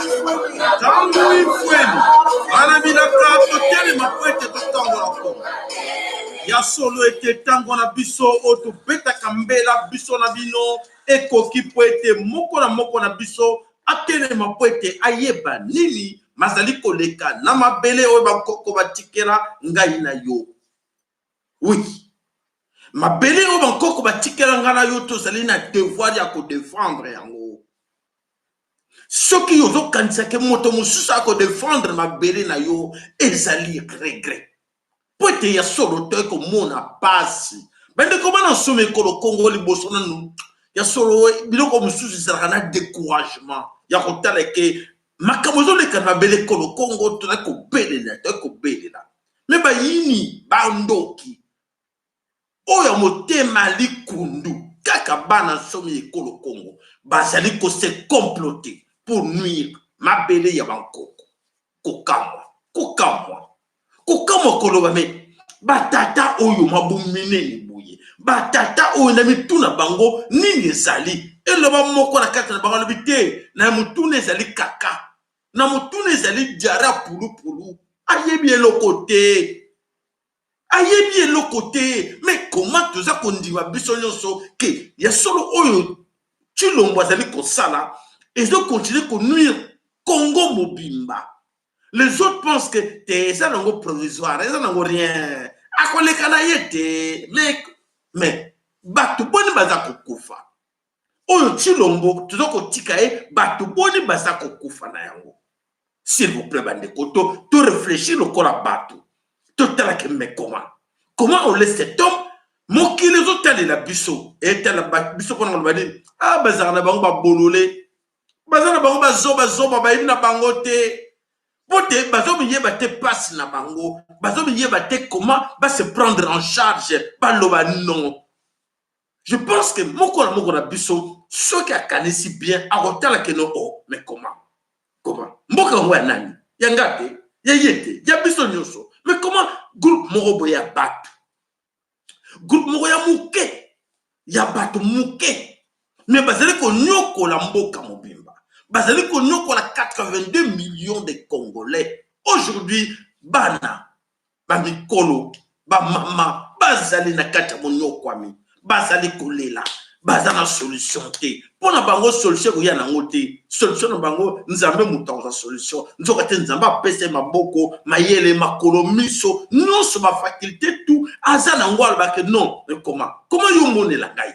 Ntango ifweni bana bilaka totelema mpo ete totangola Kongo. Ya solo ete ntango na biso oyo tobetaka mbela biso na bino ekoki mpo ete moko na moko na biso atelema mpo ete ayeba nini mazali koleka na mabele oyo bankoko batikela ngai na yo. Oui. Mabele oyo bankoko batikela ngai na yo tozali na devoir ya kodefendre yango. Soki ozokanisa ke moto mosusu akodefendre mabele na yo, ezali regret. Mpo ete ya solo toyei komona pasi. Bandeko bana nsomi ekolo Kongo liboso nanu ya solo biloko mosusu ezalaka na decouragement ya kotala ke makambo ezoleka na mabele ekolo Kongo tozali kobelela toyei kobelela me bayini bandoki oyo ya motema likundu kaka bana nsomi ya ekolo Kongo bazali ko se comploter pour nuire mabele ya bankoko. Kokamwa, kokamwa, kokamwa koloba me batata oyo mabumu minene boye, batata oyo na mitu na bango nini ezali? Eloba moko na kati na bango alobi te, na motuna ezali kaka, na motuna ezali diarrhee ya pulupulu, ayebi eloko te. Ayebi eloko te mais comment toza kondima biso nyonso ke ya solo oyo Tshilombo azali kosala ezo continuer ko nuire Congo mobimba. Les autres pensent que te eza nango provisoire, eza nango rien. Akoleka na ye te. Mais bato boni baza kokufa? Oyo Tshilombo toza kotika ye bato boni baza kokufa na yango? S'il vous plaît bandeko to to réfléchir lokola bato. Totala ke mais comment? Comment on laisse cet homme mokili ezotalela biso etala biso mpona koloba nini? Ah bazalaka na bango babolole, baza na bango bazobazoba, bayebi na bango te mpo te bazomiyeba te mpasi na bango, bazomiyeba te comment ba se prendre en charge, baloba non. Je pense que moko na moko na biso soki akanisi bien akotala ke no oh mais comment comment mboka yango ya nani ya nga te ya ye te ya biso nyonso mais comment groupe moko boye ya bato groupe moko ya moke ya bato moke mais bazali konyokola mboka mobimba bazali konyokola 82 millions de Congolais aujourd'hui bana Ba mikolo, ba mama bazali na kati ya monyokwami, bazali kolela, baza na solution te. Mpo na bango solution ekoya nango te. Solution na bango Nzambe moto akozwa solution. Nzoka te Nzambe apesa ye maboko, mayele, makolo, miso, nyonso ba faculte tout aza nango alobaka non, mais comment? Comment yo omonela ngai?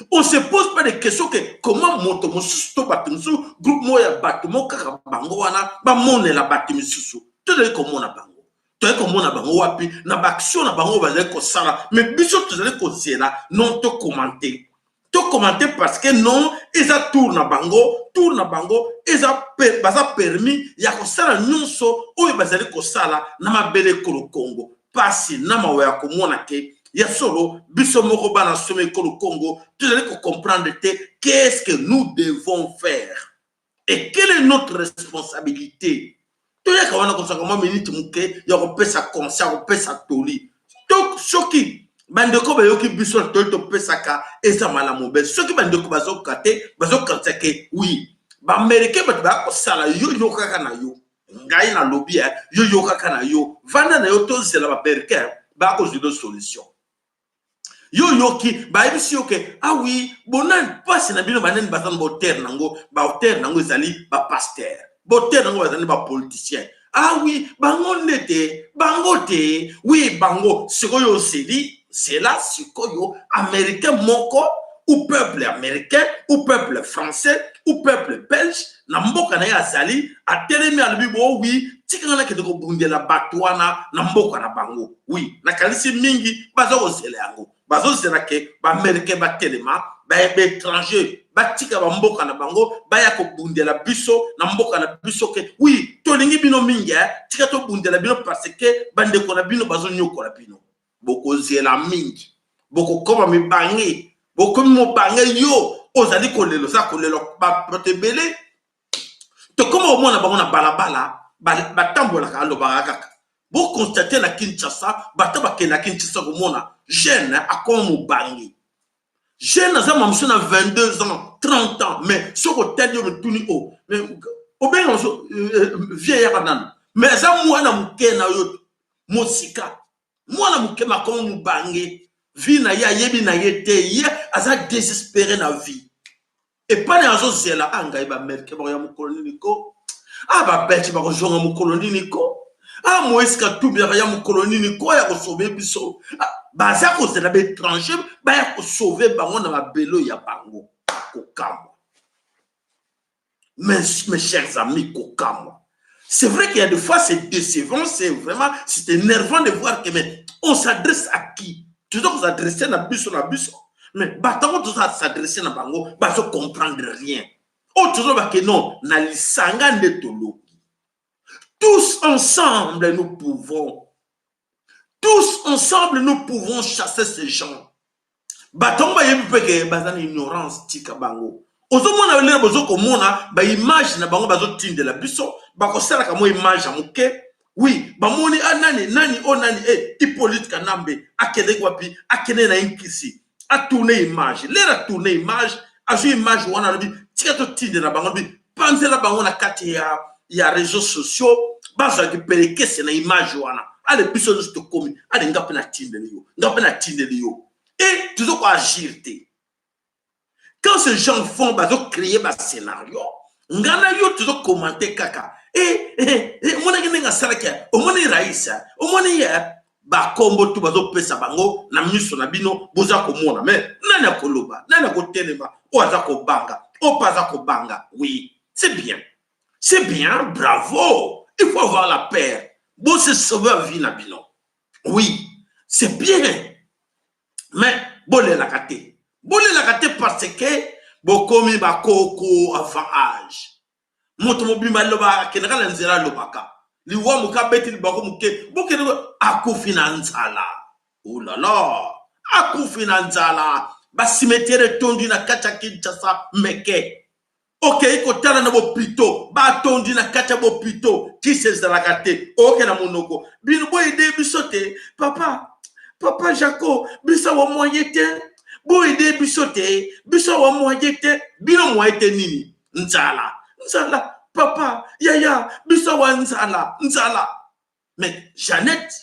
On se pose pas de question que comment moto mosusu to bato mosusu groupe moko ya bato moko kaka bango wana bamonela bato misusu. Tozali komona bango, tozali komona bango wapi na baaction na bango bazali kosala, mais biso tozali kozela non to commenter, to commenter parce que non eza tour na bango, tour na bango eza baza permis ya kosala nyonso oyo bazali kosala na mabele ekolo Congo. Pasi na mawa ya komona ke ya solo biso moko bana somi ekolo Congo tozali ko comprendre te qu'est-ce que nous devons faire et quelle est notre responsabilité. Toyaka wana kozwaka mwa minute moke ya kopesa conseil, ya kopesa toli. To soki bandeko bayoki biso na toli topesaka eza malamu be, soki bandeko bazoka te, bazokanisa ke oui ba américain bato baya kosala yo yokaka na yo. Ngai nalobi eh, yo yokaka na yo, vanda na yo, tozela ba américain bakozwila solution. Yo yoki bayebisi yo ke ah oui bonani mpasi na bino banani baza na baauteur nango, baauteur nango ezali ba pasteur, baauteur nango bazali ba politicien. Ah oui bango nde te, bango te, oui bango. Sikoyo ozeli zela sikoyo américain moko ou peuple américain ou peuple français ou peuple belge na mboka na ye azali atelemi alobi bo wi tika nga nakende kobundela bato wana na mboka na bango. Wi nakanisi mingi baza kozela yango, bazozela ke baaméricain batelema, baétranger batika bamboka na bango baya kobundela biso na mboka na biso ke wi tolingi bino mingi eh, tika tobundela bino parce que bandeko na bino bazonyokola bino. Bokozela mingi, bokokoma mibange, bokomi mobange. Yo ozali kolela, oza kolela bato ebele tokoma komona bango na balabala batambolaka, alobaka kaka. Boconstate na Kinshasa, bato bakenda Kinshasa komona jeune akoma mobange. Jeune aza mamosu na 22 ans, 30 ans, mais soki otali yo mituni o oh, mais obenga mosu vie yaka nanu, mais aza mwana moke na yo mosika, mwana moke makomo mobange, vie na ye ayebi na ye te, ye aza désespéré na vie. Epai na azozela a ngai bamerike bakoya mokolo nini ko, a babelge bakozonga mokolo nini ko, a Moïse Katumbi akoya mokolo nini ko ya kosauve biso. Baza kozela baétranger baya kosauve bango na mabelo ya bango. Kokamwa, mes chers amis, kokamwa. C'est vrai qu'il y a des fois, c'est décevant, c'est vraiment, c'est énervant de voir que, mais on s'adresse à qui? Toujours s'adresser na biso na biso. Mais batango toujours s'adresser na bango, bazo comprendre rien. Oh, toujours ba que non, na lisanga nde toloki. Tous ensemble, nous pouvons. Tous ensemble, nous pouvons chasser ces gens. Batongo bayebi mpe ke baza na ignorance, tika bango. Ozomona lelo bozokomona baimage na bango bazotindela biso, bakosalaka mwa image ya moke. Oui, bamoni a nani nani o nani e Hippolyte Kanambe akendeki wapi, akende na Inkisi, atourne image. Lelo atourne image, azwi image wana, alobi tika totindela bango, alobi panzela bango na kati ya réseaux sociaux, bazwaki pelekese na image wana. Ale biso nyonso tokomi, ale nga mpe natindeli yo, nga mpe natindeli yo, et tozo koagir te. Quand ces gens font, bazo créer ba scénario, nga na yo tozo commenter kaka. Omonaki ndenge asalaki, omoni raisa, omoni ye bakombo tu bazopesa bango na miso na bino, boza komona. Mais nani akoloba, nani akotelema? Oyo aza kobanga, oyo mpe aza kobanga. Oui, c'est bien, c'est bien, bravo, il faut avoir la paix, bose sauver vie na bino. Oui, c'est bien, mais bolelaka te, bolelaka te, parce que bokomi bakoko avant âge. Moto mobimba alobaka, akendaka na nzela, alobaka liwa moke, abeti libako moke, bokende, akufi na nzala. Olala, akufi na nzala. Bacimetière etondi na kati ya Kinshasa meke. Okei kotala na bopito, batondi na kati ya bopito, kisi ezalaka te. Oke na monoko bino boyede biso te, papa, papa Jaco, biso wa moye te, boyede biso te, biso wa moye te. Bino moye te nini? Nzala, nzala, papa, yaya, biso wa nzala, nzala. Mais Jeannette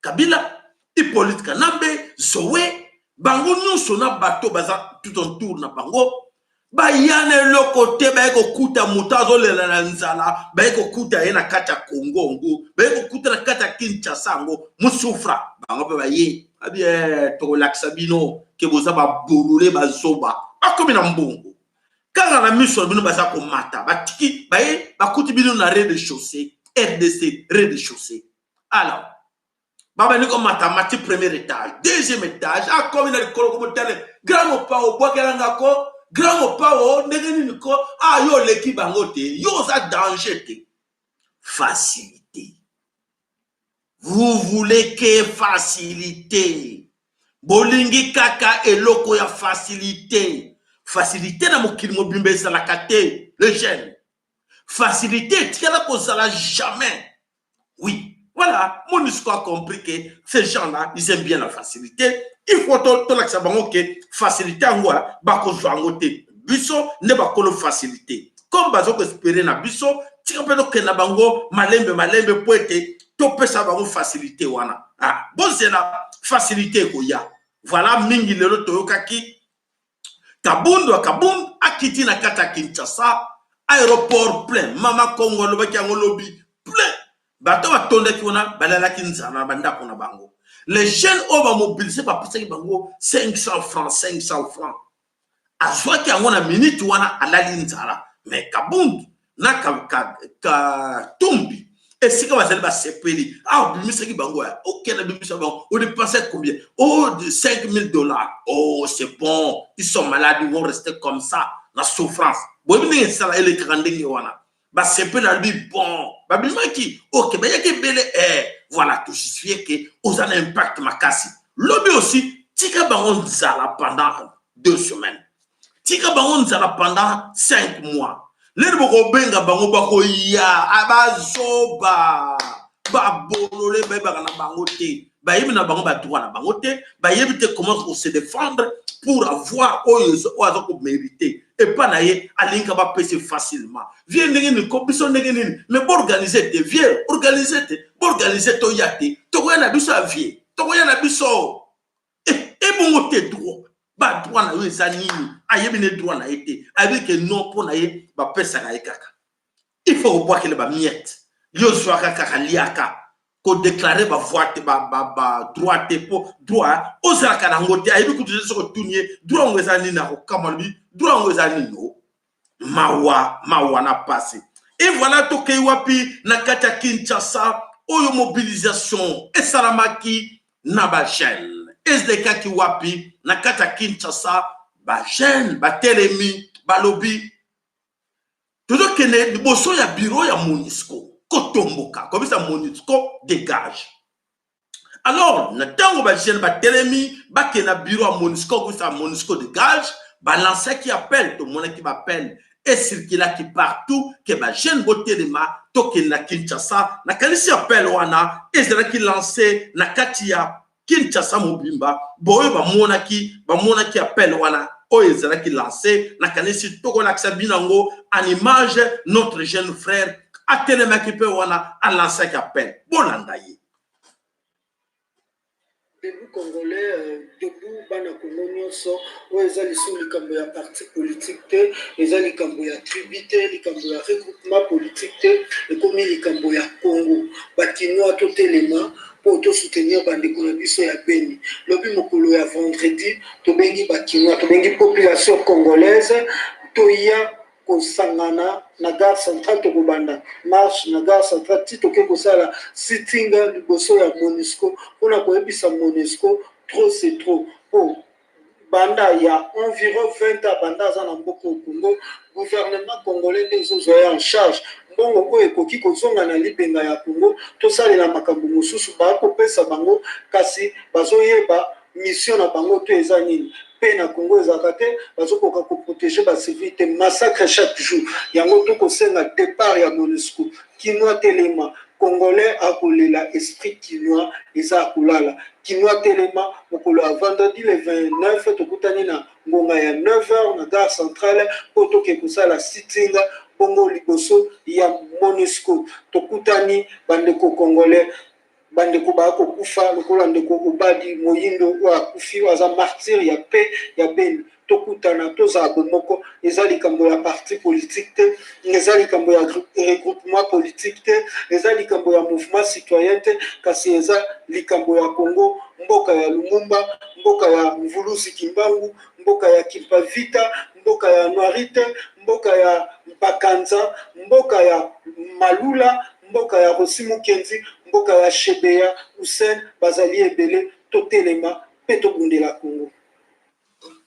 Kabila, Hippolyte Kanambe, Zoé, bango nyonso na bato baza tout autour na bango, baya na eloko te. Baye kokuta moto azolela na nzala, baye kokuta ye na kati ya Kongo ngo, baye kokuta na kati ya Kinshasa yango mosufra. Bango mpe baye abi tokolakisa bino ke boza babolole, bazoba. Bakomi na mbongo kaka na miso na bino, baza komata, batiki baye, bakuti bino na rez de chaussée. RDC rez de chaussée. Alors babandi komata, mati premier étage, deuxième étage, akomi na likolo, komotale grand mopao, obwakelanga ko grand mopao ndenge nini ko? Ah, yo oleki bango te, yo oza danger te. Facilité, vous voulez que facilité, bolingi kaka eloko ya facilité. Facilité na mokili mobimba ezalaka te, le jeune. Facilité etikala kozala jamais. Oui, voilà, MONUSCO a compris que ces gens-là, ils aiment bien la facilité. Il faut tolakisa bango ke facilité yango bakozwa yango te. Biso nde bakolo facilité. Comme baza koespérer na biso, tika mpe tokende na bango malembe malembe mpo ete topesa bango facilité wana. Ah, bozela, facilité ekoya. Voilà, mingi lelo toyokaki Kabundu Kabundu akiti na kati ya Kinshasa, aéroport plein. Mama Kongo alobaki yango lobi, plein. Bato batondaki wana balalaki nzala na bandako na bango. Les jeunes oyo bamobilize, bapesaki bango 500 francs, 500 francs, azwaki yango na minute wana, alali nzala. Mais Kabundu na Katumbi esika bazali basepeli. Ah, obimisaki bango ya okende, bimisa bango, odépense combien? Oh, de 5000 $. Oh, c'est bon, ils sont malades, ils vont rester comme ça na souffrance. Boyebi ndenge esala, elekaka ndenge wana. Basepeli, alobi bon, babimaki, ok, bayaki ebele. Eh, voilà, tojustifie ke oza na impact makasi. Lobi aussi tika bango nzala pendant 2 semaines, tika bango nzala pendant 5 mois, lelo bokobenga bango, bakoya. Bazoba, babolole, bayebaka na bango te. Bayebi na bango ba droit na bango te, bayebi te comment ko se défendre pour avoir oyo oyo aza ko mériter. Epa na ye alingi bapesa facilement. Vie ndenge nini ko biso ndenge nini, mais boorganize te, vie organise te, boorganize toya te, tokoya na biso ya vie, tokoya na biso ebongo te. Droit, badroit na yo eza nini? Ayebi ne droit na ye te, ayebi ke non, mpo na ye bapesaka ye kaka, il faut kobwakela bamiettes, yo zwaka kaka, liaka, kodéclarer bavoix te, badroit te, mpo droit ozalaka nango te. Ayebi kutu te. Soki otuni ye droit yango eza nini, akokama, lobi droit yango eza nini. O mawa, mawa na pasi. Et voilà, tokei wapi? Na kati ya Kinshasa, oyo mobilisation esalamaki na bajeunes, ezalekaki wapi? Na kati ya Kinshasa, bajeunes batelemi, balobi tozokende liboso ya bureau ya MONUSCO kotomboka, kobisa MONUSCO dégage. Alors na ntango bajeunes batelemi, bakende na bureau ya MONUSCO kobisa MONUSCO dégage, balansaki appel. Tomonaki baappel ecirculaki partout ke bajeunes botelema, tokende na Kinshasa. Nakanisi appel wana ezalaki lancé na kati ya Kinshasa mobimba. Boyo bamonaki appel wana oyo ezalaki lancé, nakanisi tokolakisa bino yango en image. Notre jeune frère atelemaki mpe wana, alansaki appel, bolanda ye. Debout Congolais, debout bana Congo nyonso. Oyo eza lisusu likambo ya parti politique te, eza likambo ya tribu te, likambo ya regroupement politique te, ekomi likambo ya Congo. Bakinois, totelema mpo tosoutenir bandeko na biso ya Beni. Lobi mokolo ya vendredi, tobengi Bakinois, tobengi population congolaise, toya kosangana na Gare Centrale. Tokobanda marche na Gare Centrale ti toke kosala sit-in liboso ya MONUSCO, mpona koyebisa MONUSCO trop c'est trop, mpo banda ya environ 20 ans, banda aza na mboka Congo, gouvernement congolais nde ezozwa ye en charge. Mbongo oyo ekoki kozonga na libenga ya Congo, tosalela makambo mosusu, bakopesa bango, kasi bazoyeba mission na bango to eza nini mpe na Congo ezalaka te. Bazokoka koprotéger bacivils te, massacre chaque jour. Yango tokosenga départ ya MONUSCO. Kinois, telema. Congolais akolela, esprit kinois eza akolala. Kinois, telema. Mokolo ya vendredi le 29, tokutani na ngonga ya 9 heures na Gare Centrale mpo toke kosala sit-in bongo liboso ya MONUSCO. Tokutani, bandeko congolais. Bandeko baya kokufa lokola ndeko Obadi Moyindo oyo akufi, oyo aza martyr ya pe ya Beni. Tokutana, tozala bomoko. Eza likambo ya parti politique te, eza likambo ya regroupement politique te, eza likambo ya mouvement citoyen te, kasi eza likambo ya Congo, mboka ya Lumumba, mboka ya Mvuluzi Kimbangu, mboka ya Kimpavita, mboka ya Noirite, mboka ya Mpakanza, mboka ya Malula, mboka ya Rossy Mukendi, mboka ya Chebeya Hussein. Bazali ebele. Totelema mpe tobundela Congo.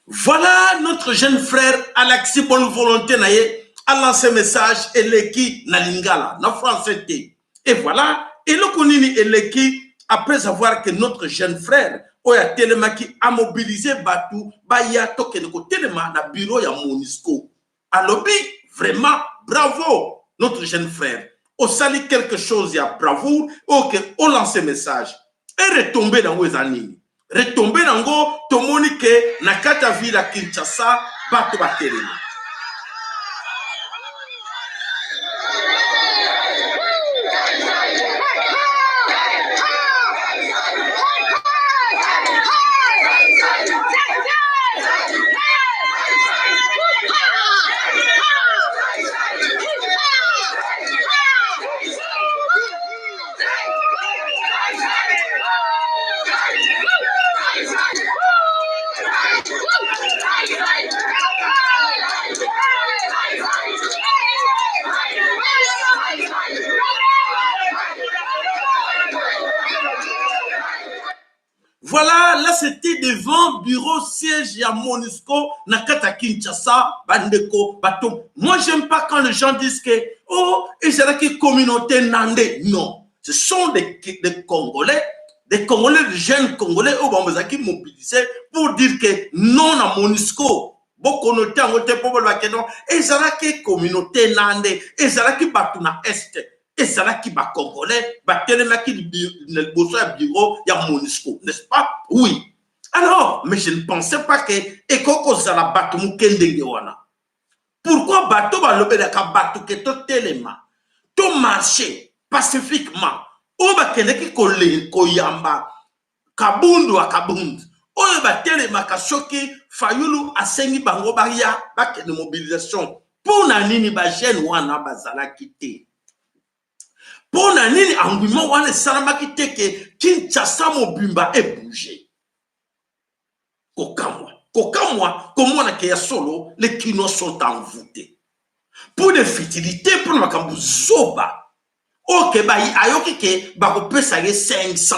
Voilà notre jeune frère Alexis, bonne volonté na ye, a lancé message eleki na lingala, na français te. Et voilà, eloko nini eleki après avoir que notre jeune frère oyo atelemaki, amobilize bato baya, tokende kotelema na bureau ya MONUSCO. Alobi vraiment bravo notre jeune frère, osali quelque chose ya bravoure oyo ke olance message. E retombées nango eza nini? Retombées nango, tomoni ke na kati ya ville ya Kinshasa bato batelemi. Voilà, là c'était devant bureau siège ya MONUSCO na kati ya Kinshasa, bandeko bato. Moi, j'aime pas quand les gens disent que oh, ezalaki communauté nande. Non, ce sont des Congolais, des Congolais, des jeunes Congolais oyo bazalaki mobilisés pour dire que non na MONUSCO. Bokonote yango te mpo bolobake non, ezalaki communauté nande, ezalaki bato na Est. Ezalaki bacongolais batelemaki na liboso ya bureau ya MONUSCO, n'est-ce pas? Oui. Alors, mais je ne pensais pas que ekoki kozala bato moke ndenge wana. Pourquoi bato balobelaka bato ke totelema, tomarche pacifiquement, oyo bakendaki koyamba Kabundu wa Kabundu, oyo batelemaka soki Fayulu asengi bango baya bakende mobilisation? Mpo na nini bajeune wana bazalaki te? Mpo na nini engouement wana esalamaki te ke Kinshasa mobimba ebouge? Kokamwa, kokamwa komona ke ya solo, les Kinois sont envoûtés pour des futilités, mpona makambo zoba oyo ke ayoki ke bakopesa ye 500,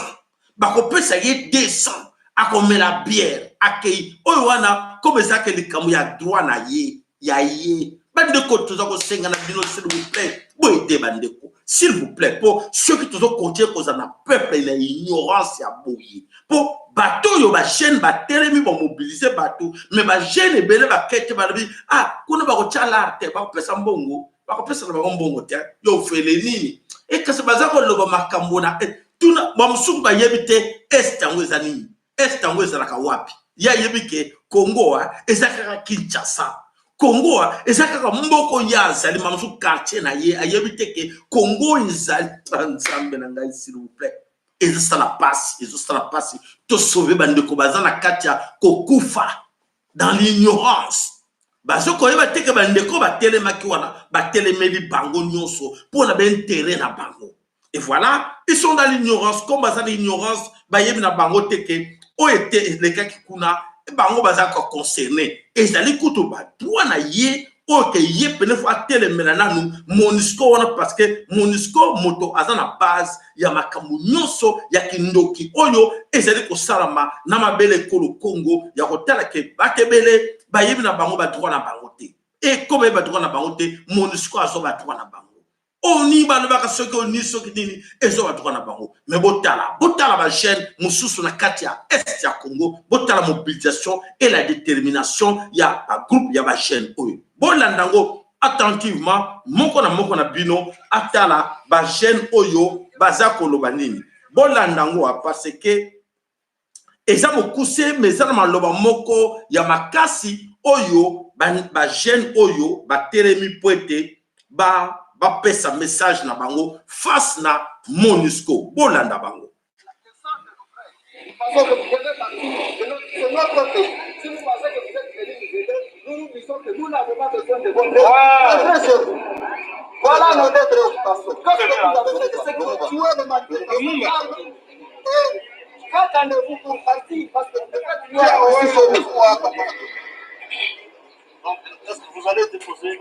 bakopesa ye 200, akomela bière, akei oyo wana comme ezalaki likambo ya droit na ye ya ye. Bandeko, toza kosenga na bino, s'il vous plaît, boyede bandeko, s'il vous plaît, mpo soki tozokontinue kozala na peuple na ignorance ya boye, mpo bato oyo bajeune batelemi, bamobilize bato, mais bajeune ebele bakete, balobi: "Ah, kuna bakotya lar te, bakopesa mbongo, bakopesa na bango mbongo te." Yo ofele nini? E kasi baza koloba makambo na tuna bamosusu bayebi te Est yango eza nini, Est yango ezalaka wapi. Ye ayebi ke Congo eza kaka Kinshasa, Congo eza kaka mboko ye azali, mamosusu quartier na ye. Ayebi te ke Congo ezali. Nzambe na ngai, s'il vous plaît, ezosala pasi, ezosala pasi. Tosauve bandeko baza na kati ya kokufa dans l'ignorance. Bazokoyeba te ke bandeko batelemaki wana, batelemeli bango nyonso mpona baintérêt na bango. Et voilà, ils sont dans l'ignorance. Comme baza na ignorance, bayebi na bango te ke oyo ete elekaki kuna, bango baza koconcerner. Ezali kutu badroit na ye oyo ke ye pene fo atelemela nanu MONUSCO wana, parce que MONUSCO moto aza na base ya makambo nyonso ya kindoki oyo ezali kosalama na mabele ekolo Congo, ya kotala ke bato ebele bayebi na bango badroit na bango te. E comme bayebi badroit na bango te, MONUSCO azwa badroit na bango. Oni balobaka soki oni soki nini, ezwa badroit na bango. Mais botala, botala bajeune mosusu na kati ya Est ya Congo, botala mobilisation et la détermination ya bagroupe ya bajeune oyo. Bolanda yango attentivement, moko na moko na bino atala bajeune oyo baza koloba nini. Bolanda yango parce que eza mokuse, mais eza na maloba moko ya makasi oyo bajeune oyo batelemi mpo ete bapesa message na bango face na MONUSCO. Bolanda bango. Pensons que vous devez partir de notre pays. Si vous pensez que vous êtes venus nous aider, nous nous disons que nous n'avons pas besoin de votre aide. Rentrez chez vous. Voilà nos deux préoccupations. Qu'est-ce que vous avez fait de ce que vous tuez les martyrs dans vos armes? Et qu'attendez-vous pour partir? Parce que peut-être il y a aussi chez nous. Donc, est-ce que vous allez déposer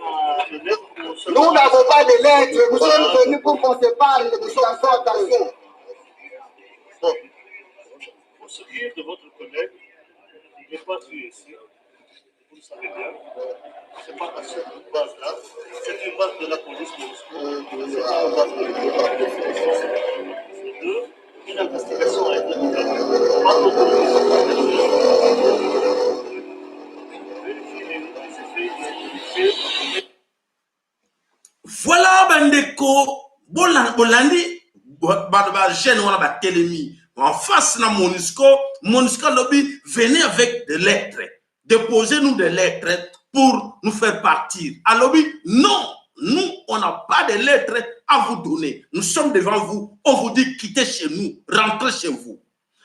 une lettre ou Nous n'avons pas de lettres. Nous sommes venus pour qu'on se parle. Nous sommes attention. Bon. Pour ce qui est de votre collègue, il n'est pas tué ici. Vous le savez bien. C'est pas à cette base-là. C'est une base de la police MONUSCO. C'est pas une base de la. Deux, une investigation a été ouverte par l'autorité. Vérifier les faits, les faits. Voilà, bandeko, bolandi bato bajeune wana batelemi en face na MONUSCO. MONUSCO alobi: "Venez avec des lettres, déposez-nous des lettres pour nous faire partir." Alobi: "Non, nous, on n'a pas de lettres à vous donner. Nous sommes devant vous, on vous dit: quittez chez nous, rentrez chez vous."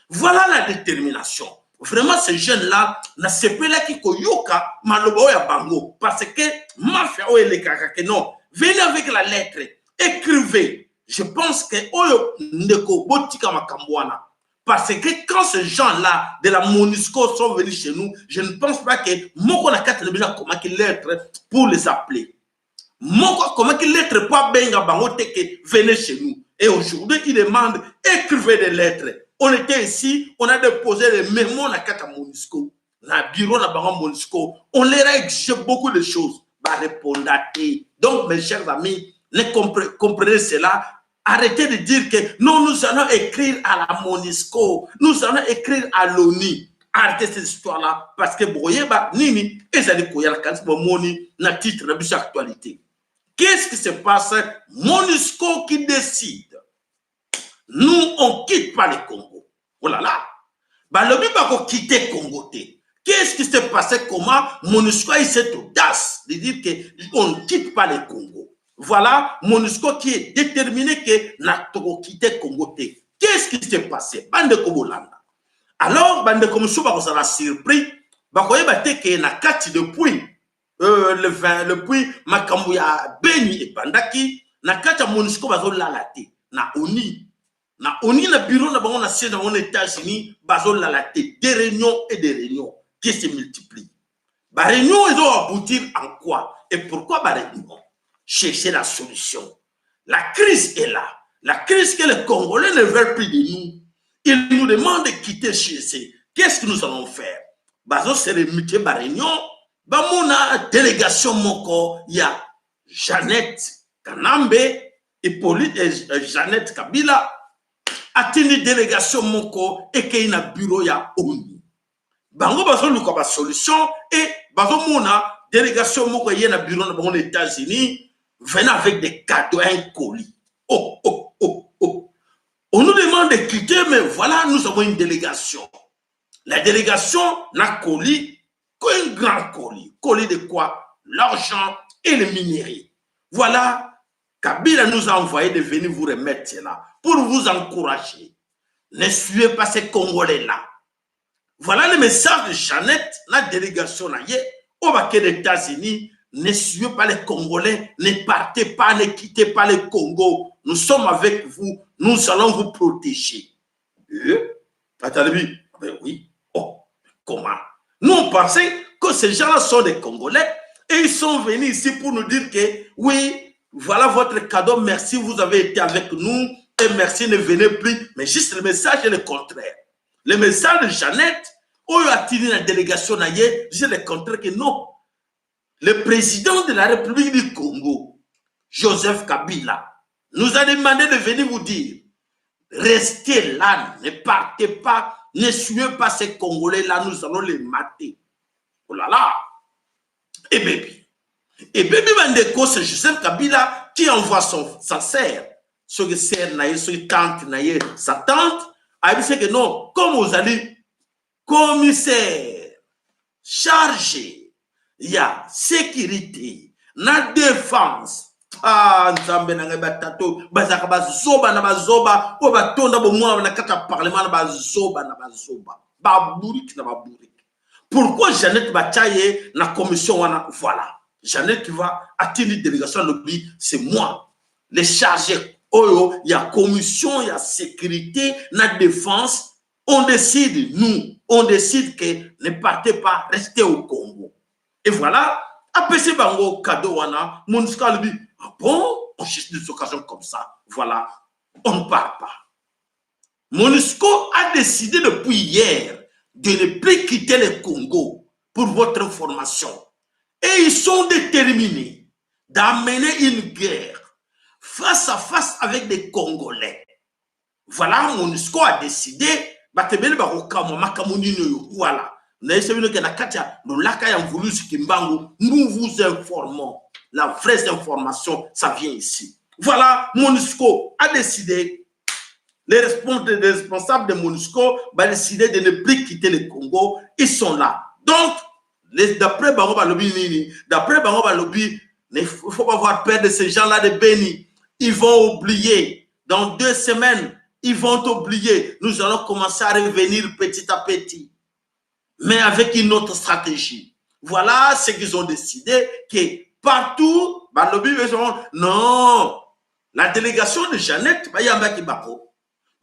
Voilà la détermination. Vraiment, ces jeunes là, nasepelaki koyoka maloba oyo ya bango, parce que mafia oyo elekaka ke non, venez avec la lettre, écrivez. Je pense que oyo ndeko, botika makambo wana, parce que quand ces gens-là de la MONUSCO sont venus chez nous, je ne pense pas que moko na kati na bino akomaki lettre pour les appeler, moko akomaki lettre po abenga bango te ke venez chez nous. Et aujourd'hui, il demande: écrivez des lettres. On était ici, on a déposé les mémos na kati ya MONUSCO, na bureau na bango MONUSCO. On leur a exigé beaucoup de choses, barépondre te. Donc, mes chers amis, ne comprenez cela. Arrêtez de dire que non, nous allons écrire à la MONUSCO, nous allons écrire à l'ONU. Arrêtez cette histoire-là, parce que boyeba nini ezali koya na kanisi bomoni na titre na biso actualité. Qu'est-ce qui se passe? MONUSCO qui décide. Nous, on quitte pas le Congo. Oh là là. Balobi bako quitter Congo te. Qu'est-ce qui s'est passé? Comment MONUSCO a eu cette audace de dire qu'on ne quitte pas le Congo? Voilà MONUSCO qui est déterminé que na toko quitter Congo te. Qu'est-ce qui s'est passé? Bandeko bolanda. Alors, bandeko mosusu bakozala surpris, bakoyeba te ke na kati depuis le 20, depuis makambo ya Beni ebandaki, na kati ya MONUSCO bazolala te, na ONU. Na ONU na bureau na bango na siège na bango na États-Unis, bazolala te. Des réunions et des réunions qui se multiplient. Ba réunions ezo aboutir en quoi? Et pourquoi ba réunions? Chercher la solution. La crise est là. La crise que les Congolais ne veulent plus de nous. Ils nous demandent de quitter chez eux. Qu'est-ce que nous allons faire? Bazo se remuter ba réunion, bamona délégation moko ya Jeannette Kanambe, Hippolyte Jeannette Kabila atindi délégation moko ekei na bureau ya ONU. Bango bazoluka ba solution et bazomona délégation moko eye na bureau na bango na États-Unis, venant avec des cadeaux, un colis. Oh, oh, oh, oh. On nous demande de quitter, mais voilà, nous avons une délégation. La délégation n'a colis qu'un grand colis. Colis de quoi? L'argent et le minerai. Voilà, Kabila nous a envoyé de venir vous remettre cela pour vous encourager. Ne suivez pas ces Congolais-là. Voilà le message de Jeannette, la délégation au baquet des États-Unis. Ne suivez pas les Congolais, ne partez pas, ne quittez pas le Congo. Nous sommes avec vous, nous allons vous protéger. Attendez, ben oui. Oh, comment? Nous, on pensait que ces gens-là sont des Congolais et ils sont venus ici pour nous dire que oui, voilà votre cadeau, merci, vous avez été avec nous et merci, ne venez plus. Mais juste le message est le contraire. Le message de Jeannette, où a tiré la délégation, c'est le contraire que non. Le président de la République du Congo, Joseph Kabila, nous a demandé de venir vous dire, restez là, ne partez pas, ne suivez pas ces Congolais-là, nous allons les mater. Oh là là! Et baby. Et baby bandeko, c'est Joseph Kabila qui envoie sa sœur, ce sœur na ye, ce tante na ye, sa tante, a dit que non, comme vous allez, commissaire chargé, il y a sécurité, la défense. Ah, nzambe na ngai, batato bazalaka bazoba na bazoba oyo batonda bomwana na kati ya parlement na bazoba na bazoba, babourriques na babourriques. Pourquoi Jeannette batia ye na commission wana? Voilà, Jeannette qui va atindi délégation, alobi: c'est moi le chargé oyo ya commission ya sécurité na défense. On décide, nous on décide que ne partez pas, restez au Congo. Et voilà, apesi bango cadeau wana. MONUSCO alobi: ah bon, on cherche des occasions comme ça. Voilà, on ne part pas. MONUSCO a décidé depuis hier de ne plus quitter le Congo, pour votre information. Et ils sont déterminés d'amener une guerre face à face avec des Congolais. Voilà, MONUSCO a décidé, batebele bakokamwa makambo nini oyo. Voilà. Nayebisa bino ke na kati ya lolaka ya Mvuluzi Kimbangu, nous vous informons. La vraie information, ça vient ici. Voilà, MONUSCO a décidé, les responsables de MONUSCO vont décider de ne plus quitter le Congo. Ils sont là. Donc, d'après bango balobi nini? D'après bango balobi, il ne faut pas avoir peur de ces gens-là de Beni. Ils vont oublier. Dans 2 semaines, ils vont oublier. Nous allons commencer à revenir petit à petit, mais avec une autre stratégie. Voilà ce qu'ils ont décidé, que partout, balobi, non, la délégation de Jeannette, bayambaki bango.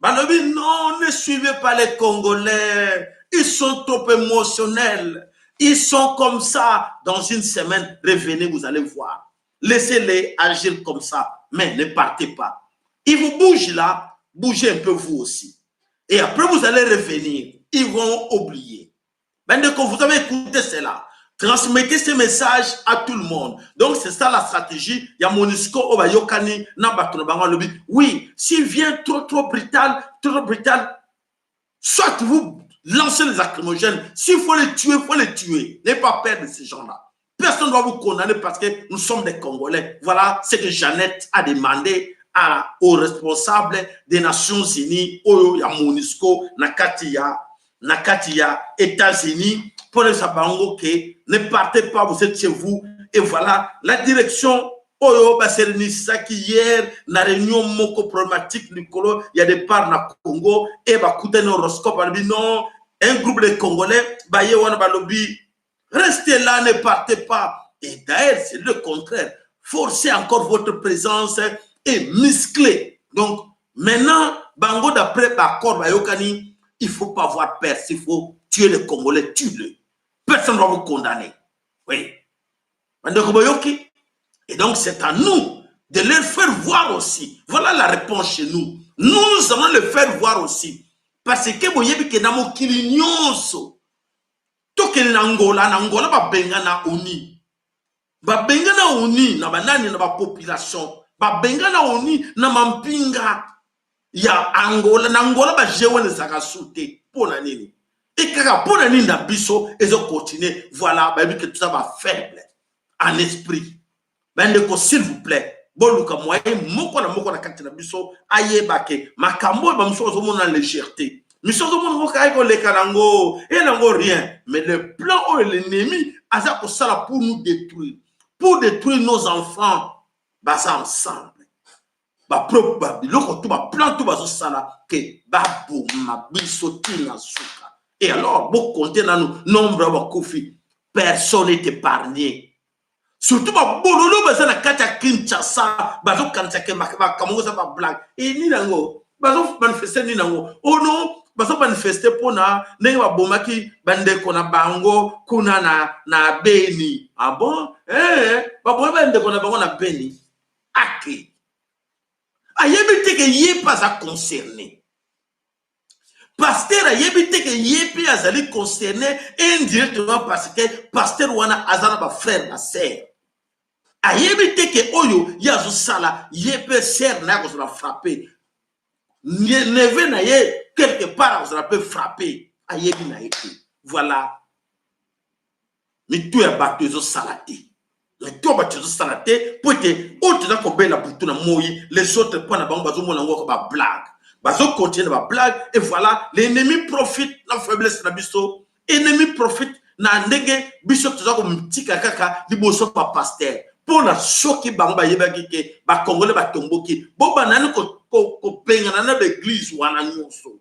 Balobi, non, ne suivez pas les Congolais. Ils sont trop émotionnels. Ils sont comme ça. Dans une semaine, revenez, vous allez voir. Laissez-les agir comme ça, mais ne partez pas. Ils vous bougent là, bougez un peu vous aussi. Et après, vous allez revenir. Ils vont oublier. Maintenant, vous avez écouté cela. Transmettez ce message à tout le monde. Donc, c'est ça la stratégie. Il y a MONUSCO, oyo bayokani, na bato na bango lobi. Oui, s'il vient trop, trop brutal, soit vous lancez les lacrymogènes. S'il faut les tuer, il faut les tuer. N'ayez pas peur de ces gens-là. Personne ne va vous condamner parce que nous sommes des Congolais. Voilà ce que Jeannette a demandé aux responsables des Nations Unies, oyo ya MONUSCO, na kati ya États-Unis, pour les bango que ne partez pas, vous êtes chez vous. Et voilà la direction oyo baserenisaki hier na réunion moko problématique likolo ya départ na Congo. E bakutani horoscope, balobi non, un groupe de Congolais baye wana, balobi: restez là, ne partez pas. Et d'ailleurs, c'est le contraire, forcez encore votre présence et musclez. Donc maintenant, bango, d'après accord bayokani, il faut pas avoir peur. S'il faut tuer les Congolais, tue-le, personne ne va vous condamner. Oui, bandeko boyoki. Et donc, c'est à nous de leur faire voir aussi. Voilà la réponse chez nous. Nous, nous allons le faire voir aussi. Parce que boyebi ke na mokili nyonso, tokende na Angola, na Angola babengana ONU. Babengana ONU na banani, na bapopulation. Babengana ONU na mampinga ya Angola. Na Angola ba G1 ezalaka su te. Mpo na nini? E kaka mpo na nini na biso ezocontinue? Voilà, bayebi ke toza bafaible en esprit. Bandeko, s'il vous plaît, boluka moyen moko na moko na kati na biso ayeba ke makambo oyo bamosusu bazomona légèreté, miso ozomona ngo kaka koleka nango e nango rien, mais le plan oyo l'ennemi aza kosala pour nous détruire, pour détruire nos enfants, baza ensemble, biloko to baplan to bazosala ke baboma biso ntina suka. Et alors, bokonte nanu nombre ya bakufi, personne n'est épargné, surtout babololo baza na kati ya Kinshasa. Bazokanisa ke makambo eza bablague. E nini yango bazomanifeste? Nini yango? Ono bazomanifeste mpona ndenge babomaki bandeko na bango kuna na Beni. Ah bon, eh, babomi bandeko na bango na Beni. Ake ayebi te ke ye mpe aza concerné. Pasteur ayebi te ke ye mpe azali concerné indirectement, parce que pasteur wana aza na bafrère na sœur. Ayebi te ke oyo ye azosala, ye mpe sœur na ye akozala frappé, neveu na ye quelque part akozala mpe frappé. Ayebi na ye te. Voilà, mitu ya bato ezosala te, mitu ya bato ezosala te, mpo ete oyo toza kobela butu na moi, les autres mpo na bango bazomona yango bablague, bazokontinue na bablague. Et voilà, l'ennemi profite na faiblesse na biso. Ennemi profite na ndenge biso toza kotika kaka liboso bapasteur, mpona soki bango bayebaki ke bakongole batomboki, bobandani kopengana na baeglise wana nyonso,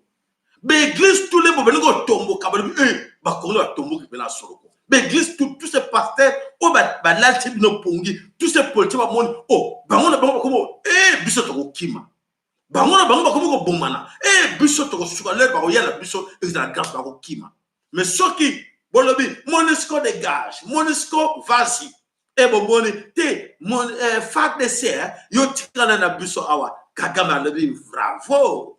baeglise tous les bobandi kotomboka, balobi e bakongole batomboki mpe na soloko. Baeglise, tous ces pasteurs oyo balalisi bino pongi, tous ces politiques bamoni o bango na bango bakomi e biso tokokima, bango na bango bakomi kobomana e biso tokosuka. Lere bakoya na biso ezala grâce, bakokima. Mais soki bolobi MONUSCO dégage, MONUSCO vas-y, e bomoni te FARDC yo tikala na biso awa. Kagame alobi: bravo,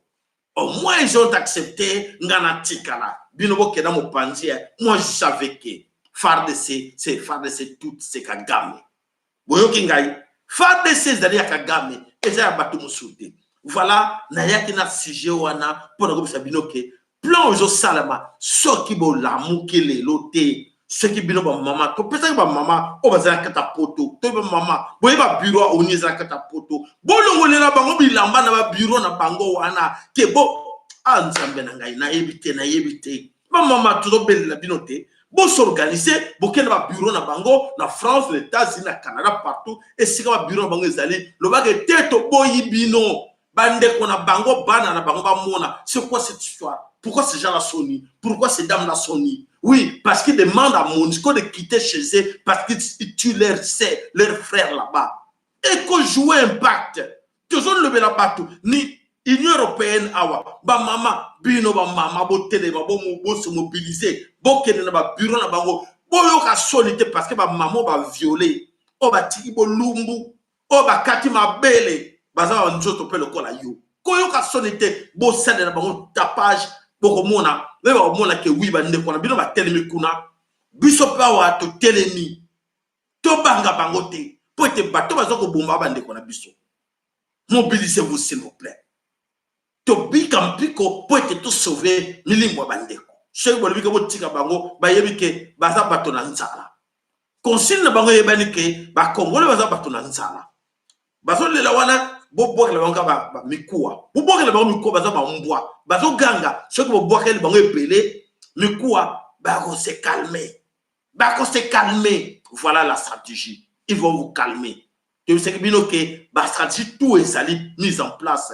au moins ils ont accepté nga na tikala, bino bokenda mopanzi. Moi, je savais que FARDC, c'est FARDC, tout c'est Kagame. Boyoki ngai, FARDC ezali ya Kagame, eza ya bato mosusu te. Voilà, nayaki na sujet wana mpo na kobisa bino ke plan ezosalama. Soki bolamuki lelo te, soki bino bamama, topesaki bamama oyo baza na kati ya poto, to bamama boye babureau ya ONU eza na kati ya poto, bolongolela bango bilamba na babureau na bango wana ke bo a Nzambe na ngai, nayebi te, nayebi te. Bamama, tozobelela bino te, bos'organiser, bokende babureau na bango na France, na États-Unis, na Canada, partout esika babureau na bango ezali. Lobaka te toboyi bino. Bandeko na bango, bana na bango bamona. C'est quoi cette histoire? Pourquoi ces gens-là sont nus? Pourquoi ces dames-là sont nues? Oui, parce qu'ils demandent à MONUSCO de quitter chez eux, parce qu'ils tuent leurs sœurs, leurs frères là-bas. Et qu'on joue impact tozolobela bato ni Union européenne awa. Bamama, bino bamama, botelema, bose mobiliser, bokende na babureau na bango. Boyoka soni te, parce que bamama oyo baviole, oyo batiki bolumbu, oyo bakati mabele, baza banzoto mpe lokola yo. Koyoka soni te, bosalela bango tapage. Bokomona mpe bakomona ke oui, bandeko na bino batelemi kuna, biso mpe awa totelemi. Tobanga bango te, mpo ete bato baza kobomba bandeko na biso. Mobilisez-vous, s'il vous plaît. Tobika mpiko mpo ete tosauve milimo ya bandeko. Soki bolobi ke botika bango, bayebi ke baza bato na nzala. Consigne na bango eyebani ke ba Congolais baza bato na nzala. Bazolela wana bobwakela bango kaka ba mikuwa. Bobwakela bango mikuwa baza ba mbwa. Bazoganga soki bobwakeli bango ebele mikuwa bako se calmer. Bako se calmer. Voilà la stratégie. Ils vont vous calmer. Toyebisaki bino ke ba stratégie tout ezali mise en place.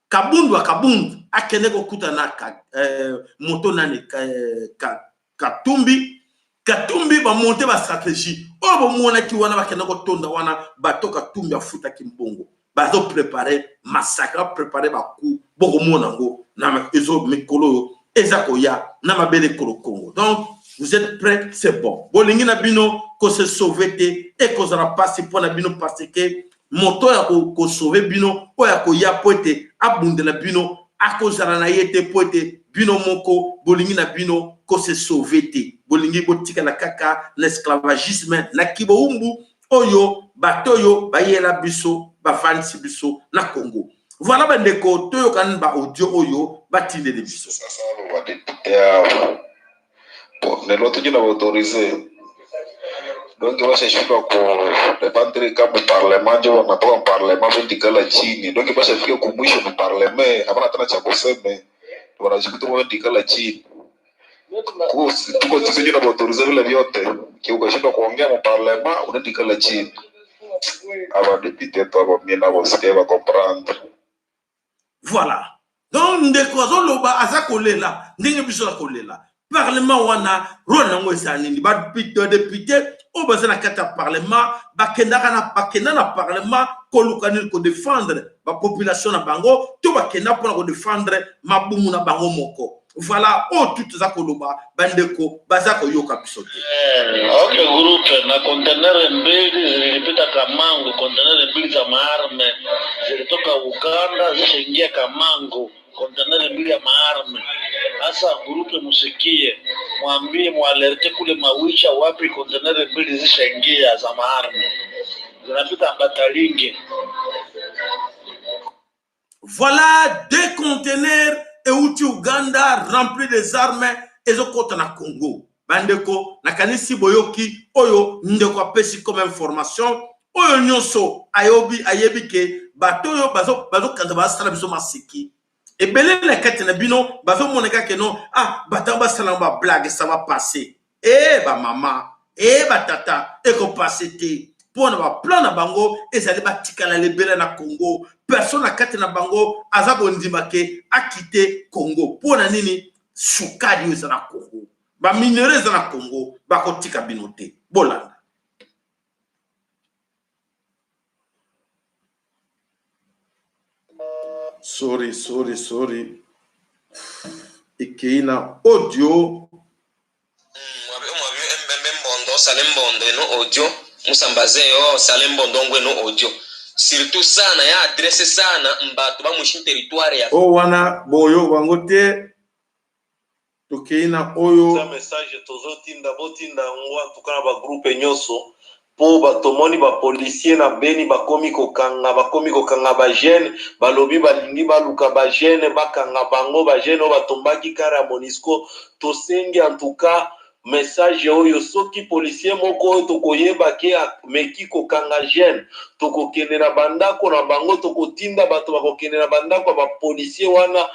Kabundu wa Kabundu akende kokutana ka, eh, moto nani eh, ka, Katumbi Katumbi ba monte ba stratégie oyo bomonaki wana bakende kotonda wana bato Katumbi afutaki mbongo bazo prepare massacre ba prepare ba coup bokomona yango na ezo mikolo oyo eza koya na mabele ekolo Congo. Donc vous êtes prêts, c'est bon. Bolingi na bino ko se sauver te ekozala pasi mpo na bino parce que moto ya ko sauver bino oyo akoya mpo ete abundela bino akozala na ye te mpo ete bino moko bolingi na bino ko se sauver te bolingi botikala kaka na esclavagisme na kibowumbu oyo bato oyo bayela biso bavandisi biso na Congo. Voilà bandeko toyokani ba audio oyo batindeli biso. Bon, lelo toki na autorise donc bashafika ku dependre kama parlement njo wanatoka parlement vendikala chini donc bashafika kumwisho mu parlement hapana tena cha kuseme wanajikuta vendikala chini tuko sisi njo na autorise vile vyote kiukashindwa kuongea mu parlement unendikala chini aba député to aba mie nabo sikia ba comprendre. Voilà. Donc ndeko azoloba aza kolela ndenge biso na kolela. Parlement wana role nango eza nini? Ba député oyo baza na kati ya parlement bakendaka na bakenda na parlement koluka nini? Ko défendre ba population na bango to bakenda mpona ko défendre mabumu na bango moko. Voilà oyo tout toza koloba bandeko baza koyoka biso te. Eh, ok groupe na conteneur mbili zilipita Kamango, conteneur mbili za maarme zilitoka Uganda zishaingia Kamango, conteneur mbili ya maarme. Sasa groupe musikie, mwambie mualerte kule Mawicha wapi conteneur mbili zishaingia za maarme zinapita Batalingi. Voilà deux conteneurs euti Uganda remplis des armes ezokota na Congo. Bandeko, nakanisi boyoki oyo ndeko apesi comme information oyo nyonso ayobi ayebi ke bato oyo bazokanza basala biso maseki ebele na kati na bino bazomona kaka ke non ah bato yango basala yango ba blague ça va passer e ba mama e ba tata eko passe te mpo na ba plan na bango ezali batikala libela na Congo. Personne na kati na bango aza kondima ke akite Congo. Mpo na nini? Sukali oyo eza na Congo, ba minerais eza na Congo, bakotika bino te. Bolanda. Sorry, sorry, sorry. Ekei na audio. Mbondo sale mbondo eno audio musambaze yo sale mbondo ngweno audio surtout sana ya adresse sana mbato bamushi territoire ya o wana boyo bango te tokei na oyo eza message tozotinda botinda yango antuka na bagroupe nyonso mpo batomoni bapolisier na beni bakomi kokanga bakomi kokanga bajeune balobi balingi baluka bajeune bakanga bango bajeune oyo batombaki kare ya monisco tosengi antuka message oyo soki policier moko oyo tokoyeba ke ameki kokanga jeune tokokende na bandako na bango tokotinda bato bakokende na bandako ya bapolisier wana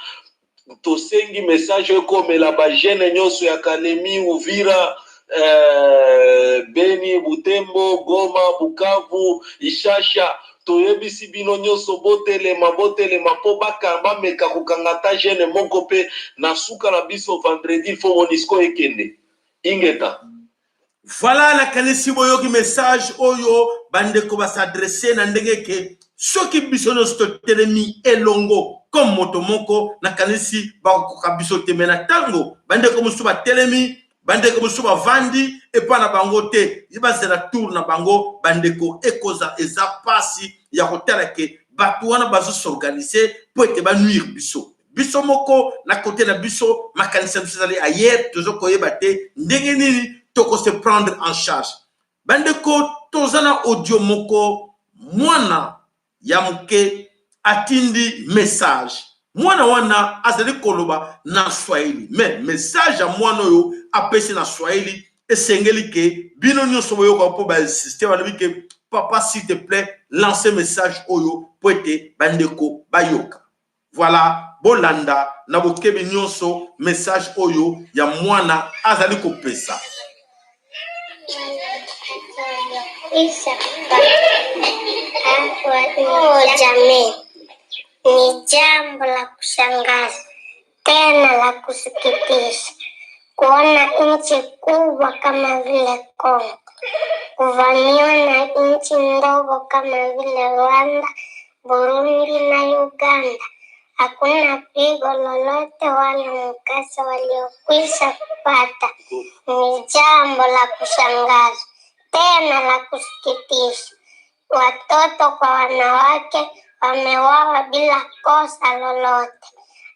tosengi message oyo ekomela ba jeune nyonso ya Kalemi, Uvira, eh, Beni, Butembo, Goma, Bukavu, Ishasha toyebisi bino nyonso botelema botelema mpo bameka kokanga ata jeune moko mpe na suka na biso vendredi il faut Monusco ekende ingeta. Voilà nakanisi boyoki message oyo bandeko ba s'adresser na ndenge ke soki biso nyonso totelemi elongo comme moto moko nakanisi bakokoka biso te me na ntango bandeko mosusu batelemi bandeko mosusu bavandi epai na bango te bazela tour na bango bandeko ekoza eza mpasi ya kotala ke bato wana bazosorganize mpo ete banuire biso biso moko na kote na biso makanisi na biso ezali ailleurs tozo koyeba te ndenge nini toko se prendre en charge bandeko toza na audio moko mwana ya moke atindi message mwana wana azali koloba na swahili mais message ya mwana oyo apesi na swahili. Esengeli ke bino nyonso boyoka mpo ba insiste, balobi ke papa, s'il te plaît, lance message oyo mpo ete bandeko bayoka. Voilà, bolanda na bokebi nyonso message oyo ya mwana azali kopesa. Oh, jamii, ni jambo la kushangaza tena la kusikitisha kuona nchi kubwa kama vile Kongo kuvamiwa na nchi ndogo kama vile Rwanda, Burundi na Uganda. Hakuna pigo lolote wala mkasa waliokwisha kupata. Ni jambo la kushangaza tena la kusikitisha. Watoto kwa wanawake wamewawa bila kosa lolote.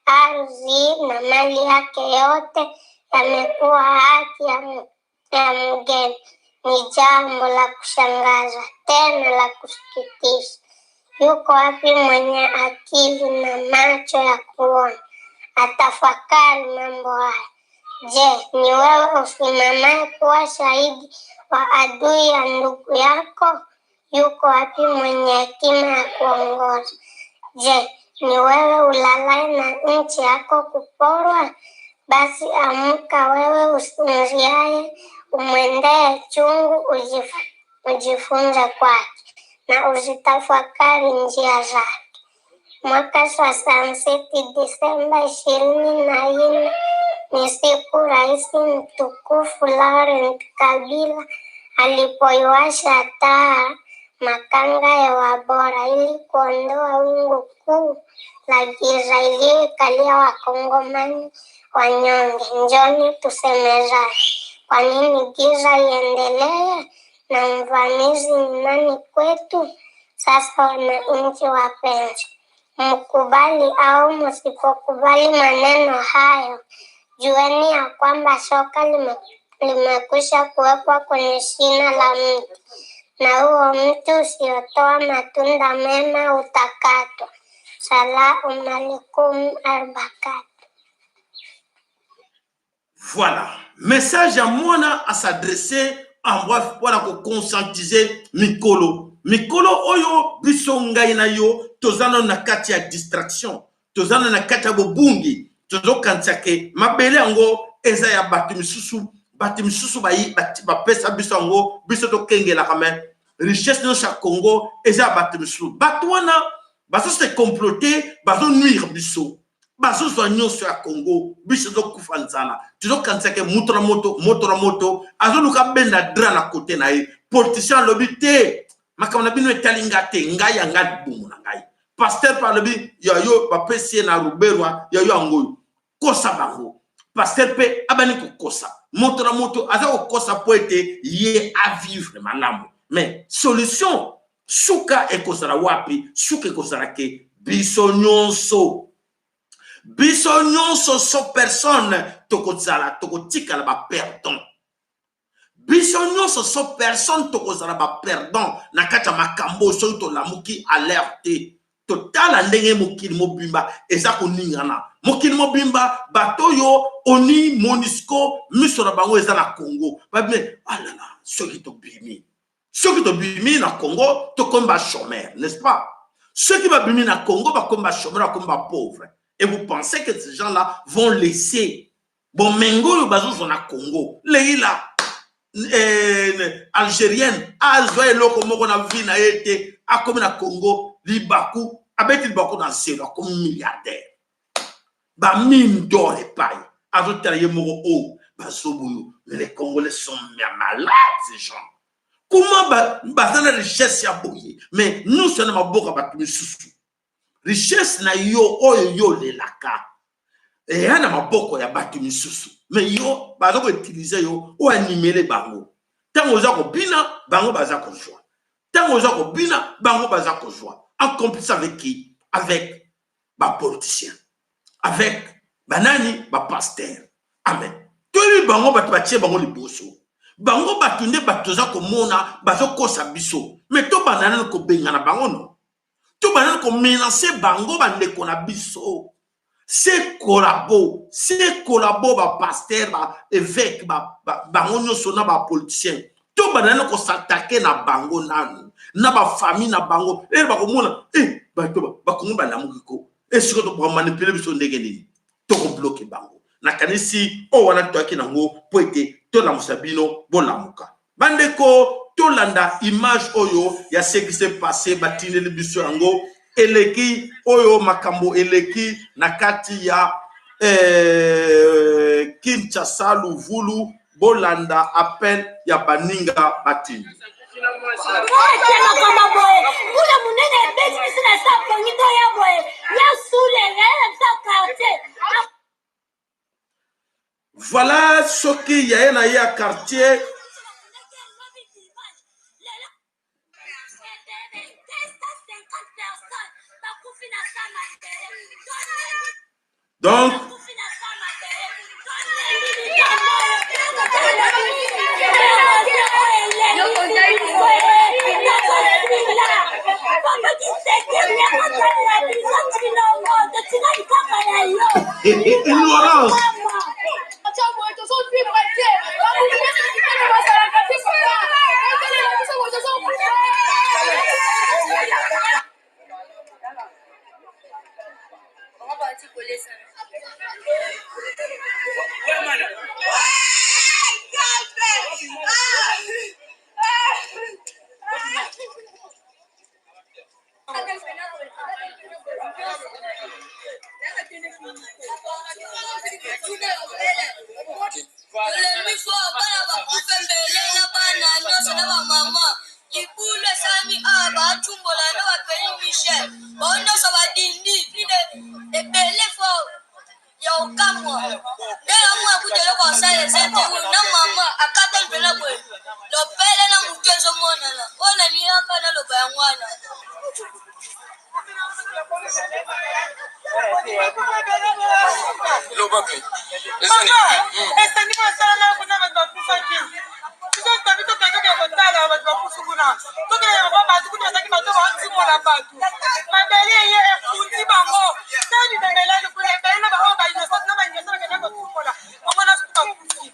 Ardhi na mali yake yote yamekuwa haki ya mgeni. Ni jambo la kushangaza tena la kusikitisha. Yuko wapi mwenye akili na macho ya kuona? Atafakari mambo haya. Je, ni wewe usimamaye kuwa shahidi wa adui ya ndugu yako? Yuko wapi mwenye hekima ya kuongoza? Je, ni wewe ulalaye na nchi yako kuporwa? Basi amka wewe usinziaye, umwendee chungu, ujifunze kwake, na uzitafakari njia zake. Mwaka soixante-sept Disemba 24 ni siku Rais mtukufu Laurent Kabila alipoiwasha taa makanga ya wabora ili kuondoa wingu kuu la giza iliyoikalia Wakongomani wanyonge. Njoni tusemezane, kwa nini giza liendelee na mvamizi ni nani kwetu? Sasa wananchi wapenzi, mkubali au msipokubali maneno hayo, jueni ya kwamba shoka limekwisha kuwekwa kwenye shina la mti, na huo mti usiotoa matunda mema utakatwa. Salamu alaikum arbakatu. Voilà, message ya mwana as'adresse en bref mpona koconscientiser mikolo mikolo oyo biso ngai na yo toza nano na kati ya distraction, toza nano na kati ya bobungi, tozokanisa ke mabele yango eza ya bato misusu, bato misusu bapesa biso yango, biso tokengelaka, me richesse nyonso ya Congo eza ya bato misusu. Bato wana bazo se comploter, bazonuire biso, bazozwa nyonso ya Congo, biso tozokufa nzala. Tozokanisa ke moto na moto, moto na moto azoluka benda dra na kote na ye. Politicien alobi te, makambo na bino etali nga te, ngai ya ngai libumu na ngai. Pasteur mpe alobi ya yo bapesi ye na Ruberwa, ya yo yango oyo kosa bango. Pasteur mpe abandi kokosa, moto na moto aza kokosa mpo ete ye avivre malamu. Mais solution suka ekozala wapi? Suka ekozala ke biso nyonso, biso nyonso so personne tokozala, tokotikala baperdant. Biso nyonso so personne tokozala baperdant na kati ya makambo soki tolamuki alerte. Totala ndenge mokili mobimba eza koningana. Mokili mobimba, bato oyo oni Monusco, miso na bango eza na Congo. Babime alala, soki tobimi, soki tobimi na Congo, tokomi bachômeur, n'est-ce pas? Soki babimi na Congo, bakomi bachômeur, bakomi bapauvre. Et vous pensez que ces gens-là vont laisser bomengo oyo bazozwa na Congo? Leila algérienne azwa eloko moko na vie na ye te, akomi na Congo, libaku abeti libaku na zelo, akomi milliardaire, bamine d'or epai azotala ye moko oyo bazoboyo. Mais les Congolais sont malades, ces gens. Comment baza na richesse ya boye, mais nyonso na maboko ya bato misusu? Richesse na yo oyo yo olelaka eya na maboko ya bato misusu, mais yo baza koutiliser yo, oyo animele bango. Ntango oza kobina, bango baza kozwa. Ntango oza kobina, bango baza kozwa. En complice avec qui? Avec bapoliticien, avec banani, bapasteur. Amen. Toyebi bango, bato batie bango liboso, bango bato nde bato toza komona bazokosa biso. Mais tobanda nani kobengana bango? No, tobanda nani komenacer bango? Bandeko na biso. Se collabo, se collabo ba pasteur, ba évêque, ba, ba bango nyonso na ba politicien. To banda nano ko s'attaquer na bango nanu, na ba famille na bango. Eh bakomona, eh bato ba Kongo balamuki ko. Eh sikoyo to manipuler biso ndenge nini? Toko bloquer bango. Nakanisi oyo wana toyaki nango mpo ete tolamusa bino bolamuka. Bandeko tolanda image oyo ya ce qui s'est passe batindeli biso yango eleki oyo makambo eleki na kati ya eh, Kinshasa Luvulu bolanda appel ya baninga batindi. Makambo boye mbula monene ebeti biso na sa pongi toya boye ya sule yaye na biso ya quartier. Voilà soki yaye na ye ya quartier. Donc ignorance. Tolembi fo bana bakufa ebele na bana nyonso na bamama libulu esalami awa batumbola na bapeli michel bango nyonso badindi plus de ebele fo ya kokamwa nde namona kutu eloko asala eza te oyo na mama akatani mpena boye lopele na motu ezomonana oyo nalingaka naloba yango wana. Esengi mosala kuna bato bakufaki biso tobi tokende kotala bato bakufi kuna tokende bango bato kuna bazalaki bato baotimola bato mabele eye efundi bango te bibembelani kuna ebele na baoyo bainocent na bainocent bakende kotimola bango nyonso bakufi.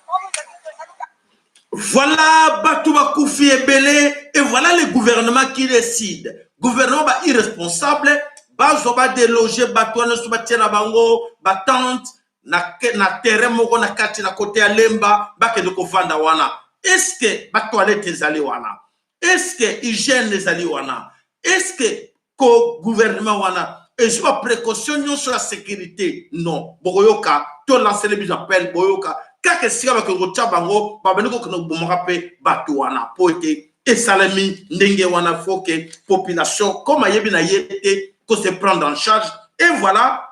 Voilà bato bakufi ebele et voilà le gouvernement qui décide. Gouvernement ba irresponsable bazwa ba déloger bato wana nyonso batie na bango ba tente na, na terrain moko na kati na kote ya Lemba bakende kovanda wana. Est-ce que ba toilette ezali wana? Est-ce que hygiène ezali wana? Est-ce que ko gouvernement wana ezwi ba précaution nyonso ya sécurité? Non, bokoyoka to lancele biso appel, boyoka kaka esika bakende kotya bango babandi kokende kobomaka mpe bato wana mpo ete esalemi ndenge wana. Faut que population comme ayebi na ye te ko se prendre en charge et voilà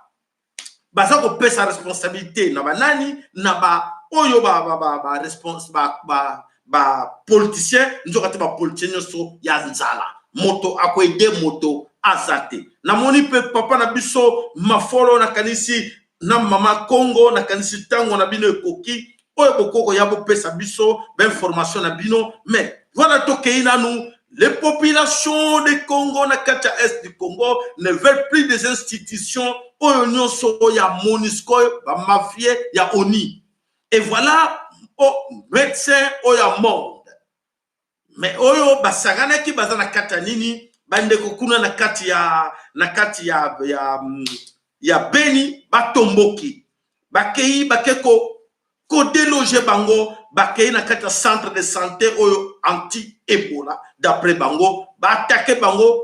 baza kopesa responsabilité na banani na ba oyo ba ba ba ba respons ba ba ba politicien nzoka te ba politicien nyonso ya nzala moto akoede moto aza te. Namoni mpe papa na biso Mafolo, nakanisi na mama Congo, nakanisi ntango na bino ekoki oyo bokoko ya bopesa biso bainformation na bino. Mais voilà, tokei nanu. Les populations de Congo na kati ya est du Congo ne veulent plus des institutions oyo nyonso ya MONUSCO, bamafie ya ONI et voilà o médecin oyo ya monde mais oyo basanganaki baza na kati ya nini bandeko kuna na kati ya na kati ya ya, ya Beni batomboki bakei bake ko kodeloge bango bakei na kati ya centre de santé oyo anti ebola d'après bango baatake bango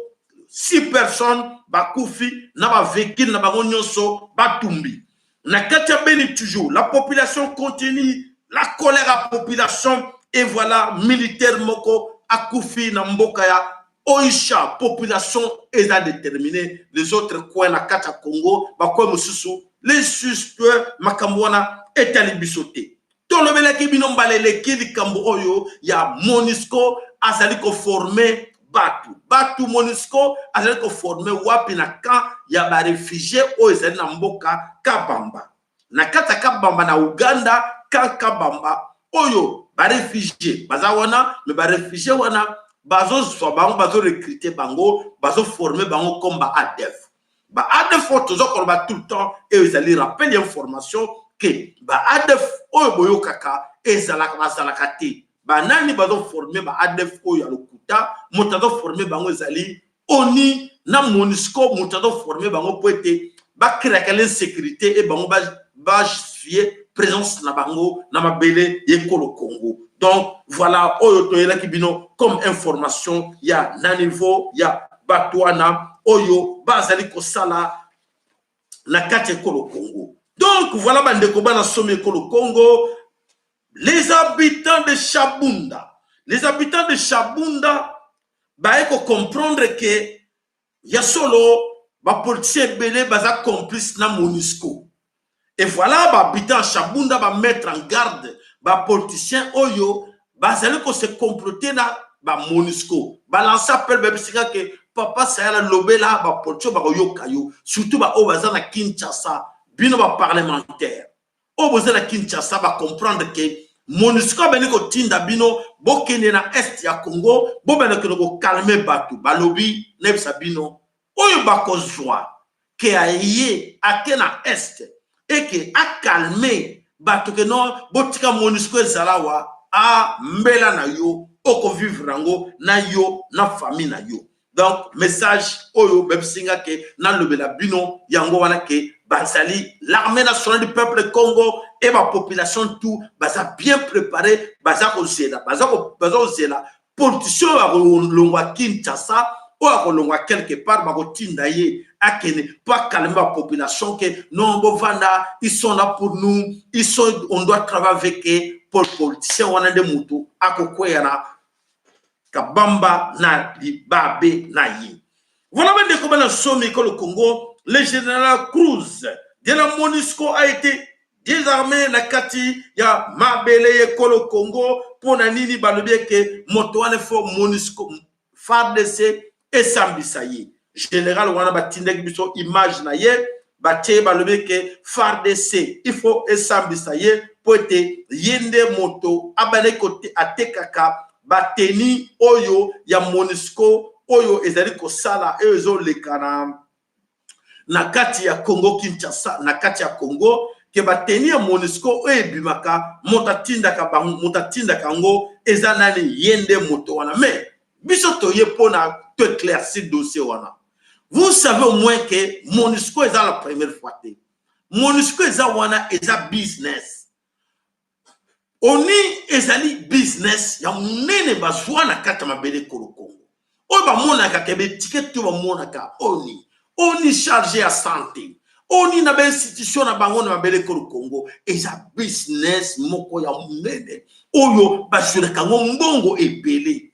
6 personnes bakufi na bavéhicule na bango nyonso batumbi na kati ya Beni. Toujours la population continue la colère ya population et voilà militaire moko akufi na mboka ya Oisha. Population eza déterminé. Les autres coins na kati ya Congo, bacoin mosusu, les suspects makambo wana etali biso te. Tolobelaki bino mbala eleki likambo oyo ya MONUSCO azali koforme bato bato MONUSCO azali koforme wapi? Na camp ya baréfugie oyo ezali na mboka Kabamba, na kati ya Kabamba na Uganda. Camp Kabamba oyo baréfugie baza wana, mais baréfugie wana bazozwa bango, bazorecrute bango, bazoforme bango comme ba ADF. Ba ADF oyo toza koloba tout le temps, oyo ezali rappel ya information ke ba ADF oyo boyokaka ezalaka bazalaka te. Banani bazoforme ba ADF oyo ya lokuta? Moto azoforme bango ezali ONU na MONUSCO. Moto azoforme bango mpo ete bacréaka l'insécurité e bango bajustifie présence na bango na mabele ya ekolo Congo. Donc voilà oyo toyelaki bino comme information ya na niveau ya bato wana oyo bazali kosala na kati ya ekolo Congo. Donc voilà, bandeko bana somi ekolo Congo, les habitants de Shabunda, les habitants de Shabunda baye kocomprendre ke ya solo bapoliticien ebele baza complice na MONUSCO. Et voilà, bahabitant ya Shabunda bamettre en garde bapoliticien oyo bazali kose comploter na bamonusco. Balance appel, bayebisinga ke papa Sayala, lobela bapoliticien bakoyoka yo, surtout baoyo baza na Kinshasa. Bino baparlementaire oyo boza na Kinshasa, bacomprendre ke MONUSCO abandi kotinda bino bokende na est ya Congo, bobanda kende kocalmer bato. Balobi nayebisa bino, oyo bakozwa ke aye ake na est eke acalmer bato ke non, botika MONUSCO ezala wa a mbela na yo, okovivre yango na yo na famille na yo. Donc message oyo bayebisinga ke nalobela bino yango wana, ke bazali l'armée nationale du peuple Congo et bapopulation tout baza bien préparé, baza kozela, baza kozela politicien oyo akolongwa Kinshasa, oyo akolongwa quelque part, bakotinda ye akende mpo acalmer bapopulation ke non, bovanda, ils sont là pour nous, ils sont, on doit travailler avec eux. Pour politicien wana nde motu akokweya na kabamba na libabe na ye. Voilà, bandeko bana somi ekolo Congo, le général Cruz de la MONUSCO a été désarmé na kati ya mabele ekolo Congo. Mpo na nini? Balobi eke moto wana fo MONUSCO, FARDC esambisa ye. Général wana, batindaki biso image na ye, batie, balobi eke FARDC il faut esambisa ye mpo ete ye nde moto abandaki atekaka bateni oyo ya MONUSCO oyo ezali kosala, oyo ezoleka na kati ya Congo Kinshasa, na kati ya Congo, ke bateni ya MONUSCO oyo ebimaka, moto atindaka bango, moto atindaka yango eza nani? Ye nde moto wana. Mais biso toye mpona to éclaircir dossier wana. Vous savez au moins que MONUSCO eza la première fois te. MONUSCO eza wana, eza business. ONU ezali business ya monene bazwa na kati ya mabele ekolo Congo. Oyo bamonaka ke baétiquette to bamonaka ONU, ONU chargé ya santé, ONU na bainstitution na bango na mabele ekolo Congo, eza business moko ya monene oyo bazwelaka yango mbongo ebele.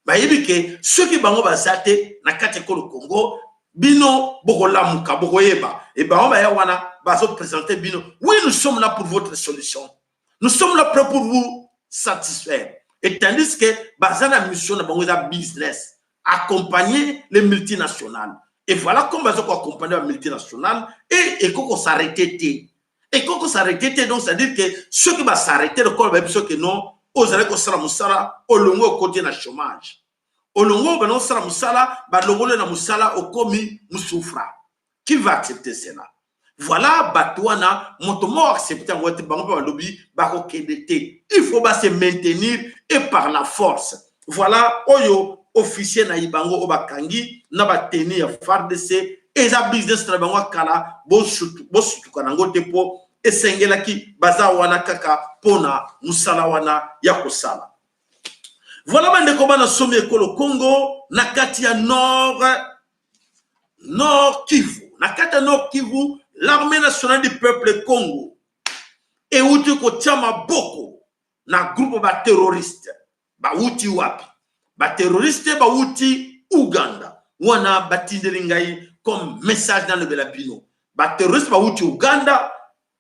Bayebi ke soki bango baza te na kati ekolo Congo, bino bokolamuka, bokoyeba. E bango baya wana, bazoprésente bino: oui, nous sommes là pour votre solution, nous sommes là prêts pour vous satisfaire. Et tandis que baza na mission na bango, eza business, accompagner les multinationales. Et voilà comme baza koaccompagner bamultinationales et ekoki kosarrêter te, ekoki kosarrêter te. Donc c'est à dire que soki basarrêter, lokola bayebi soki non, ozali kosala mosala, olongo, okoti na chômage, olongo, bana osala mosala, balongoli na mosala, okomi mosufra. Qui va accepter cela? Voilà, bato wana, moto moko accepte yango te. Bango mpe balobi bakokende te, il faut base maintenir et par la force. Voilà oyo officier na ye bango oyo bakangi na bateni ya FARDC, eza business na bango akala. Bosutuka nango te, mpo esengelaki baza wana kaka mpona mosala wana ya kosala. Voilà, bandeko bana somi ekolo Congo, na kati ya Nord Kivu, na kati ya Nord Kivu, l'armée nationale du peuple Congo euti kotia maboko na groupe baterroriste. Bawuti wapi baterroriste? Bawuti Uganda. Wana batindeli ngai comme message nalobela bino, baterroriste bawuti Uganda,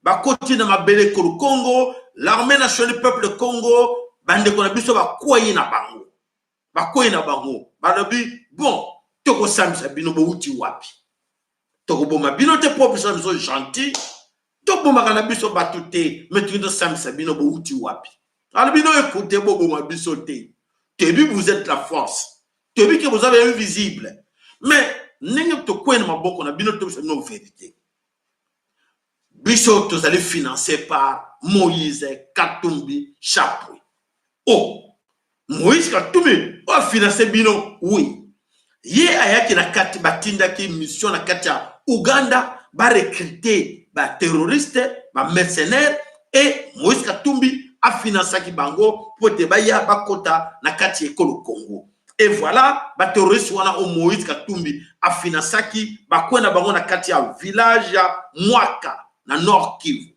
bakoti na mabele ekolo Congo. L'armée nationale du peuple Congo, bandeko na biso bakwei na bango, bakwei na bango. Balobi: bon, tokosambisa bino, bowuti wapi? Tokoboma bino te, mpo biso na biso gentil, tobomaka na biso bato te, mais toki tosambisa bino, bowuti wapi? Alobi no, ekute, boboma biso te, toyebi vous êtes la force, toyebi ke boza bainvisible, mais Ndenge tokwei na maboko na bino, tobisa bino verite. Biso tozali finance par Moïse Katumbi Chapwe. Oh, Moïse Katumbi oyo afinance bino, oui. Ye ayaki na kati, batindaki mission na kati ya Uganda, ba recruter ba terroristes, ba mercenaires, et Moïse Katumbi afinansaki bango po ete baya bakota na kati ya ekolo Congo. Et voilà, ba terroristes wana o Moïse Katumbi afinansaki bakwe na bango na kati ya village ya Mwaka na Nord Kivu.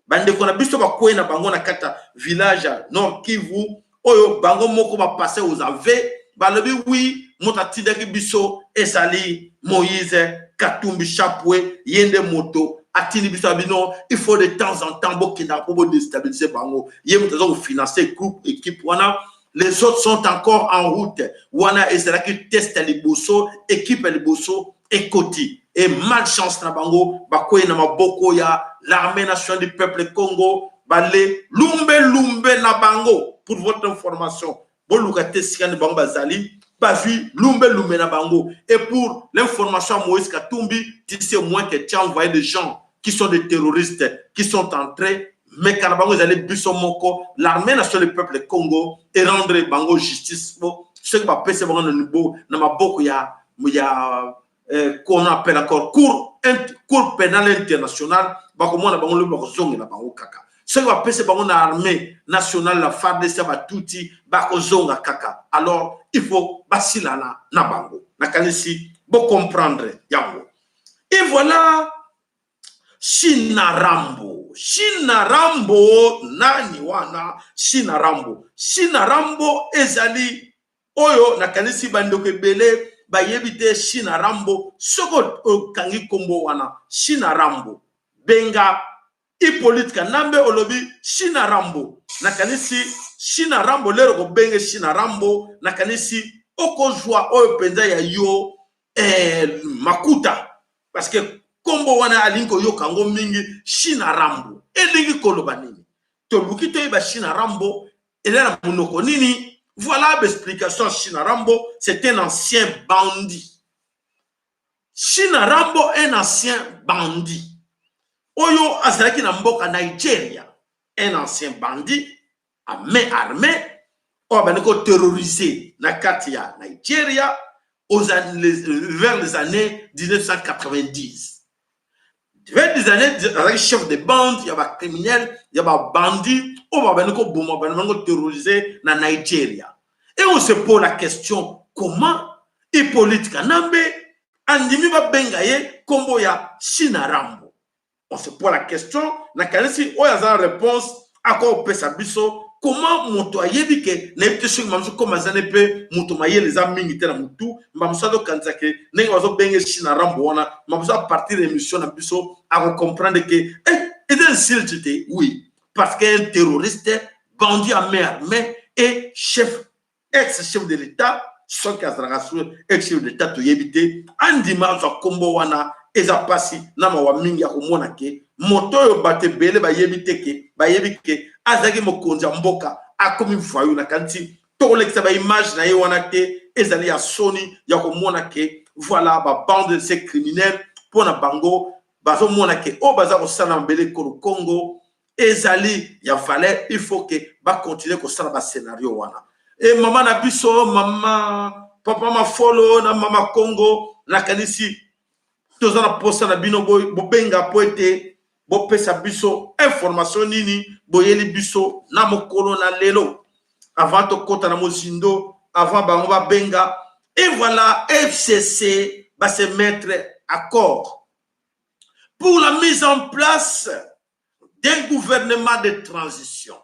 Bandeko na biso bakwe na bango na kati ya village ya Nord Kivu oyo bango moko ba passer aux aveux, balobi oui, moto atindaki biso ezali Moïse Katumbi Chapwe, ye nde moto atindi biso ya bino, il faut de temps en temps bokendaka mpo bodestabiliser bango. Ye moto aza kofinancer groupe équipe wana. Les autres sont encore en route. Wana ezalaki test ya liboso, équipe ya liboso ekoti. Et malchance na bango, bakwei na maboko ya l'armée nationale du peuple Congo, bale lumbe lumbe na bango. Pour votre information, boluka te esika nde bango bazali, bazwi lumbe lumbe na bango. Et pour l'information à Moïse Katumbi, tu sais au moins que tu as envoyé des gens qui sont des terroristes, qui sont entrés, mais kana bango ezali biso moko, l'armée nationale du peuple Congo, et rendre bango justice po soki bapesi bango na nibo na maboko ya ya qu'on appelle encore cour pénale internationale, bakomona bango lobi, bakozongela bango kaka. Soki bapesi bango na armée nationale, la FARDC ya batuti, bakozonga kaka. Alors il faut basilana na bango. Nakanisi bocomprendre yango. Et voilà Shina Rambo. Shina Rambo nani wana? Shina Rambo, Shina Rambo ezali oyo nakanisi bandeko ebele bayebi te. Shina Rambo, soki okangi nkombo wana Shina Rambo, benga Hippolyte Kanambe, olobi Shina Rambo. Nakanisi Shina Rambo, lero kobenge Shina Rambo, nakanisi okozwa oyo mpenza ya yo makuta, parce que nkombo wana alingi koyoka yango mingi. Shina Rambo elingi koloba nini? Toluki toyeba Shina Rambo eza na monoko nini. Voilà l'explication. Shina Rambo, c'est un ancien bandit. Shina Rambo, un ancien bandit oyo azalaki na mboka Nigeria, un ancien bandit à main armée oyo abandi koterroriser na kati ya Nigeria vers les années 1990. Vers des années, azalaki chef de bande ya bacriminel, ya babandi oyo babandi koboma, babandi koterroriser na Nigeria. Et on se pose la question, comment Hippolyte Kanambe andimi babenga ye nkombo ya Shina Rambo? On se pose la question. Nakanisi oyo aza na réponse akopesa biso. Comment moto ayebi ke, nayebi te soki mamosu koma azali mpe moto mayele eza mingi te na motu, mamosu azokanisa ke ndenge bazobenge Shina Rambo wana, mamosu à partir ya émission na biso akocomprendre ke eza insulte te. Oui, parce qu'un terroriste, bandit à main armée et chef, ex chef de l'État, soki azalaka so ex chef de l'État, toyebi te, andima azwa nkombo wana, eza mpasi na mawa mingi ya komona ke moto oyo bato ebele bayebi te ke bayebi ke azalaki mokonzi ya mboka akomi voyou. Nakanisi tokolekisa baimage na ye wana te. Ezali ya soni ya komona ke voilà babande de ces criminels, mpo na bango bazomona ke oyo baza kosala mabele ekolo Congo ezali ya valeur, il faut ke bacontinue kosala bascénario wana. E mama na biso, mama papa Mafolo na mama Congo, nakanisi toza na posa na bino bobenga po ete bopesa biso information nini boyeli biso na mokolo na lelo. Avant tokɔta na mozindo, avant bango babenga, et voilà, FCC va se mettre accord pour la mise en place d'un gouvernement de transition.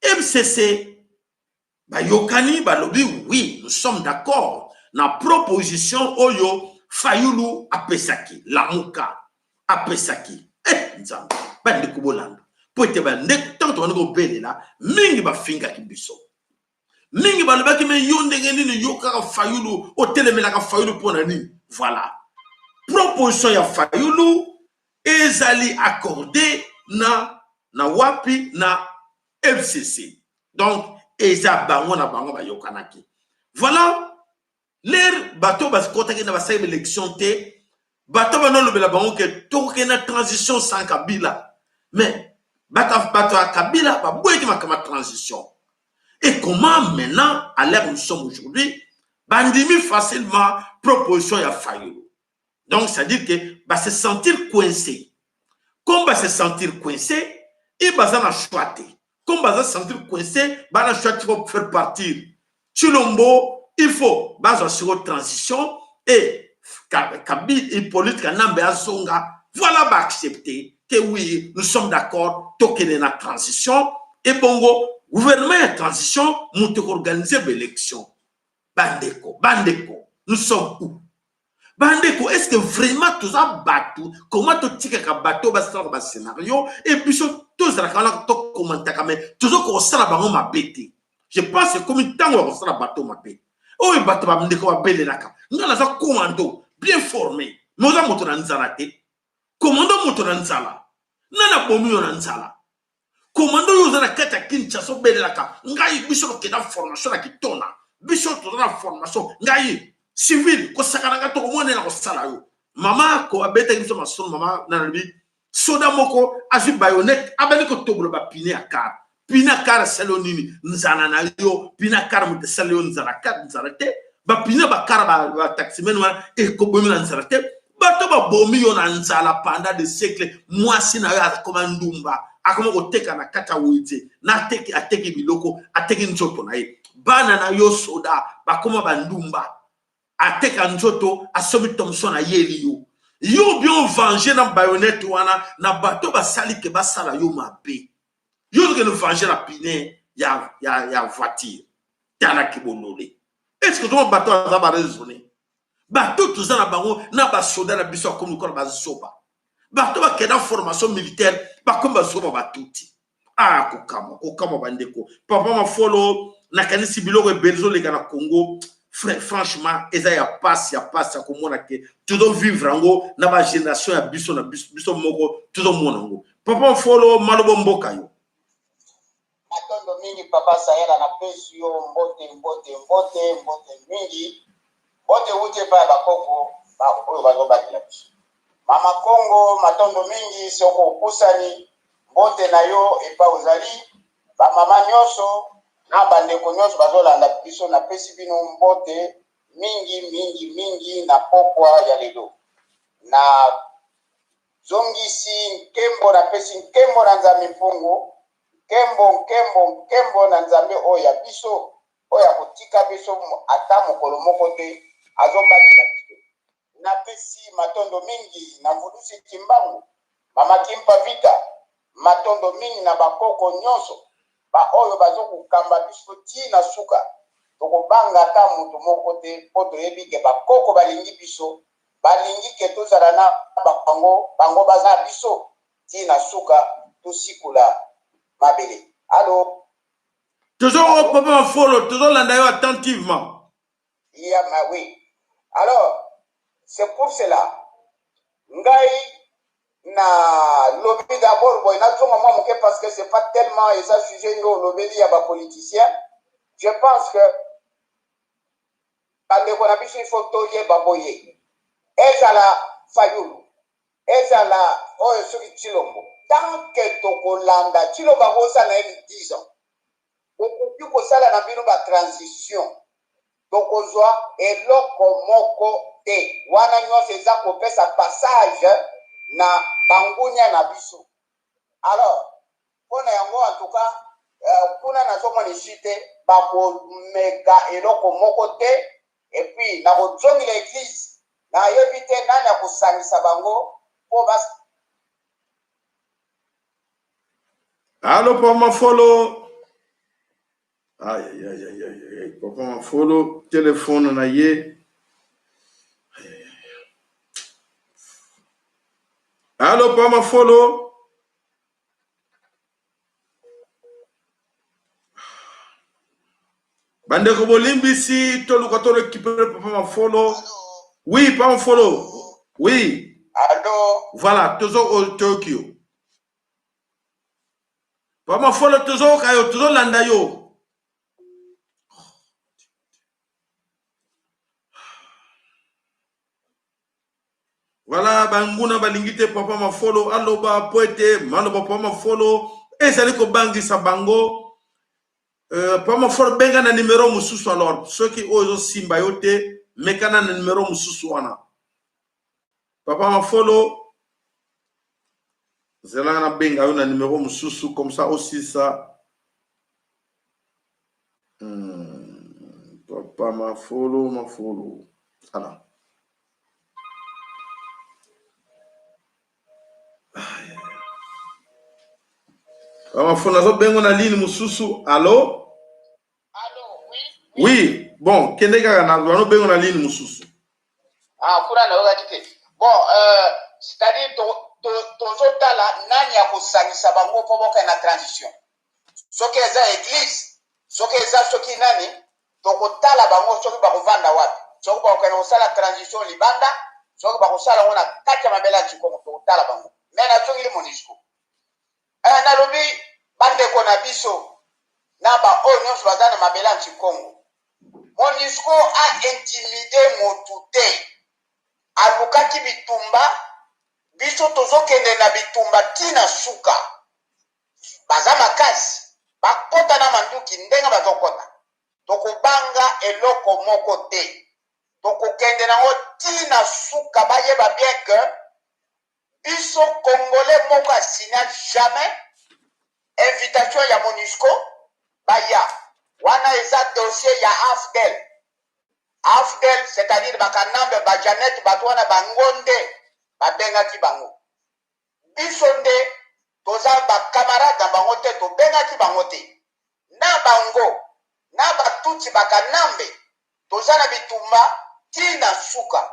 FCC bayokani, balobi oui, nous sommes d'accord na proposition oyo Fayulu apesaki, Lamuka apesaki. Nzambe, bandeko bolanda, po ete bandeko, ntango tobandi kobelela mingi, bafingaki biso mingi, balobaki: me yo ndenge nini, yo kaka Fayulu, otelemelaka Fayulu mpo na nini? Voilà, proposition ya Fayulu ezali accordé na wapi? Na FCC. Donc eza bango na bango bayokanaki. Voilà. L'heure bato bakotaki na basali élection te, bato banolobela bango ke tokokende na transition sans Kabila. Mais bato bato ya Kabila baboyaki makambo ya transition. Et comment maintenant, à l'heure où nous sommes aujourd'hui, bandimi facilement proposition ya Fayulu. Donc, c'est-à-dire que ba se sentir coincé. Comme ba se sentir coincé, et baza na choix te. Comme baza se sentir coincé, ba na choix pour faire partir. Tshilombo, il faut baza sur transition et Kabila Hippolyte Kanambe azonga. Voilà ba accepter que oui, nous sommes d'accord, tokende na transition et bongo gouvernement ya transition moto organiser l'élection. Bandeko, bandeko, nous sommes où? Bandeko, est ce que vraiment toza bato? Comment totikaka bato basalaka bascénario e biso tozalaka wana tokomantaka, mais toza kosala bango mabe te? Je pense ekomi ntango ya kosala bato mabe oyo bato bandeko babelelaka. Nga naza commando bien formé, mais oza moto na nzala te. Commando moto na nzala, nani abomi yo na nzala? Commando oyo oza na kati ya Kinshasa obelelaka ngai, biso tokenda formation na Kitona, biso toza na formation, ngai civil kosakana ngai tokomona na kosala yo. Mama ko abetaki biso masolo, mama nalobi soda moko azwi bayonete abandi kotobola bapine ya kar. Pine ya kar asali yo nini? Nzala na yo, pine ya kar moto esali yo nzala, kar nzala te. Bapine bakara bataximene wana ekobomi na nzala te. Bato babomi yo na nzala pendant des siècles. Mwasi na yo akoma ndumba, akoma koteka na kati ya wenze, na ateki, ateki biloko, ateki nzoto na ye. Bana na yo soda bakoma bandumba, ateka nzoto, asombi Thomson, ayeli yo. Yo bien venger na bayonete wana na bato basali ke basala yo mabe. Yo ozokende venger na pine ya voiture. Tala kibolole. Est ce que toma bato aza ba raisonner? Bato toza na bango na basoda na biso akomi lokola bazoba. Bato bakenda formation militaire bakomi bazoba batuti. Ah, kokamwa, kokamwa bandeko. Papa Mafolo, nakanisi biloko ebele ezoleka na Congo. Franchement, eza ya pasi, ya pasi ya komona ke tozovivre yango na bagénération ya biso na biso, biso moko tozomona yango. Papa Mafolo, malobo mboka yo. Matondo mingi papa Sayala, napesi yo mbote, mbote, mbote, mbote mingi. Mbote wuti epai ya bakoko oyo bazobatela biso. Mama Kongo, matondo mingi soko opusani, mbote na yo epai ozali. Bamama nyonso na bandeko nyonso bazolanda biso, napesi bino mbote mingi mingi mingi na pokwa ya lelo. Na zongisi nkembo, napesi nkembo na Nzambe Mpungu, nkembo, nkembo, nkembo na Nzambe oyo ya biso, oyo akotika biso ata mokolo moko te, azobatela biso. Napesi matondo mingi na Mvulusi Kimbangu, Mama Kimpa Vita, matondo mingi na bakoko nyonso baoyo bazokokamba biso ti na suka. Tokobanga ata moto moko te, mpo toyebi ke bakoko balingi biso, balingi ke tozala na bango, bango baza biso ti na suka, tosikola mabele. Allo? Tozo papa Mafolo, tozolanda yo attentivement. Ya ma oui. Alors, c'est pour cela ngai na lobi d'abord boye, nazonga mwa moke parce que c'est pas tellement eza sujet yo olobeli ya bapoliticien. Je pense que bandeko na biso, il faut toyeba boye, ezala Fayulu, ezala oyo soki Tshilombo, tant que tokolanda Tshilombo, akosala na ye 10 ans, bokoki kosala na bino batransition, tokozwa eloko moko te. Wana nyonso eza kopesa passage na bangunya na biso. Alors mpo na yango, en tout cas kuna nazomona esi te bakomeka eloko moko te. Et puis nakozongela église, nayebi te nani akosangisa bango mpo bas. Allo papa Mafolo. Aïe, aïe, aïe, aïe, aïe, aïe. Papa Mafolo, téléphone na ye. Allo papa Mafolo. Bandeko bolimbisi, toluka to récupérer papa Mafolo. Oui, papa Mafolo. Oui. Allo? Voilà, tozo toyoki yo. Papa Mafolo, tozoyoka yo, tozolanda yo. Voilà, banguna balingi te papa Mafolo aloba po ete maloba papa Mafolo ezali kobangisa bango. Papa Mafolo benga na numero mosusu alors soki oyo ezosimba yo te mekana na numero mosusu wana. Papa Mafolo zela na benga yo na numero mosusu comme ça osisa. Papa Mafolo Mafolo. Voilà. Papa nazobengo na ligne mosusu. Allo? Allo, oui. Oui, bon, kende kaka na banobengo na ligne mosusu. Ah, kuna nayokaki te. Bon, c'est-à-dire tozotala nani akosangisa bango mpo bokende na transition. Soki eza église, soki eza soki nani, tokotala bango soki bakovanda wapi. Soki bakokende kosala transition libanda, soki bakosala yango na kati ya mabele ya Tshikongo, tokotala bango. Mais nazongeli MONUSCO. Nalobi bandeko na biso na baoyo nyonso baza na mabele ya Tshikongo, MONUSCO a intimide motu te, alukaki bitumba, biso tozokende na bitumba tina suka. Baza makasi, bakota na manduki ndenge bazokota, tokobanga eloko moko te, tokokende nango tina suka. Bayeba bien que biso Congolais moko asigna jamais invitation ya MONUSCO baya wana. Eza dossier ya AFDL. AFDL, c'est-à-dire bakanambe, bajanet, bato wana bango nde babengaki bango. Biso nde toza bacamarade na bango te, tobengaki bango te. Na bango na batutsi bakanambe, toza na bitumba ntina suka.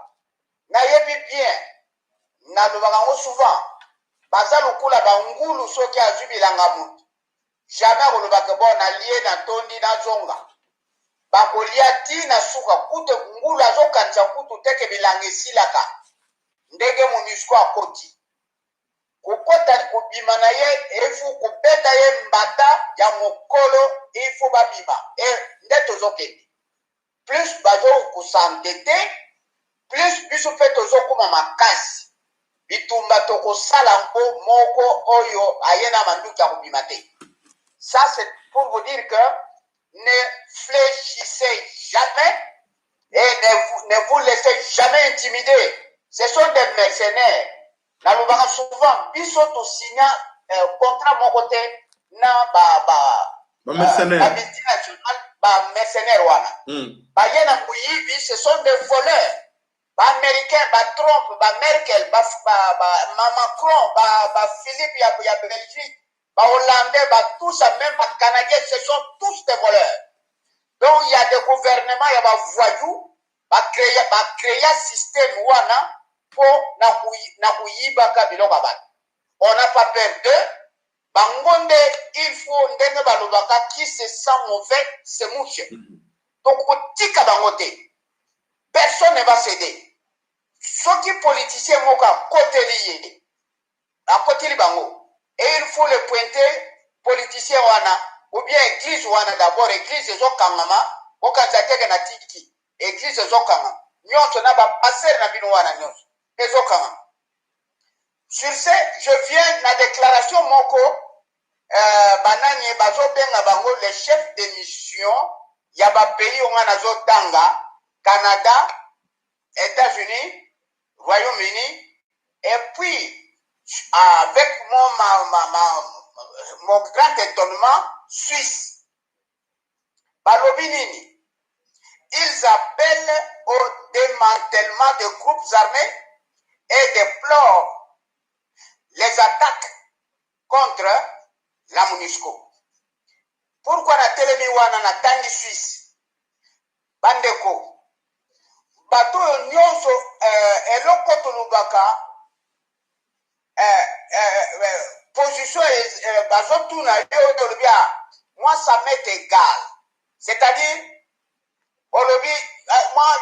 Nayebi bien, nalobaka yango souvent, baza lokola bangulu. Soki azwi bilanga motu, jamais akolobaka: "Bon, nalie, natondi, nazonga." Bakolia ntina suka. Kutu ngulu azokanisa kutu teke bilanga esilaka. Ndenge MONUSCO akoti, kokota kobima na ye, efu kobeta ye mbata ya mokolo, ifo babima. E nde tozokende, plus bazokos'entêter, plus biso mpe tozokóma makasi. Bitumba tokosala yango moko, oyo aye na manduki ya kobima te. Ça, c'est pour vous dire que ne fléchissez jamais et ne vous laissez jamais intimider. Ce sont des mercenaires. Nalobaka souvent, biso tosigna contrat moko te na ba bamercenaire, ba multinational, bamercenaire wana. Baye na moyibi, ce sont des voleurs. Baaméricain, batrump, bamerkel, bamacron, baphilippe ya Belgique, bahollandais, batousa, même bacanadien, ce sont tous des voleurs. Donc il y a des gouvernements ya bavoyou, bacréa système wana mpo na koyibaka biloko ya bato. On n'a pas peur d'eux. Bango nde il faut, ndenge balobaka, qui se sent mauvais se mouche. Tokotika bango te, personne ne va céder. Soki politicien moko akoteli ye, akoteli bango, et il faut le pointer, politicien wana ou bien église wana. D'abord église ezokangama, bokanisa teke na tiki église ezokangama nyonso na bapasteur na bino wana nyonso ezokangama. Sur ce, je viens na déclaration moko. Banani bazobenga bango les chefs de mission ya bapays oyo nga nazotanga: Canada, États-Unis, Royaume-Uni, et puis avec mon grand étonnement, Suisse. Balobi nini? Ils appellent au démantèlement des groupes armés et déplorent les attaques contre la MONUSCO. Pourquoi natelemi wana, natangi Suisse? Bandeko, bato oyo nyonso, eloko tolobaka, position, bazotuna yo oyo, olobi: "Ah, moi, ça m'est égal." C'est-à-dire olobi: "Moi,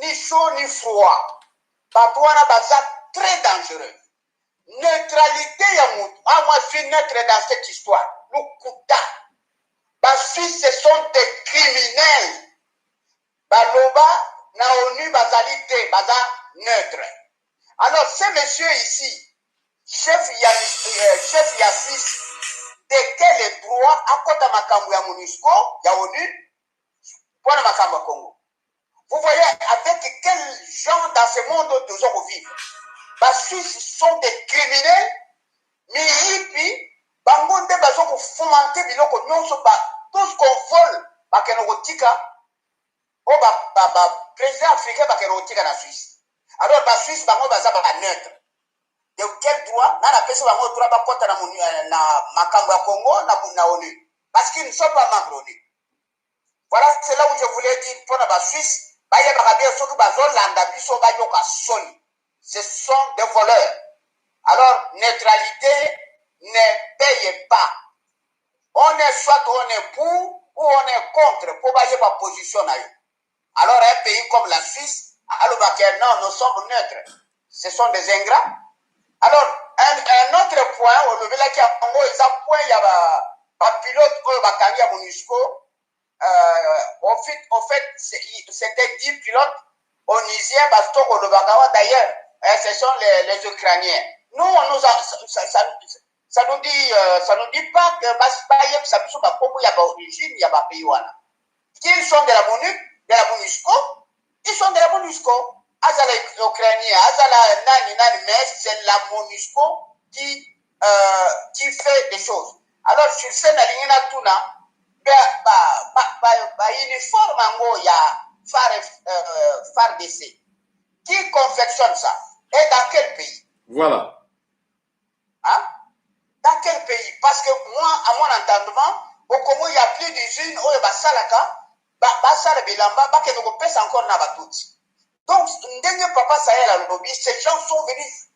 ni chaud ni froid." Bato wana baza très dangereux. Neutralité ya motu: "Ah, moi, je suis neutre dans cette histoire." Lokuta. Basuisse, ce sont des criminels. Baloba na ONU, bazali te, baza neutre. Alors ce monsieur ici, chef ya, chef ya Suisse, de quel droit akota makambo ya MONUSCO, ya ONU, mpona makambo ya Congo? Vous voyez avec quel gens dans ce monde toza kovivre. Basuisse sont des criminels, miyibi, bango nde bazo kofomenter biloko nyonso, ba tout ce qu'on vole bakende kotika oyo baprésident africain bakende kotika na Suisse. Alors Basuisse bango baza baneutre. De quel droit nga napesi bango droit bakɔta na makambo ya Congo na ONU? Parce qu'ils ne sont pas membres ONU. Voilà, c'est là où je voulais dire mpona Basuisse, bayebaka bien soki bazolanda biso, bayoka soni. Ce sont des voleurs. Alors neutralité ne paye pas. On est soit on est pour ou on est contre, mpo bayeba position na yo. Alors un pays comme la Suisse alobaka: non, nous sommes neutres. Ce sont des ingrats. Alors un autre point olobelaki yango eza point ya bapilote oyo bakangi ya MONUSCO. Au fait, c'était 10 pilotes onusiens bato kolobaka wa. D'ailleurs, ce sont les Ukrainiens. Nous, on nous a, ça nous dit pas que bayebisa biso bakombo ya baorigine ya bapays wana. Qu'ils sont de la MONUC, de la MONUSCO, ils sont de la MONUSCO. Azala ukrainien, azala nani nani, mais c'est la MONUSCO qui fait des choses. Alors sur ce, nalingi natuna bauniforme yango ya FARDC, qui confectionne ça et dans quel pays? Voilà. Hein? Dans quel pays? Parce que moi, à mon entendement, au Congo, il y a plus d'usines oyo basalaka, basala bilamba, bakende kopesa encore na Batutsi. Donc ndenge papa Sahel alobi, ces gens sont venus,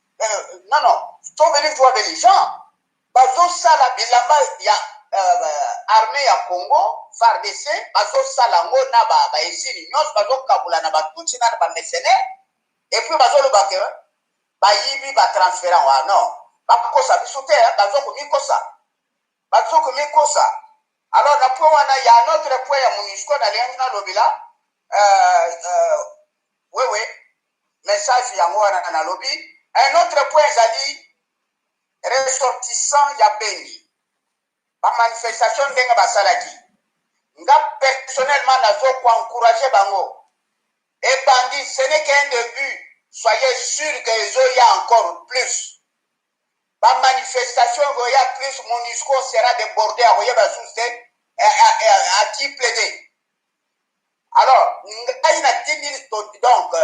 non, non, sont venus voir les gens bazosala bilamba ya armée ya Congo, FARDC, bazosala yango na baesili nyonso, bazokabula na Batutsi na bamercenaire, et puis bazoloba ke bayibi, batransfert yango. Ah non, bakokosa biso te, bazokomikosa, bazokomikosa. Alors na point wana ya un autre point ya MONUSCO nalingi nalobela, wewe message yango wana nalobi. Un autre point ezali ressortissant ya Beni, bamanifestation ndenge basalaki. Nga personnellement nazokoencourage bango. Ebandi, ce n'est qu'un début, soyez sûr que ezoya encore plus, bamanifestation ekoya plus. MONUSCO sera débordé, akoyeba susu te à qui plaider. Alors ngai natindi donc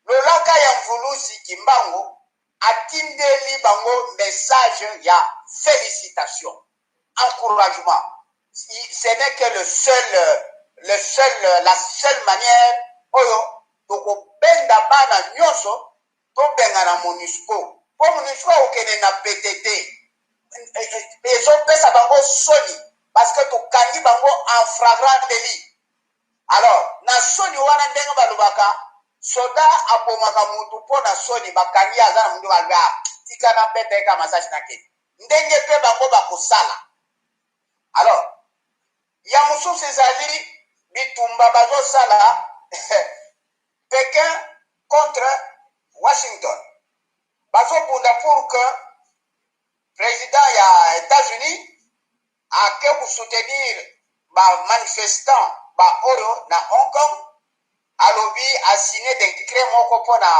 lolaka ya Mvuluzi Kimbangu atindeli bango message ya félicitation, encouragement. Ce n'est que le seul la seule manière oyo tokobenda bana nyonso, tobengana MONUSCO, mpo MONUSCO akokende na pete te. Ezopesa bango soni parce que tokangi bango en flagrant délit. Alors na soni wana, ndenge balobaka, soda abomaka mutu mpo na soni. Bakangi, aza na mundu, balobi: tika na beta eka masasi na kende. Ndenge mpe bango bakosala. Alors ya mosusu ezali bitumba bazosala Pékin contre Washington. Bazobunda pour que président ya États-Unis ake kosoutenir bamanifestant baoyo na Hong Kong. Alobi asigne décret moko mpona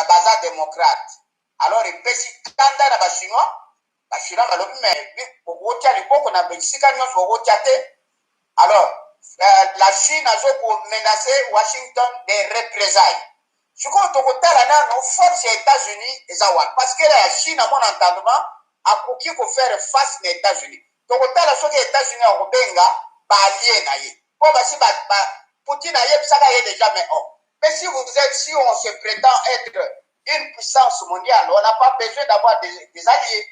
baza démocrate. Alors epesi kanda na Bachinois. Bachinois balobi: me bokotia liboko na bisika nyonso, bokotia te. Alors la Chine azokomenace Washington de représailles. Sikoyo tokotala nano force ya États-Unis eza wapi, parce que ya Chine, à mon entendement, akoki kofaire face na États-Unis. Tokotala soki États-Unis akobenga baallié na ye, mpo basi ba, Poutine ayebisaka ye déjà. Mais oh, mais si vous êtes si on se prétend être une puissance mondiale, on n'a pas besoin d'avoir des alliés.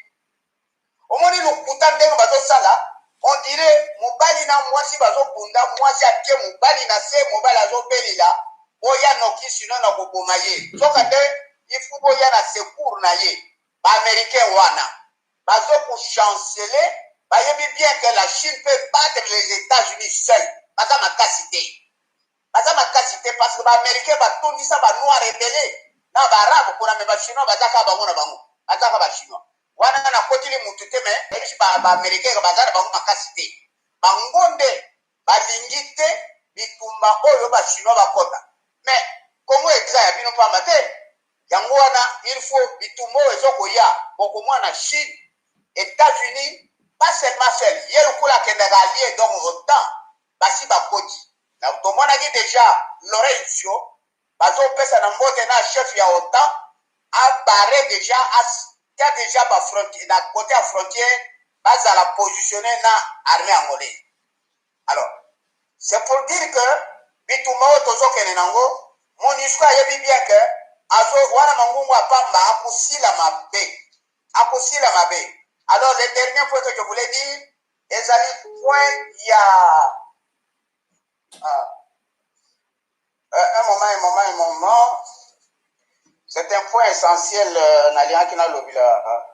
Omoni lokuta ndenge bazosala, on dirait mobali na mwasi bazobunda, mwasi atie mobali na se, mobali azobelela boya noki, sino na koboma ye. Soka nde ifu boya na secours na ye. Baaméricain wana bazokochancele, bayebi bien que la Chine peut battre les États-Unis seul. Baza makasi te, baza makasi te, parce que baaméricain batondisa banoir ebele. Na ba arabe kuna, mais ba chinois baza kaka bango na bango, baza kaka ba chinois wana. Nakoteli mutu te, mais nayebisi ba américain baza na bango makasi te. Bango nde balingi te bitumba oyo ba chinois bakota, mais Kongo eza ya bino pamba te. Yango wana il faut bitumba oyo ezokoya, bokomona Chine, États-Unis, pas seulement seul ye lokola akendaka allié, donc OTAN basi bakoti. Tomonaki déjà Lorenzo bazopesa na mbote na chef ya OTAN, abarrer déjà, atia déjà na côté ya frontière, bazala positionné na armée angolaise. Alors c'est pour dire que bitumba oyo tozokende nango, MONUSCO ayebi bien que azo wana mangungu apamba, akosila mabe, akosila mabe. Alors le dernier point que je voulais dire ezali point ya un moment, un moment, un moment, c'est un point essentiel. Nalingaki nalobi la,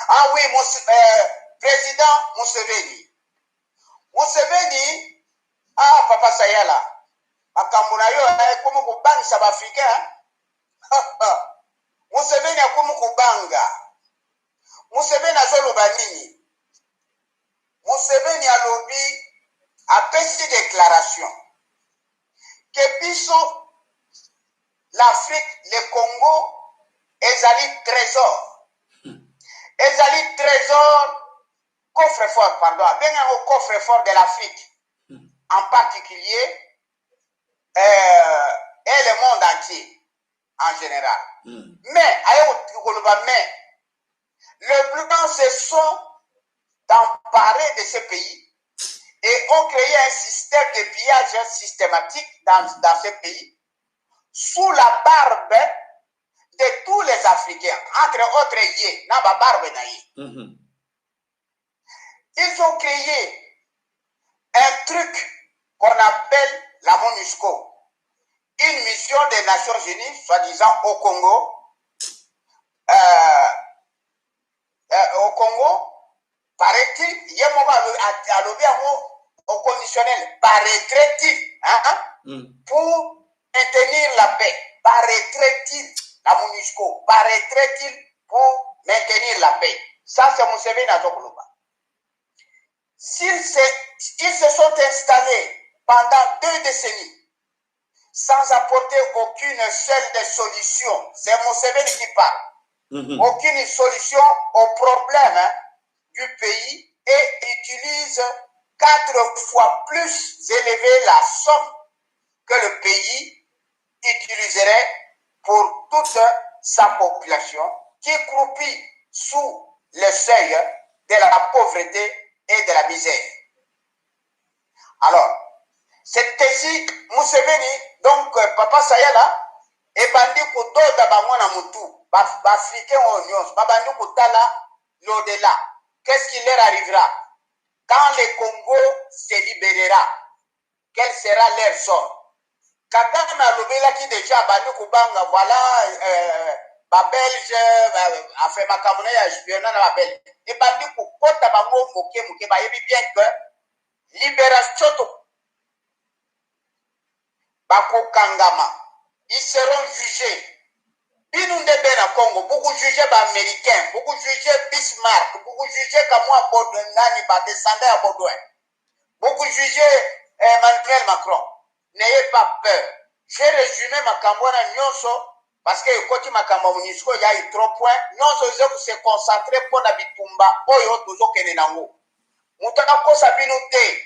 ah oui, président Museveni. Museveni, ah, papa Sayala, makambo na yo ekomi kobangisa baafricain. Museveni akomi kobanga. Museveni azoloba nini? Museveni alobi, apesi déclaration ke biso l'Afrique, le Congo ezali trésor, ezali trésor, coffre fort, pardon, abengi yango coffre fort de l'Afrique en particulier et le monde entier en général. Mais aye koloba, mais le blanc se sont emparés de ce pays et ont créé un système de pillage systématique dans ce pays sous la barbe de tous les Africains, entre autres ye, na ba barbe na ye. Ils ont créé un truc qu'on appelle la MONUSCO, une mission des Nations Unies, soi-disant au Congo, au Congo, paraît-il, ye moko alobi yango au conditionnel, paraîtrait-il, hein, pour maintenir la paix, paraîtrait-il, la MONUSCO, paraîtrait-il, pour maintenir la paix. Ça, c'est Museveni azokoloba. S'ils se, ils se sont installés pendant 2 décennies sans apporter aucune seule des solutions, c'est Museveni qui parle, aucune solution au problème, hein, du pays et utilise quatre fois plus élevé la somme que le pays utiliserait pour toute sa population qui croupit sous le seuil de la pauvreté et de la misère. Alors, c'est ainsi Museveni, donc Papa Sayala, ebandi kotoda bango na mutu, baafricain oyo nyonso babandi kotala l'au-delà. Qu'est-ce qui leur arrivera quand le Congo se libérera? Quel sera leur sort? Kagame alobelaki déjà, abandi kobanga. Voilà, babelge, enfin makambo na ya espionnage na babelge ebandi kokɔta bango moke moke. Bayebi bien que libération to bakokangama, ils seront jugés. Bino nde be na Congo bokojuger baaméricain, bokojuger Bismarck, bokojuger kamwa Baudouin, nani, badescendant ya Baudouin, bokojuger Emmanuel Macron. N'ayez pas peur. J'ai résumé makambo wana nyonso parce que ekoti makambo ya MONUSCO, ya trois points nyonso eza kose concentrer mpo na bitumba oyo tozokende nango. Moto akosa bino te,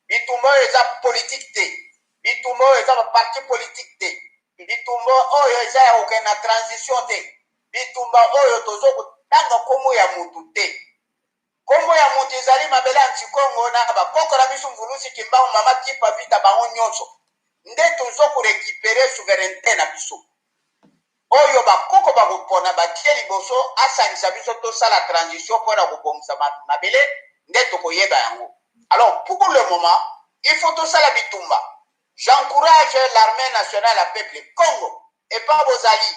bitumba oyo eza politike te, bitumba oyo eza baparti politike te, bitumba oyo eza ya kokende na transition te. Bitumba oyo tozokotanga nkombo ya mutu te. Nkombo ya mutu ezali mabele ya Ntikongo na bakoko na biso, Mvulusi Kimbangu, Mama Kipa Vita, bango nyonso nde tozokorécupérer souveraineté na biso oyo bakoko bakopona batie liboso asangisa biso, tosala transition mpona kobongisa mabele nde tokoyeba yango. Alors pour le moment il faut tosala bitumba. J'encourage l'armée nationale à peuple Congo epa bozali,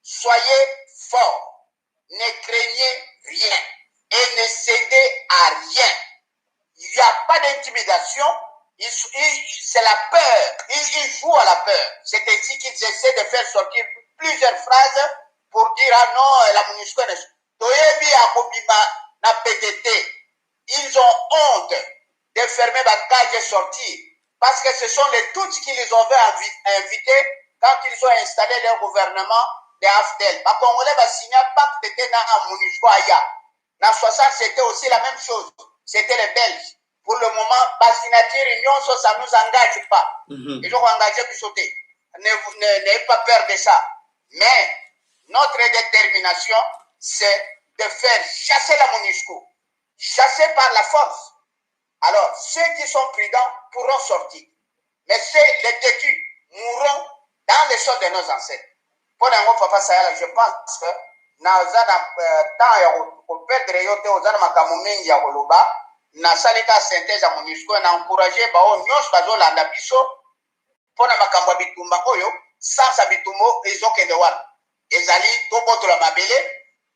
soyez forts, ne craignez rien et ne cédez à rien. Il n'y a pas d'intimidation, c'est la peur, ils jouent à la peur. C'est ainsi qu'ils essaient de faire sortir. plusieurs phrases pour dire ah non, la MONUSCO toyebi akobima na pete te. Ils ont honte de fermer ba cage et sortir parce que ce sont les Tutsis qui les ont invités quand ils ont installé leur gouvernement de AFDL. Ba Congolais ba signa pacte te na MONUSCO aya. Na 60 c'était aussi la même chose. C'était les Belges. Pour le moment, ba signature nyonso ça nous engage pas. Ils ont engagé biso te. N'ayez pas peur de ça. Mais notre détermination, c'est de faire chasser la MONUSCO. Chasser par la force. Alors, ceux qui sont prudents pourront sortir. Mais ceux, les têtus, mourront dans les sol de nos ancêtres. Mpo na yango, Papa Sayala, je pense que naza na temps ya koperdre yo te, oza na makambo mingi ya koloba. Nasali ka synthèse ya MONUSCO na encourage baoyo nyonso bazolanda biso mpo na makambo ya bitumba oyo. Sansa bitumba ezokende wapi? Ezali tobotola mabele,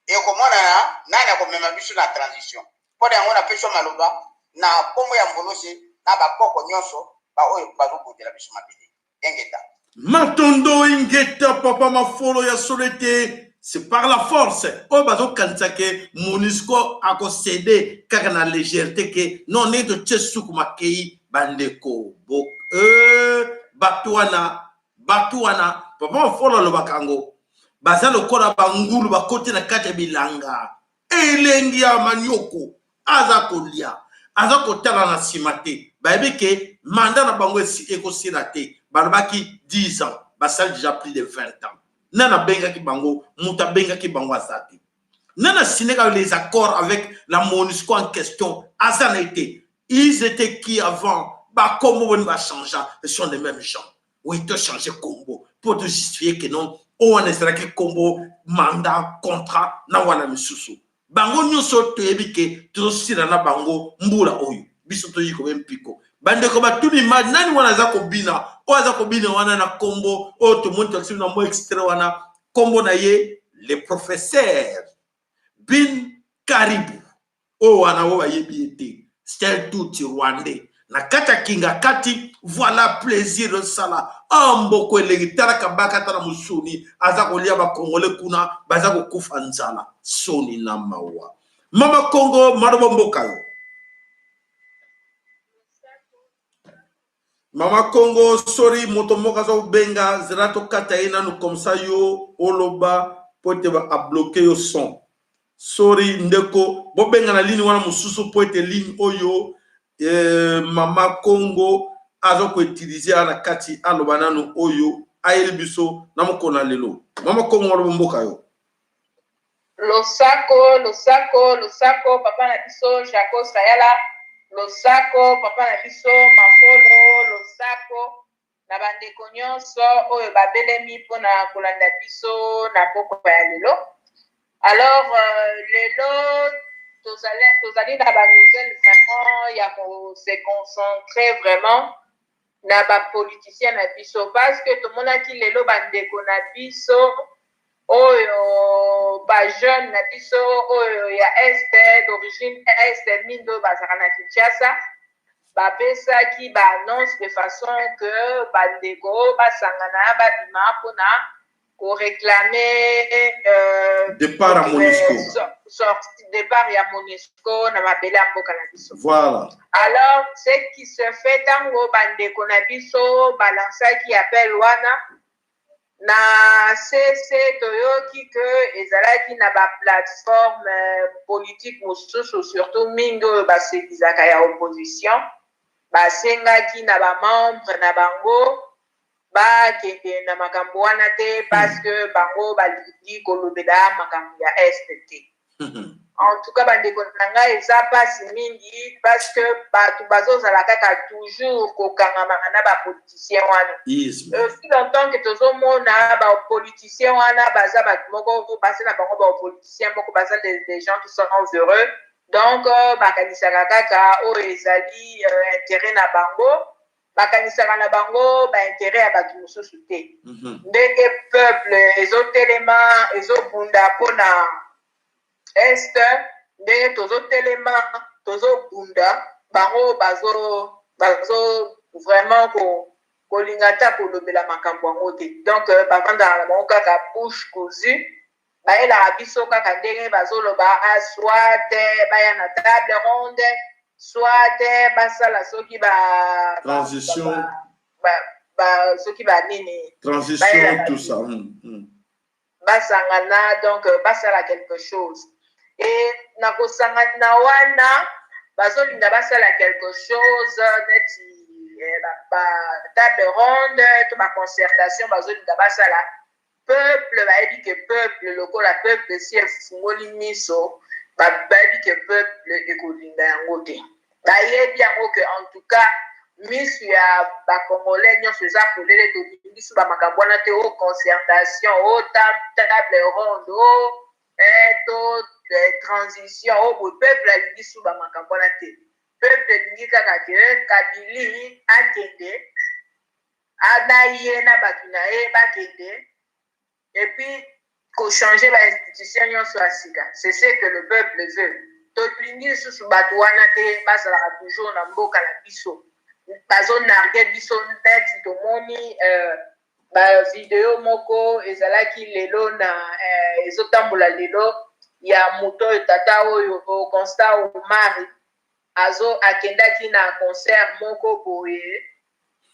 ekomonana nani akomema biso na transition. Mpo na yango napesi yo maloba na nkombo ya Mbulusi na bakoko nyonso baoyo bazobundela biso mabele. Engeta. Matondo, ingeta, Papa Mafolo. Ya solo ete c'est par la force. Oyo bazokanisa ke MONUSCO akocéder kaka na légèreté, ke non, ndenge totie suku makei. Bandeko bo bato wana, bato wana, Papa Mafolo alobaka yango, baza lokola bangulu bakoti na kati ya bilanga, elengi ya manioko, aza kolia, aza kotala na nsima te. Bayebi ke mandat na bango ekosila te. Balobaki 10 ans, basali déjà plus de 20 ans. Nani abengaki bango? Moto abengaki bango aza te. Nani asignaka les accords avec la MONUSCO en question? Aza na ye te. Ils étaient qui avant? Bakombo boni bachangea? Ce sont les mêmes gens. Oui, tochange kombo mpo tojustifier ke non, oyo wana ezalaki kombo mandat, contrat na wana misusu. Bango nyonso toyebi ke tozosila na bango mbula oyo. Biso toyi kobe mpiko. Bandeko batuni ma nani wana aza kobina, oyo aza kobina wana na kombo oyo tomoni, tolakisi na mwa extrait wana, kombo na ye le professeur Bin Karibu. Oyo wana oyo bayebi ye te, c'est un Tutsi rwandais na kati ya Kinga Kati. Voilà, plaisir osala mboko elengi. Talaka bakata na mosuni aza kolia, bakongole kuna baza kokufa nzala, soni na mawa. Mama Kongo, maloba mboka yo. Mama Kongo, sorry, moto moko aza kobenga, zela tokata ye nanu, comme ça yo oloba, po ete abloquer yo son. Sorry ndeko, bobenga na ligne wana mosusu, po ete ligne oyo Mama Kongo aza koutiliser awa na kati. Aloba nanu oyo ayeli biso na mokolo na lelo. Mama Kongo, maloba mboka yo. Losako, losako, losako, papa na biso Jaco Sayala. Losako, papa na biso Mafolo. Losako na bandeko nyonso oyo babelemi mpona kolanda biso na pokwa ya lelo. Alors lelo tozali na banouvelle vraiment ya kose concentrer vraiment na bapoliticien na biso, parce que tomonaki lelo bandeko na biso oyo, bajeune na biso oyo ya Est, d'origine Est mingi, oyo bazalaka na Kinshasa, bapesaki baannonce de façon que bandeko basangana, babima mpona koréclamer départ ya MONUSCO. Sortie, départ ya MONUSCO na mabele ya mboka na biso. Voilà. Alors ce qui se fait, ntango bandeko na biso balansaki appel wana na cc, toyoki ke ezalaki na baplateforme politique mosusu, surtout mingi oyo basedizaka ya opposition, basengaki na bamembre na bango bakende na makambo wana te, parce que bango balingi kolobela makambo ya Est te. En tout cas, bandeko na ngai, eza mpasi mingi, parce que bato bazozala kaka toujours kokangamaka na bapoliticien wana. Aussi longtemps que tozomona bapoliticien wana baza bato moko, baza na bango bapoliticien moko, baza des gens qui sont heureux, donc bakanisaka kaka oyo ezali intérêt na bango, bakanisaka na bango baintérêt ya bato mosusu te. Ndenge peuple ezotelema, ezobunda mpona Est, ndenge tozotelema, tozobunda, bango bazo vraiment kolinga ata kolobela makambo yango te. Donc euh, bavandaka na bango kaka bouche cousue, bayelaka biso kaka ndenge bazoloba ah, soit baya na table ronde, soit basala soki ba transition, ba, soki ba nini, transition, tout ça. Basangana, donc euh, basala quelque chose. Et na kosangana wana, bazolinga basala quelque chose neti eh, ba table ronde to ba concertation. Bazolinga basala, peuple bayebi ke peuple, lokola peuple si efungoli miso, bayebi ke peuple ekolinga yango te. Bayebi yango ke en tout cas miso ya bacongolais nyonso eza polele. Tolingi biso bamakambo wana te, o concertation, o table ronde, o to transition, o boye. Peuple alingi su bamakambo wana te. Peuple elingi kaka ke Kabili akende na ye na bato na ye bakende, et puis kochanger bainstitution nyonso ya sika. C'est ce que le peuple veut. Tolingi lisusu bato wana te bazalaka toujours na mboka na biso, bazonarguer biso. Neti tomoni bavideo moko ezalaki lelo na ezotambola lelo ya moto oyo, tata oyo Constant Omari, azo akendaki na concert moko boye,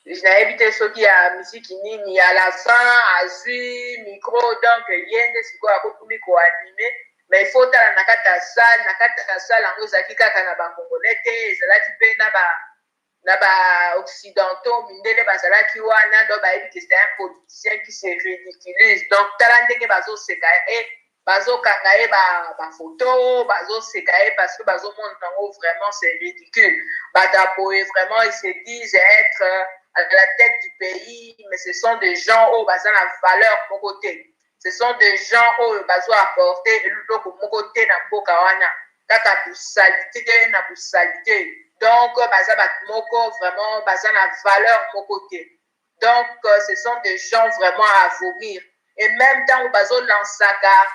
nayebi te soki ya misiki nini. À la fin azwi micro, donc ye nde sikoyo akomi koanimer. Mais il faut tala na kati ya salle. Na kati ya salle yango ezalaki kaka na bacongolais te, ezalaki mpe na ba occidentaux, mindele bazalaki wana. Donc bayebi ke c'est un politicien qui se ridiculise. Donc tala ndenge bazoseka ye, bazokanga ye bafoto, bazoseka ye parce que bazomona yango vraiment c'est ridicule. Bato ya boye vraiment, ils se disent être à la tête du pays, mais ce sont des gens oyo baza na valeur moko te. Ce sont des gens oyo bazo apporter eloko moko te na mboka wana, kaka bosalité na bosalité. Donc baza bato moko vraiment baza na valeur moko te. Donc ce sont des gens vraiment à vomir. Et même ntango bazolansaka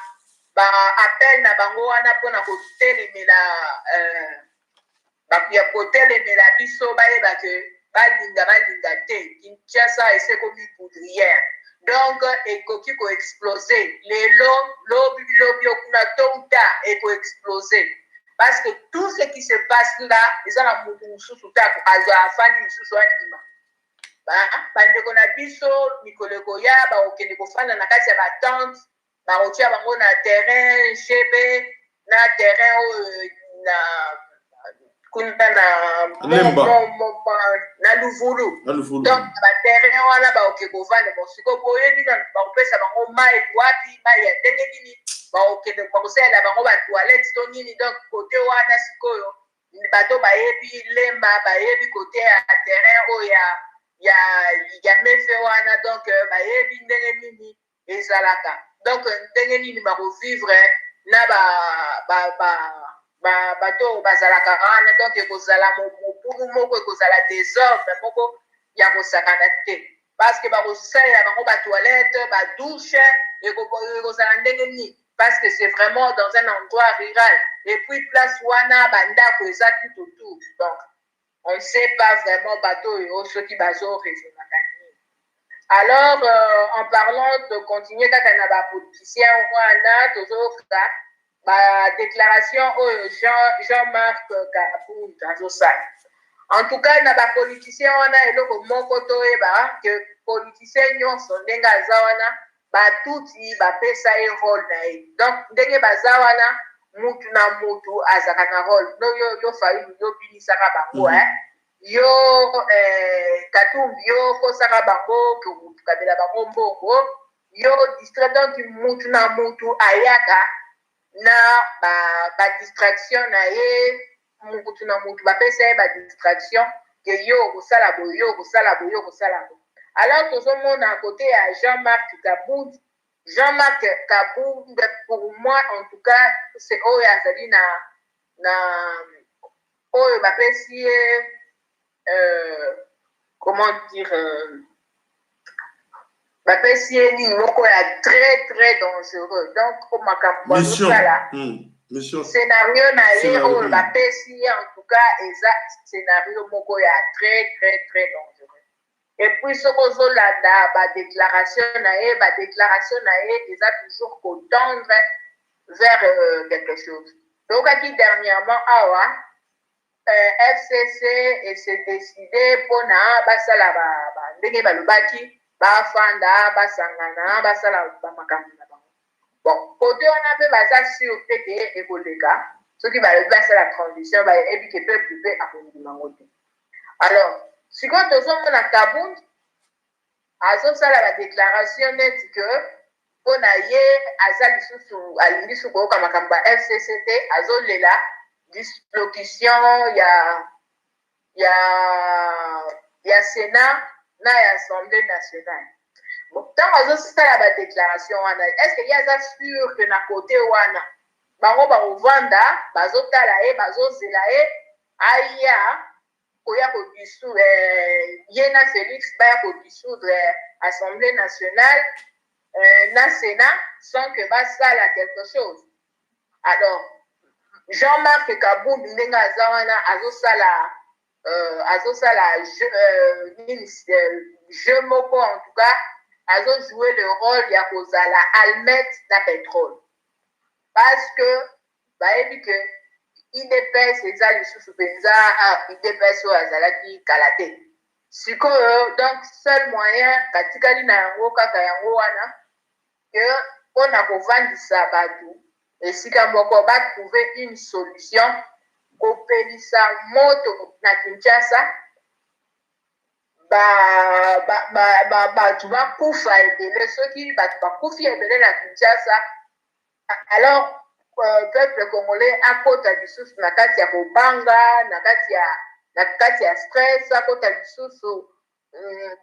baappel na bango wana mpona kotelemela ya kotelemela biso, bayeba ke balinga balinga te, Kinshasa esekomi poudrière. Donc ekoki koexploser lelo, lobi, lobi okuna, tôt ou tard ekoexploser, parce que tout ce qui se passe là, eza na motu mosusu te azwa afandi mosusu andima. Bandeko na biso, mikolo ekoya, bakokende kofanda na kati ya batente, bakotia bango na terrain gb, na terrain oyo na kuna na na Luvulu. Donc baterrain wana bakoke kovanda. Bon, sikoyo boyebi nano bakopesa bango mai wapi? Mai ya ndenge nini? Bakokende bakosalela bango batoilette to nini? Donc kote wana sikoyo, bato bayebi Lemba, bayebi kote ya terrain oyo ya mefe wana. Donc bayebi ndenge nini ezalaka, donc ndenge nini bakovivre na bato oyo bazalaka wana. Donc ekozala mobulu moko, ekozala désordre moko ya kosakana te, parce que bakosalela bango batoilette, badouche ekozala ndenge nini? Parce que c'est vraiment dans un endroit rural, et puis place wana bandako eza tout autour. Donc on ne sait pas vraiment bato oyo soki bazoraisonnaka nini. Alors en parlant de continuer kaka na bapoliticien wana, tozoyoka badéclaration oyo Jean-Marc Kabund azosala. En tout cas, na bapoliticien wana, eloko moko toyeba ke politicien nyonso ndenge aza wana, batuti bapesa ye rôle na ye. Donc ndenge baza wana, mutu na mutu azalaka na rôle. No yo, yo Fayulu, yo binisaka bango, yo Katumbi, yo kosaka bango, kokabela bango mbongo, yo distrait. Donc mutu na mutu ayaka na badistraction ba na ye. Mutu na mutu bapesa ye badistraction ke yo okosala boye, yo okosala boye, yo okosala boye. Alors tozomona côté ya Jean-Marc Kabund. Jean-Marc Kabund, pour moi en tout cas, c'est oyo azali na oyo bapesi ye comment dire, bapesi ye nini moko ya très très dangereux. Donc makambo azosala, scénario na ye oyo bapesi ye, en tout cas eza scénario moko ya très très très dangereux. Et puis soki ozolanda ba déclaration na ye, ba déclaration na ye eza toujours kotendre vers quelque chose. Toyokaki dernièrement awa FCC ese décide mpona basala ndenge balobaki, bafanda, basangana, basala bamakambo na bango. Bon, kote wana mpe baza sûr te ke ekoleka. Soki balobi basala transition, bayebi ke peuple mpe akondima yango te. Alors sikoyo tozomona Kabund azosala badéclaration neti ke mpo na ye aza lisusu, alingi su koyoka makambo ya FCC te, azolela dislocation ya Sénat na ya Assemblée nationale. Bon, ntango azosala badéclaration wana, est ce que ye aza sûr ke na kote wana bango bakovanda, bazotala ye, bazozela ye aya koya kodissoudre, ye na Félix baya kodissoudre Assemblée nationale na Sénat sans que basala quelque chose? Alors Jean-Marc Kabund, ndenge aza wana, azosala jeu, nini, jeu moko, en tout cas azojouer le rôle ya kozala allumette na pétrole, parce que bayebi ke UDPS eza lisusu mpenza UDPS oyo azalaki kala te sikoyo. Donc seul moyen batikali na yango kaka yango wana, ke mpona kovandisa bato esika moko, batrouve une solution, kopelisa moto na Kinshasa, bato bakufa ebele. Soki bato bakufi ebele na Kinshasa, alors peuple congolais akota lisusu na kati ya kobanga, na kati ya stress, akota lisusu,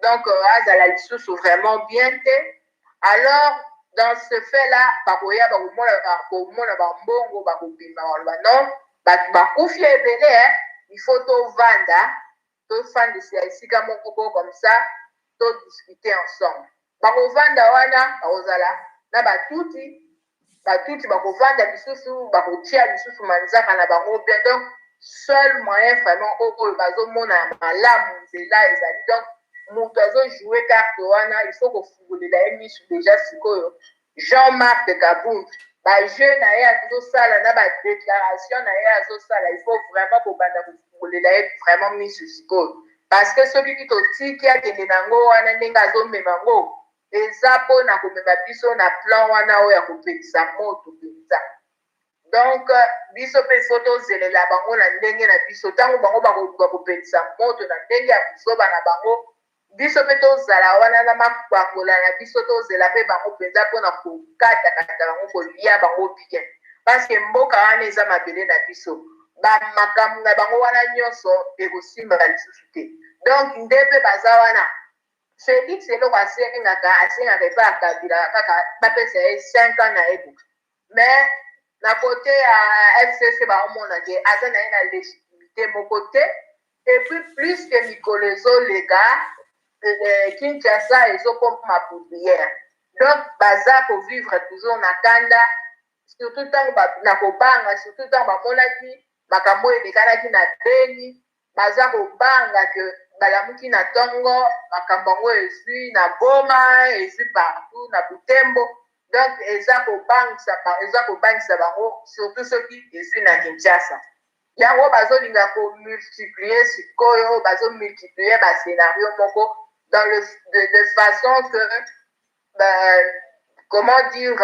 donc azala lisusu vraiment bien te. Alors dans ce fait là bakoya, bakomona bambongo, bakobima, baloba: "Non, bato bakufi ebele, il faut tovanda, tofandisa esika moko po comme ça todiscute ensemble." Bakovanda wana, bakozala na batuti, batuti bakovanda lisusu, bakotia lisusu manzaka na bango bien. Donc seul moyen vraiment oyo bazomona ya malamu, nzela ezali, donc moto azojoue carte wana, il faut kofungolela ye misu déjà sikoyo. Jean-Marc Kabund, bajeu na ye azosala na badéclaration na ye azosala, il faut vraiment kobanda kofungolela ye vraiment misu sikoyo, parce que soki totiki akende nango wana ndenge azomema yango, eza mpona komema biso na plan wana oyo ya kopelisa moto mpenza. Donc biso mpe faut tozelela bango na ndenge na biso. Ntango bango bakoluka kopelisa moto na ndenge ya kozoba na bango, biso mpe tozala wana na makwangola na biso, tozela mpe bango mpenza mpona kokatakata bango, kolia bango bien, parce que mboka wana eza mabele na biso. Bamakambo na bango wana nyonso ekosimba lisusu te. Donc nde mpe baza wana, Félix eloko asengaka, asengaka epai ya Kabila kaka bapesa ye 5 ans na ye. Mais na kote ya FCC, baomona ke aza na ye na légitimité moko te. Et puis plus que mikolo ezoleka, Kinshasa ezokoma poudrière. Donc baza kovivre toujours na kanda, surtout ntango na kobanga, surtout ntango bamonaki makambo oyo elekanaki na Beni. Baza kobanga ke balamuki na ntongo, makambo yango ezwi na Goma, ezwi partout na Butembo. Donc eza kobangisa bango, surtout soki ezwi na Kinshasa. Yango bazolinga komultiplie sikoyo, bazomultiplie bascénario moko de façon que bah, comment dire,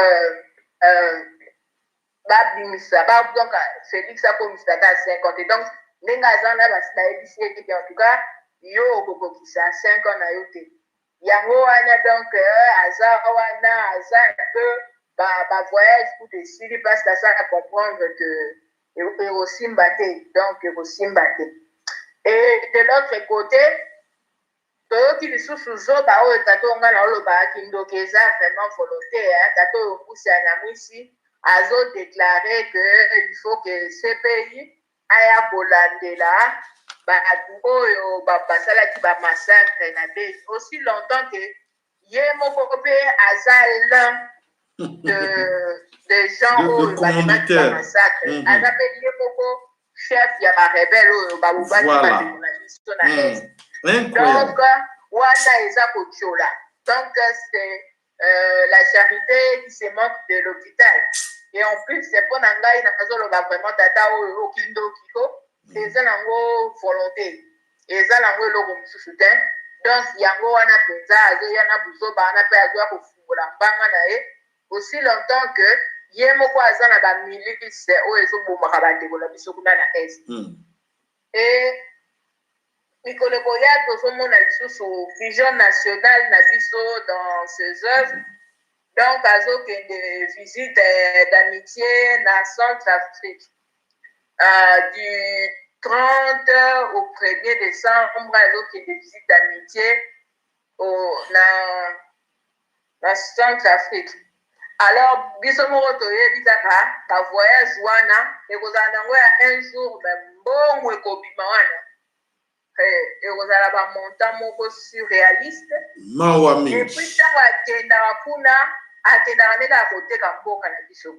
babimisa ba, donc Félix akomisa ata 50. Donc ndenge aza na basi, bayebisi ye ete en tout cas yo okokokisa 5 ans na yo te. Yango wana donc aza wana, aza un peu bavoyage kutu esili, parce que aza comprendre que ekosimba te. Donc ekosimba te. Et de l'autre côté, toyoki lisusu zoba oyo tata oyo ngai na olobaka, kindoki eza vraiment volonté. Tata oyo Mbusa Nyamwisi azodeklare que il faut que CPI aya kolandela bato oyo basalaki bamassacre na Beni, aussi longtemps que ye moko mpe aza l'un de gens oyo babimaki bamassacre, aza mpe ye moko chef ya barebele oyo babubaki bandeko na biso na Est. Donc Wana eza kotiola. Donc c'est la charité qui se moque de l'hôpital. Et en plus, c'est mpo na ngai nazoloba vraiment, tata oyo okindoki ko, eza nango volonté, eza nango eloko mosusu te. Donc yango wana mpenza azoya na buzoba wana mpe azoya kofungola mbanga na ye aussi longtemps que ye moko aza na bamilice oyo ezobomaka bandeko na biso kuna na Est. E mikolo ekoya, tozomona lisusu vision nationale na biso dans ses œuvres. Donc azokende visite d'amitié na Centrafrique du 30 au 1er décembre. Azokende visite d'amitié na Centrafrique. Alors biso moko toyebi kaka bavoyage wana ekozala nango ya un jour, mais mbongo ekobima wana ekozala bamontant moko surréaliste. Mawa et mingi. Puis ntango akendaka kuna, akendaka nde kaka koteka mboka na biso.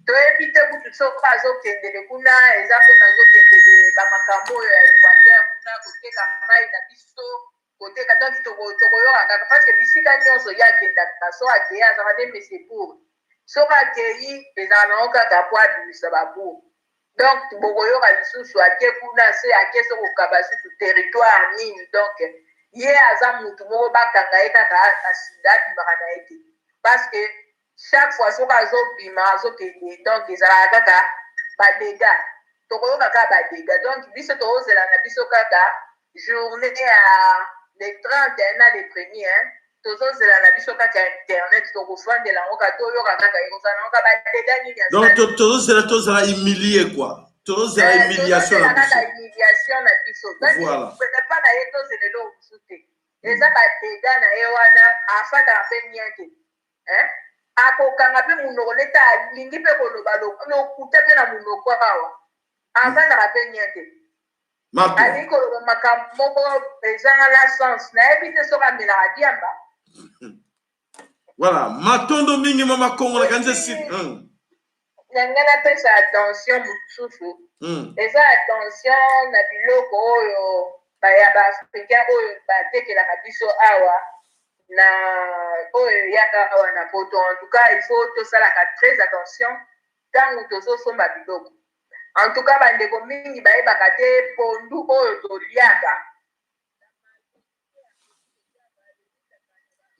Toyebi te kutu soki azokendele kuna eza mpona azokendele bamakambo oyo ya Équateur kuna, koteka mai na biso, koteka. Donc tokoyoka kaka, parce que bisika nyonso ye akendaka, so akei, azalaka nde mese pour soki akei, ezala nango kaka po abimisa babour. Donc bokoyoka lisusu ake kuna, se ake so kokaba susu territoire nini. Donc ye aza mutu moko bakanga ye kaka asinda, abimaka na ye te, parce que chaque fois soki azobima, azokende, donc ezalaka kaka badégâts, tokoyoka kaka badégâts. Donc biso tozozela na biso kaka journée ya le 31 na le premier, hein. Tozozela na biso kaka internet, tokofandela yango kaka, toyoka kaka ekozala nango kaka badégâts nini. Donc tozozela, tozala humilie quoi, tozozela humiliation na tozozela kaka biso. Humiliation na biso. Donc epa na ye tozela eloko mosusu te, eza badégâts na ye wana. Afandaka mpe mien te, hein? Akokanga mpe monoko neti alingi mpe koloba lokuta mpe na monoko awa, afandaka mpe mien te. Marco. Alingi koloba makambo moko ezanga la sens, nayebi te soki amelaka diamba. Voilà, matondo mingi, mama Kongo, nakanisi si Na ngai napesa attention mosusu. Eza attention na biloko oyo ya baafricain oyo batekelaka biso awa, na oyo eyaka awa na Poto. En tout cas, il faut tosalaka très attention ntango tozosomba biloko. En tout cas, bandeko mingi bayebaka te, pondu oyo toliaka.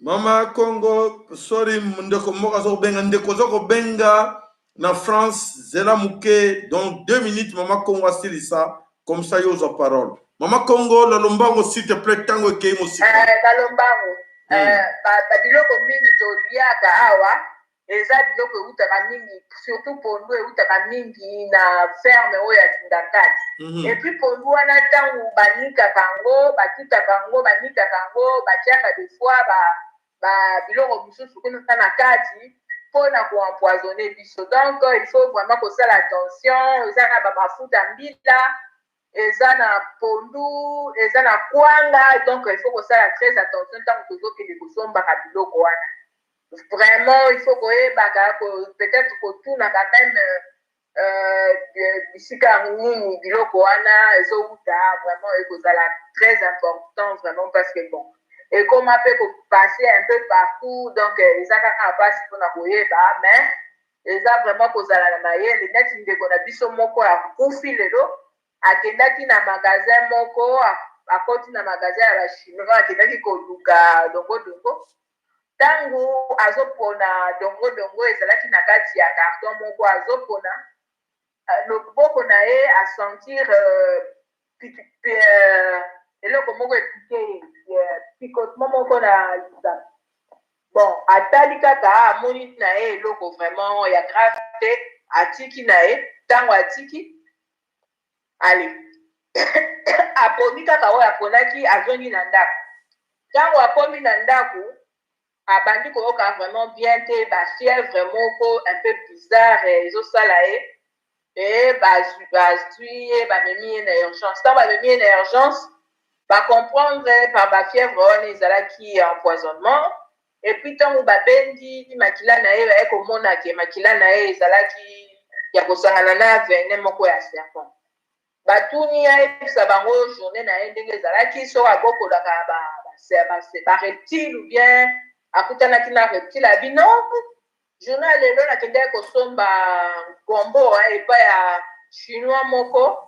Mama Congo, sorry, ndeko moko aza kobenga, ndeko aza kobenga na France, zela moke. Donc 2 minutes, mama Congo asilisa, comme ça yo ozwa parole. Mama Congo, na lombango, s'il te plaît, ntango ekei mosika. Balombango. Babiloko mingi toliaka awa eza biloko eutaka mingi, surtout pondu, eutaka mingi na ferme oyo ya Kingakati. Et puis pondu wana, ntango banikaka yango, batutaka yango, banikaka yango, batiaka des fois ba biloko mosusu kuna na kati mpona koempoisonner biso. Donc il faut vraiment kosala attention. Eza na bamafuta mbila, eza na pondu, eza na kwanga. Donc il faut kosala très attention ntango tozokende kosombaka biloko wana. Vraiment, il faut koyebaka, peut-être kotunaka même bisika nini biloko wana ezowuta. Vraiment, ekozala très important vraiment, parce que bon, ekoma mpe kopasser un peu partout. Donc eza kaka mpasi mpona koyeba, mais eza vraiment kozala na mayele. Neti ndeko na biso moko akufi lelo, akendaki na magasin moko, akoti na magasin ya bachinois, akendaki koluka dongodongo. Ntango azopona dongodongo, ezalaki na kati ya carton moko, azopona, loboko na ye asentir eloko moko epiquer ye, picotement moko na lisapo. Bon, atali kaka, amoni na ye eloko vraiment ya grave te, atiki na ye. Ntango atiki, ale aponi kaka oyo aponaki, azongi na ndako. Ntango akomi na ndako, abandi koyoka vraiment bien te, bafièvre moko un peu bizarre ezosala ye. E bazwi ye, bamemi ye na urgence. Ntango bamemi ye na urgence, bacomprendre par bafièvre wana ezalaki empoisonnement. Et puis ntango babendi makila na ye, baye komona ke makila na ye ezalaki ya kosangana na venin moko ya serpent. Batuni, ayebisa bango journée na ye ndenge ezalaki, soki abokolaka. Ba reptile ou bien akutanaki na reptile, abi non, journée ya lelo nakendaki kosomba gombo epai ya Chinois moko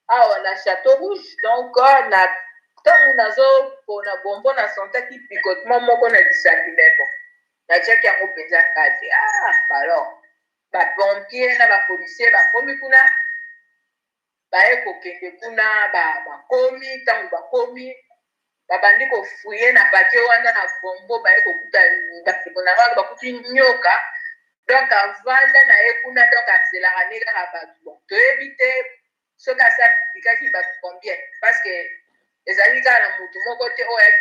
awa na Château Rouge. Donc na ntango nazopona gombo, nasentaki picotement moko na lisapi, mais bon, natiaki yango mpenza kati. Ah, alors bapompier na bapolicier bakomi kuna, baye kokende kuna, bakomi. Ntango bakomi, babandi kofouiller na paquet wana na gombo, baye kokuta bandeko na nga, bakuti nyoka. Donc avanda na ye kuna, donc azelaka ne kaka bato. Bon, toyebi te soki asalikaki bato combien, parce que ezali kaka na motu moko te oyo.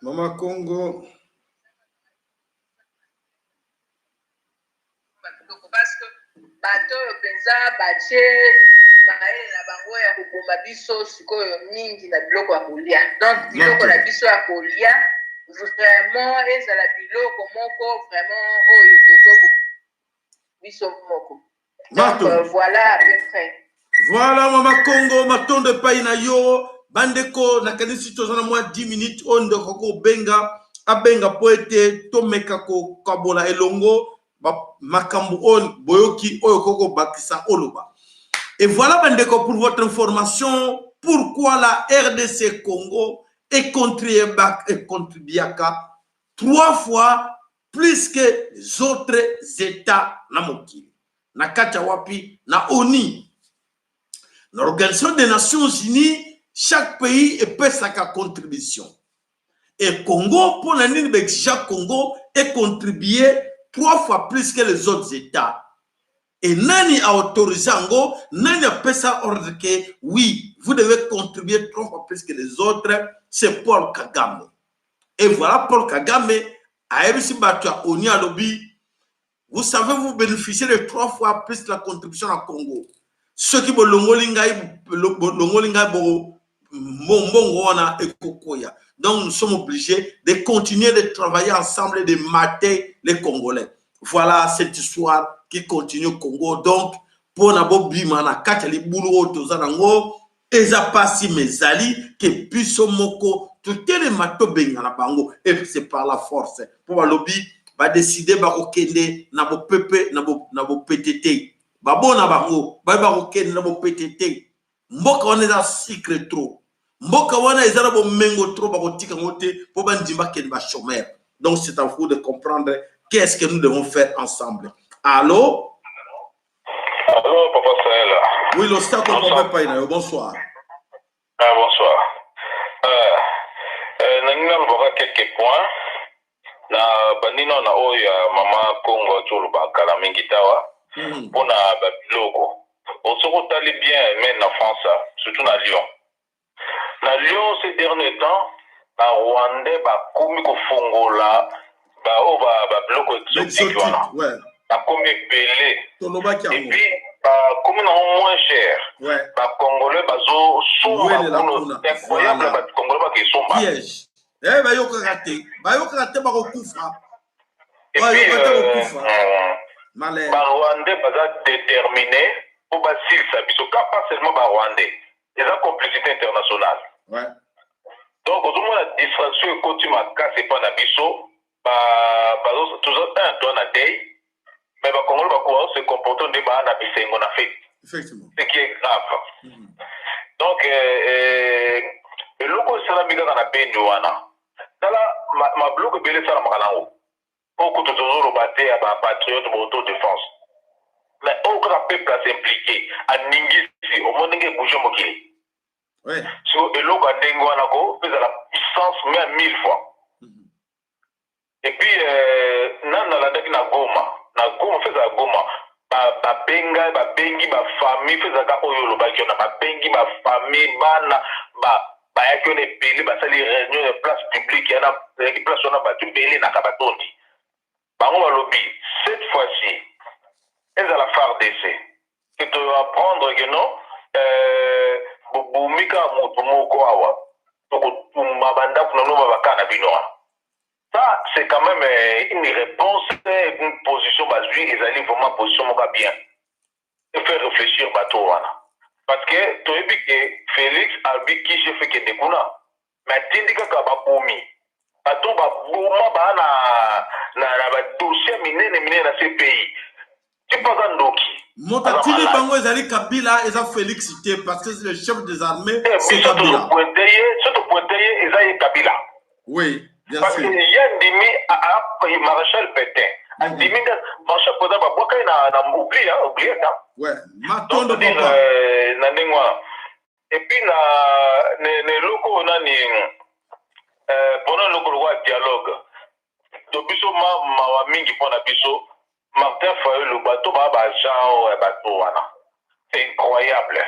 Mama Congo. Parce que bato oyo mpenza batie mayele na bango ya koboma biso sikoyo mingi na biloko ya kolia. Donc biloko na biso ya kolia vraiment ezala biloko moko vraiment oyo tozo biso moko. Donc voilà à peu près. Voilà, Mama Congo, matondo epai na yo. Bandeko, nakanisi toza na mwa 10 minutes oyo ndeko kobenga, abenga mpo ete tomeka kokabola elongo makambo oyo boyoki, oyo koko bakisa oloba. Et voilà, bandeko, pour votre information, pourquoi la RDC Congo est contribuaka trois fois plus que les autres États na mokili. Na kati ya wapi? Na ONU, na Organisation des Nations Unies. Chaque pays epesaka contribution. Et Congo, mpo na nini baexiger Congo econtribue trois fois plus que les autres États? Et nani a autorisé yango? Nani apesa ordre que oui, vous devez contribuer trois fois plus que les autres? C'est Paul Kagame. Et voilà, Paul Kagame ayebisi bato ya ONU, alobi: vous savez, vous bénéficiez de trois fois plus la contribution na Congo. Soki bolongoli ngai, bolongoli ngai, mbongo wana ekokoya. Donc nous sommes obligés de continuer de travailler ensemble et de mater les Congolais. Voilà cette histoire qui continue au Congo. Donc mpona bobima na kati ya libulu oyo toza nango, eza pasi, mais ezali ke biso moko totelema, tobengana bango, et c'est par la force, mpo balobi badécider bakokende na bopepe na bopete te. Babona bango baye bakokende na bopete te. Mboka wana eza sucre trop, mboka wana eza na bomengo trop, bakotika yango te mpo bandima bakende bachômeur. Donc c'est à vous de comprendre qu'est-ce que nous devons faire ensemble. Allo? Allô, Papa Sahel. Oui, losako, papa epai na yo, bonsoir. Ah, bonsoir. Nangi nalobaka quelques points na bandino na oyo ya Mama Congo atoloba kala mingi tawa mpona babiloko. Soki otali bien, même na France, surtout na Lyon, na Lyon ces derniers temps, Barwandais bakomi kofongola baoyo babiloko exotique wana, bakomi ebele. Tolobaki. Et puis bakomi nango moins cher. Bacongolais bazosomba kuna, incroyable, bacongolais bakesomba. Piège. Eh, bayokaka te, bayokaka te, bakokufa, bayoka te, kokufa. Barwandais baza déterminé mpo basilisa biso ka, pas seulement Barwandais, eza complicité internationale. Donc ozomona distraction ekoti makasi epa na biso. Toza un toa na deuil, mais Bacongolais bakoka se comporter nde baa na bisengo na fête, ce qui est grave. Donc eloko esalami kaka na Beni wana, tala mabiloko ebele esalamaka nango mpo kutu tozoloba te ya bapatriote baauto-défense, mais oyo kaka peuple as'impliquer, aningisi, omoni ndenge ebouge mokili. So eloko ya ndenge wana ko mpe ezala puissance mais mille fois. Et puis nani nalandaki na Goma, na Goma mpe ezala Goma, babenga, babengi bafamille mpe ezalaka oyo olobaki wana, babengi bafamille, bana bayaki wana ebele, basali réunion ya place publique yana, ezalaki place wana bato ebele naka batondi bango. Balobi cette fois-ci ezala FARDC que toapprendre que non, Bobomi kaka moto moko awa, tokotumba bandako na bino, babaka na bino wana. Ça, c'est quand même une réponse, une position bazwi, ezali vraiment position moko bien et faire réfléchir bato wana, parce que toyebi ke Félix alobi chef ekende kuna, mais atindi kaka babomi, bato baboma baa na badossier minene minene na CPI. Tipo aza ndoki. Moto atindi bango ezali Kabila, eza Félix te, parce que le chef des armées, c'est Biso Kabila. Tozopointe ye, so topointe ye, eza ye Kabila. Oui, bien Parce que sûr. ye andimi maréchal Pétain, andimi nde maréchal Pétain babwaka ye na oubli, hein, oublié hein. Ouais, Donc matondo c'est-à-dire papa. Na ndenge wana, et puis na eloko oyo nani, mpona eloko lokola dialogue to biso, mawa mingi mpona biso Martin Fayulu, bato baa baagent oyo ya bato wana, c'est incroyable.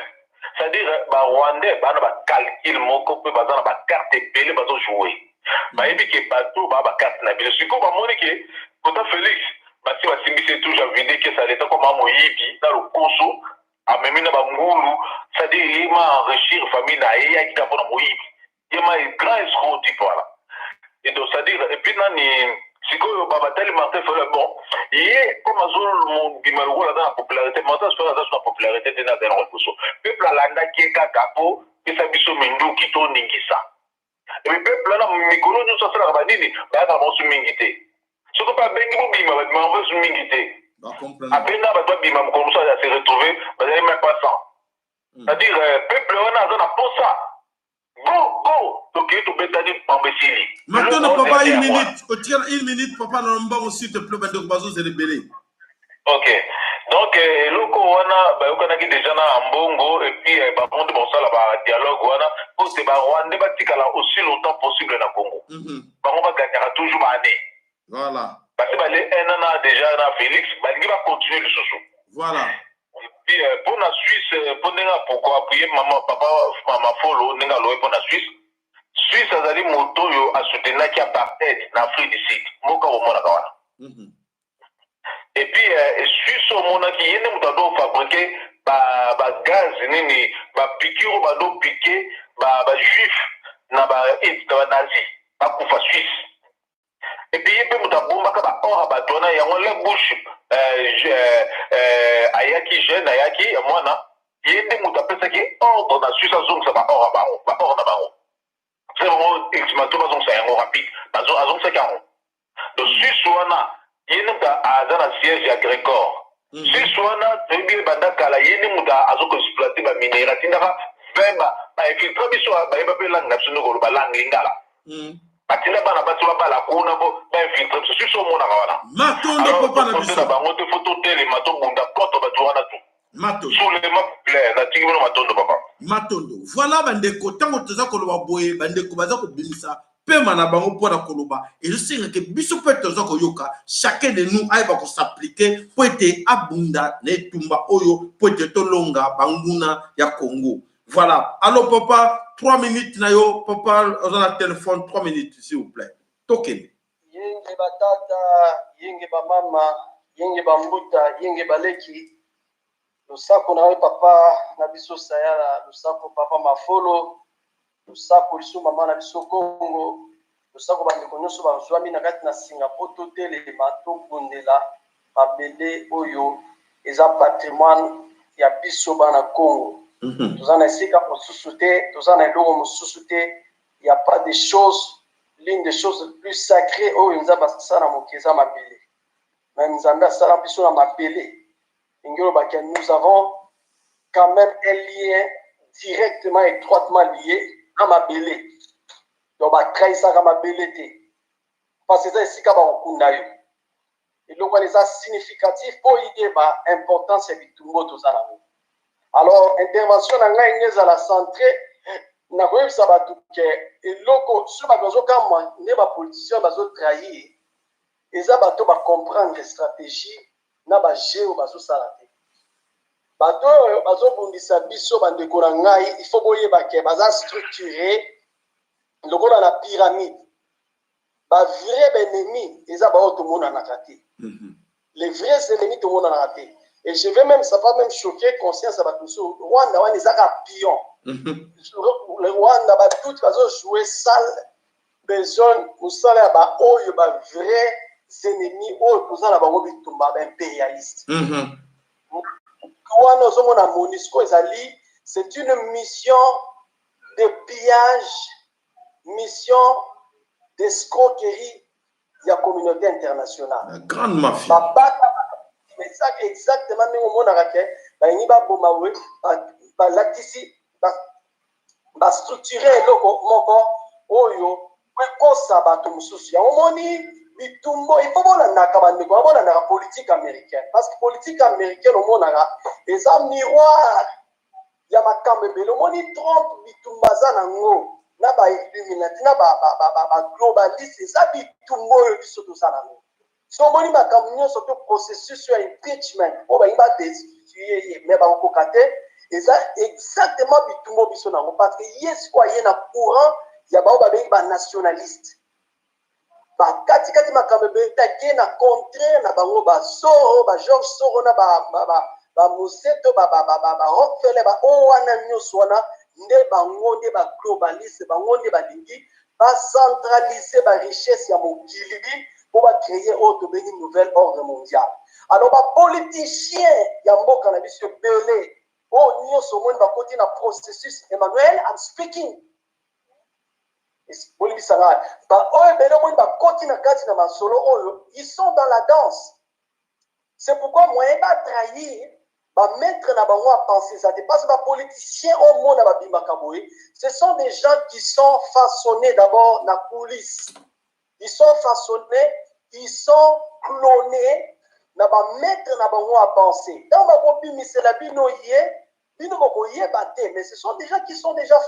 C'est-à-dire barwandais baa na bacalcul moko mpe baza na bacarte ebele bazojoue. Bayebi ke bato baa bacarte na biso. Sikoyo bamoni ke kota Félix basi basimbisi etouche avide kesa leta koma moyibi na lokoso, amemi na bangulu, c'est-à-dire ye ma enrichir famille na ye, yaki kaka mpona moyibi, ye ma grand escroc type wana. Et donc, c'est-à-dire, et puis nani, sikoyo babatali Martin Fayulu. Bon, ye comme azobima lokola aza na popularité, Martin Fayulu aza so na popularité te. Na azali nango liboso, peuple alandaki ye kaka mpo pesa biso minduki toningisa. Epi peuple wana mikolo nyonso asalaka banini, bayaka na bango mingi te. Soki mpe abengi bobima, babima bango mingi te. Bacomprendre. Abenga bato babima, mokolo mosusu ase retrouve bazali même pas 100. C'est-à-dire peuple wana aza na posa go go, tokei tobetani, pambo esili. Matondo papa, une minute otikala, une minute papa na mbango, s'il te plaît, bandeko bazozela ebele. Ok, donc eloko wana bayokanaki déjà na mbongo, et puis bango nde bakosala badialogue wana po te barwandais batikala aussi longtemps possible na Congo. Bango bagagnaka toujours baane. Basi bale un an na déjà na Félix, balingi bacontinue lisusu. Et puis mpo na Suisse, mpo ndenge apoko appuye mama papa mama Folo, ndenge aloye mpo na Suisse, Suisse azali moto oyo asoutenaki apartheid na Afrique du Sud, mboka omonaka wana. Et puis Suisse omonaki ye nde moto ado fabriquer bagaz nini, bapiqûre oyo bado piquer bajuif na banazi bakufa, Suisse. Et puis ye mpe moto abombaka baor ya bato wana. Yango le Bush ayaki jeune, ayaki ya mwana, ye nde moto apesaki ordre na Suisse azongisa baor ya bango, baor na bango. Se bango ultimatum, azongisa yango rapide, azongisaki yango. Donc Suisse wana, ye nde moto aza na siège ya Glencore. Suisse wana toyebi ye banda kala, ye nde moto azokoexploite baminerais, atindaka 20 bainfiltre biso, bayeba mpe langue na biso nde koloba langue lingala. Batinda bana basi babala kuna mpo bainfiltre biso. Suisse omonaka wana. Matondo papa na biso. Na bango te, fo totelema, tobunda contre bato wana tu. Matondo. Soulèvement populaire, natiki bino. Matondo papa. Matondo. Voilà bandeko, ntango toza koloba boye, bandeko baza kobimisa pema na bango mpona koloba, ezosengaka biso mpe toza koyoka, chacun de nous ayeba kos'appliquer mpo ete abunda na etumba oyo, mpo ete tolonga banguna ya Congo. Voilà. Allo papa, 3 minutes na yo papa, oza na téléphone, 3 minutes s'il vous plaît, tokende. Yenge batata, yenge bamama, yenge bambuta, yenge baleki, losako na yo papa na biso Sayala, losako papa Mafolo, losako lisusu mama na biso Kongo, losako bandeko nyonso bazwami na kati na Singapour. Totelema, tobundela mabele oyo eza patrimoine ya biso bana Congo. Toza na esika mosusu te, toza na eloko mosusu te. Ya pas de choses, l'une des choses plus sacrées oyo Nzambe asala na moki eza mabele. Mais Nzambe asala biso na mabele, ndenge olobaki, nous avons quand même un lien directement, étroitement lié na mabele. Donc batrahisaka mabele te, parce eza esika bakokunda yo. Eloko wana eza significatif mpo oyeba importance ya bitumba oyo toza nango. Alors intervention na ngai nde ezala centré na koyebisa bato ke eloko soki bato bazokamwa nde bapoliticien bazotrahir, eza bato bacomprendre stratégie na bajeu oyo bazosala te. Bato oyo bazobundisa biso, bandeko na ngai, il faut boyeba ke baza structuré lokola na pyramide. Bavrai baennemi eza baoyo tomonanaka te. Les vrais ennemis tomonanaka te. Et je vais même, ça va même choquer conscience ya bato mosusu, Rwanda wana ezaka pion. Le Rwanda batutsi bazo jouer sale besogne, mosala ya baoyo ba vrai ennemis oyo toza na bango bitumba, baimpérialiste wana. Ozomona MONUSCO ezali, c'est une mission de pillage, mission d'escroquerie ya communauté internationale. La grande mafia. Babaka exactement ndenge omonaka ke balingi baboma boye, balatisi, bastructure eloko moko oyo ekosa bato mosusu. Yango moni bitumbo, il faut bolandaka, bandeko, babolandaka politique américaine, parce que politique américaine, omonaka eza miroir ya makambo ebele. Omoni Trump, bitumba aza nango na bailluminati, na baglobaliste, eza bitumba oyo biso toza nango. So omoni makambo nyonso to processus ya impeachment oyo balingi badestitue ye, mais bakokoka te. Eza exactement bitumba biso nango, parce que ye sikoyo aye na courant ya bao babengi banationaliste, bakatikati makambo ebele, ake na contraire na bango, basoro, baGeorge Soros na baMoseto, baRockefeller, baoyo wana nyonso wana nde bango nde baglobaliste. Bango nde balingi bacentralize barichesse ya mokili mpo bacréer oyo tobengi nouvel ordre mondial. Alors bapoliticien ya mboka na biso ebele oyo nyonso omoni bakoti na processus, Emmanuel, I'm speaking, bolimbisanga, baoyo ebele omoni bakoti na kati na masolo oyo, ils sont dans la danse. C'est pourquoi moyen batrahir bamaître na bango à penser eza te, parce que bapoliticien oyo mona babimaka boye, ce sont des gens qui sont façonnés d'abord na coulisse. Ils sont façonnés, ils sont clonés na bamaître na bango à penser. Ntango bakobimisela bino ye, bino bokoyeba te, mais ce sont des gens qui sont déjà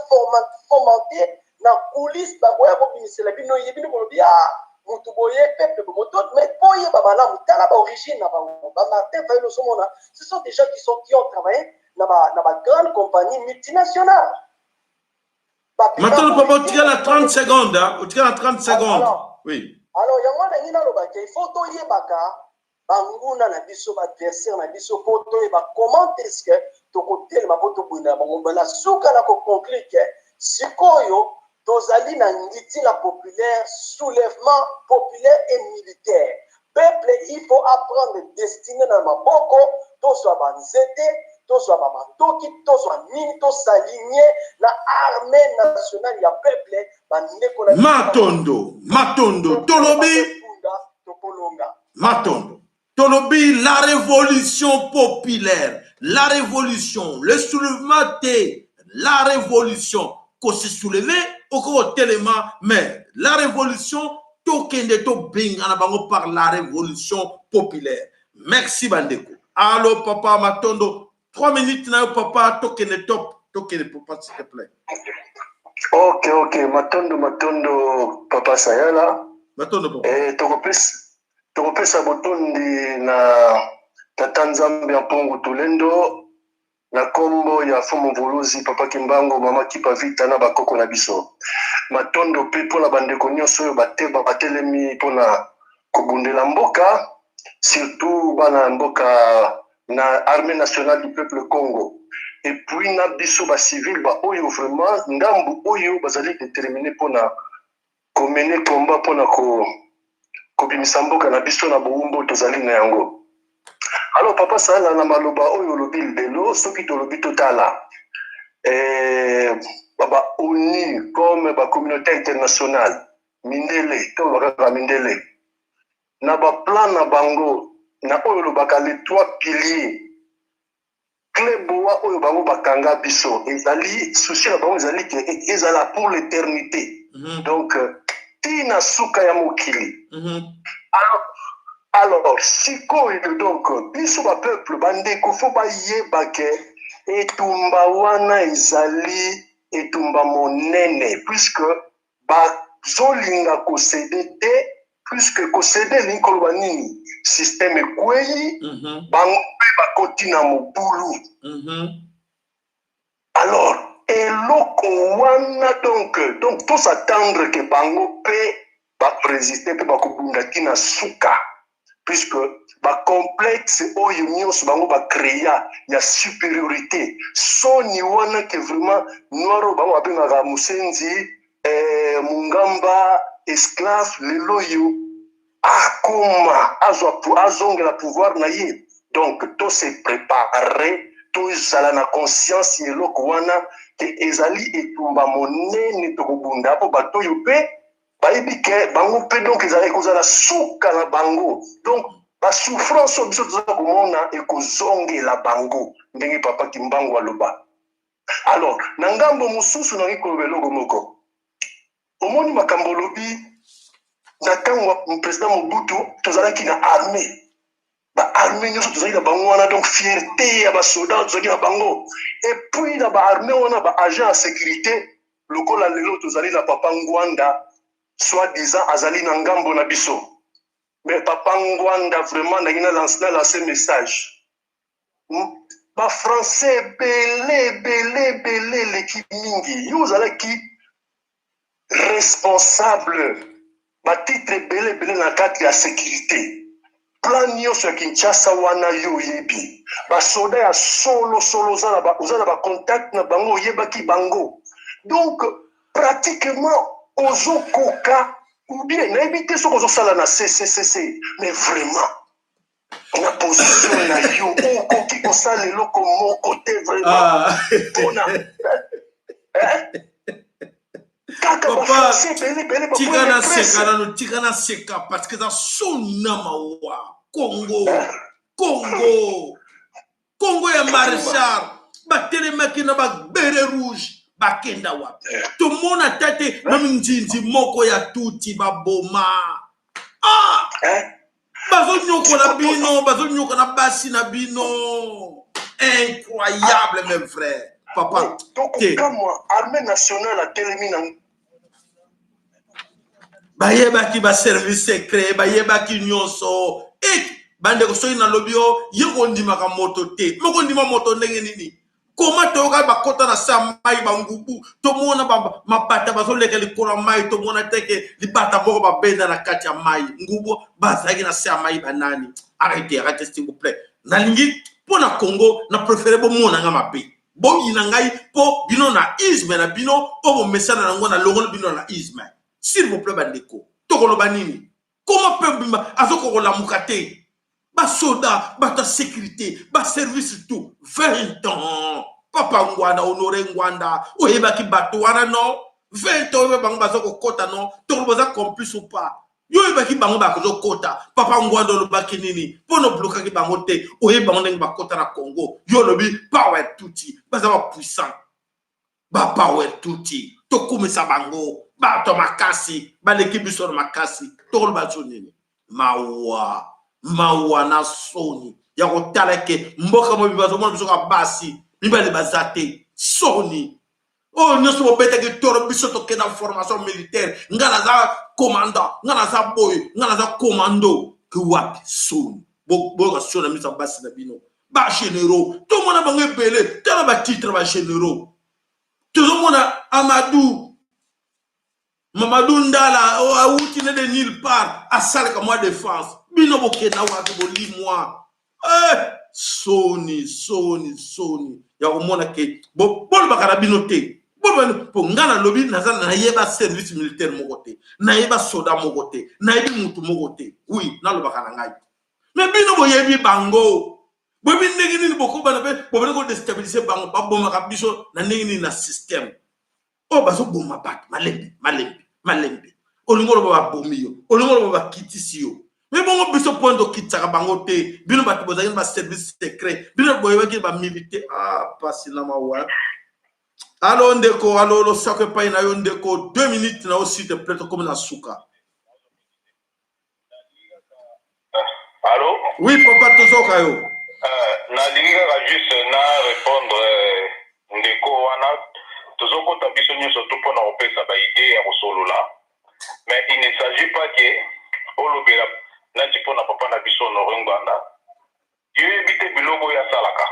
fomentés na coulisse. Bakoya kobimisela bino ye, bino bolobi: "Ah, motu boye, peuple bomoto." Mais po oyeba malamu, tala baorigine na bango. BaMartin Fayulu, ozomona, ce sont des gens qui ont travaillé na bagrande compagnie multinationale. Maintenant, papa, otikala 30 secondes, otikala 30 secondes. Oui. Alors yango wana ngai nalobaka, il faut toyebaka banguna na biso, baadversaire na biso, mpo toyeba comment est ce que tokotelema mpo tobunda bango. Na suka na koconclure ke sikoyo tozali na ngitila populaire, soulèvement populaire et militaire. Peuple, il faut apprendre destinée na maboko. Tozwa banzete, tozwa bamandoki, tozwa nini, tosaligne na armée nationale ya peuple, bandeko na Matondo, matondo. Tolobi tokolonga. Matondo. Tolobi la révolution populaire, la révolution, le soulèvement te, la révolution. Ko se soulever okotelema, mais la révolution, tokende tobengana bango par la révolution populaire. Merci bandeko. Allo papa Matondo, 3 minutes na yo papa, tokende top, tokende papa, s'il te plaît. Ok, matondo, matondo papa Sayala. Matondo papa. Tokopesa botondi na tata Nzambe ya Mpongu Tolendo na nkombo ya Fumu Mvuluzi, Papa Kimbango, Mama Kipa Vita na bakoko na biso. Matondo mpe mpona bandeko nyonso oyo bateba batelemi mpona kobundela mboka, surtout bana ya mboka na Armée nationale du peuple Congo, et puis na biso bacivile baoyo vraiment ndambu oyo bazali déterminé mpona komener combat mpona kobimisa mboka na biso na bowumbu tozali na yango. Alors papa Sala, na maloba oyo olobi lelo, soki tolobi totala ba ONU comme bacommunauté internationale, mindele, toloba kaka mindele, na baplan na bango na oyo olobaka les trois piliers, clé boa oyo bango bakanga biso, ezali souci na bango ezali ke ezala pour l'éternité, donc ntina suka ya mokili. Alors sikoyo, donc biso bapeuple, bandeko, faut bayeba ke etumba wana ezali etumba monene, puisque bazolinga kocéder te, puisque kocéder elingi koloba nini? Système ekwei, bango mpe bakoti na mobulu. Alors eloko wana, donc tos'attendre ke bango mpe barésister mpe bakobunda ntina suka. Puisque ba complexe oyo nyonso bango ba crea ya superiorité, soni wana ke vraiment noir oyo bango babengaka musenzi, eh, mungamba, esclave, lelo oyo akoma azwa azongela pouvoir na ye. Donc to se préparer, tozala na conscience ya eloko wana ke ezali etumba monene tokobunda, mpo bato oyo mpe bayebi ke bango mpe donc ezala ekozala suka na bango. Donc basouffrance oyo biso toza komona ekozongela bango, ndenge papa Kimbangu aloba. Alors na ngambo mosusu, nangi koloba eloko moko. Omoni makambo olobi, na ntango président Mobutu tozalaki na armée, baarmée nyonso tozalaki na bango wana, donc fierté ya basoda tozalaki na bango. Et puis na baarmée wana, baagent ya sécurité, lokola lelo tozali na papa Ngwanda, soi-disant azali na ngambo na biso. Mais papa Ngwanda, vraiment ndenge na lance message, bafrançais ebele ebele ebele eleki mingi. Yo ozalaki responsable, batitre ebele ebele na kati ya sécurité, plan nyonso ya Kinshasa wana yo oyebi. Basoda ya solo solo, oza na bacontact na bango, oyebaki bango. Donc pratiquement ozokoka ou bien nayebi te soki ozosala na cccc, mais vraiment na position na yo okoki kosala eloko moko te vraiment mpona kaka bafrançais ebele ebele. Tika na seka nano, tika na seka parce que eza soni na mawa. Congo, Congo, Congo ya maréchal batelemaki na babérets rouges, bakenda wapi? Tomona ata te meme nzinzi moko ya tuti baboma. Ah, bazonyokola bino, bazonyokola basi na bino, incroyable mes frères. Papa. Tokokamwa, armée nationale atelemi na Bayebaki baservice secret, bayebaki nyonso. E bandeko, soki nalobi o ye kondimaka moto te, mokondima moto ndenge nini? Koma toyoka bakota na se ya mai, bangubu, tomona mabata bazoleka likolo ya mai, tomona teke libata moko babenda na kati ya mai. Ngubu bazalaki na se ya mai banani? Arrêtez, arrêtez s'il vous plaît. Nalingi mpo na Congo, na préféré bomonanga mabe, boyina ngai, mpo bino na isme na bino oyo bomesana nango, na longoli bino na isme, s'il vous plaît. Bandeko, tokoloba nini? Koma mpe bima azokoka kolamuka te. Basoda, bato ya sécurité, baservice tout, 20 ans. Papa Ngwanda, Honore Ngwanda, oyebaki bato wana non? 20 ans oyeba bango baza kokɔta non? Tokoloba baza complice ou pas? Yo oyebaki bango bakozokɔta. Papa Ngwanda, olobaki nini mpo na oblokaki bango te? Oyebi bango ndenge bakɔta na Congo. Yo olobi power tuti, baza bapuissant, bapower tuti, tokumisa bango, bato makasi baleki biso na makasi. Tokoloba so nini? Mawa, mawa na soni ya kotala ke mboka mobi bazomona biso ka basi mibale baza te. Soni oyo nyonso bobetaki toro. Biso tokenda formation militaire, nga naza commandant, nga naza boye, nga naza commando ke wapi? Soni, boyoka soni na miso ya basi na bino. Bagénéraux tomona bango ebele, tala batitre bagénéraux tozomona. Amadou, Mamadou Ndala awuti ne de nulle part, asalaka mwa défense. Bino bokenda wapi? Bolimwa. Eh, soni, soni, soni ya komona ke bolobaka na bino te. Mpo nga nalobi, naza nayeba service militaire moko te, nayeba soda moko te, nayebi mutu moko te. Oui, nalobaka na ngai, mais bino boyebi bango, boyebi ndenge nini bokobana mpe bobandi kodéstabiliser bango. Babomaka biso na ndenge nini? Na système oyo bazoboma bato malembe malembe malembe. Olingi oloba babomi yo, olingi oloba bakitisi yo, mais bongo biso mpo tokitisaka bango te. Bino bato bozalaki na baservice secret, bino boyebaki bamilitaire. Ah, pasi na mawa. Alo ndeko, alo, losako epai na yo ndeko. 2 minutes na yo s'il te plaît, tokomi na suka. Allo? Oui papa, tozoka yo. Nalingi kaka juste na répondre ndeko wana. Tozokota biso nyonso tu mpona kopesa baidée ya kosolola, mais il ne s'agit pas ke olobela nati mpona papa na biso Honore Ngwanda. Yo yebi te biloko oyo asalaka.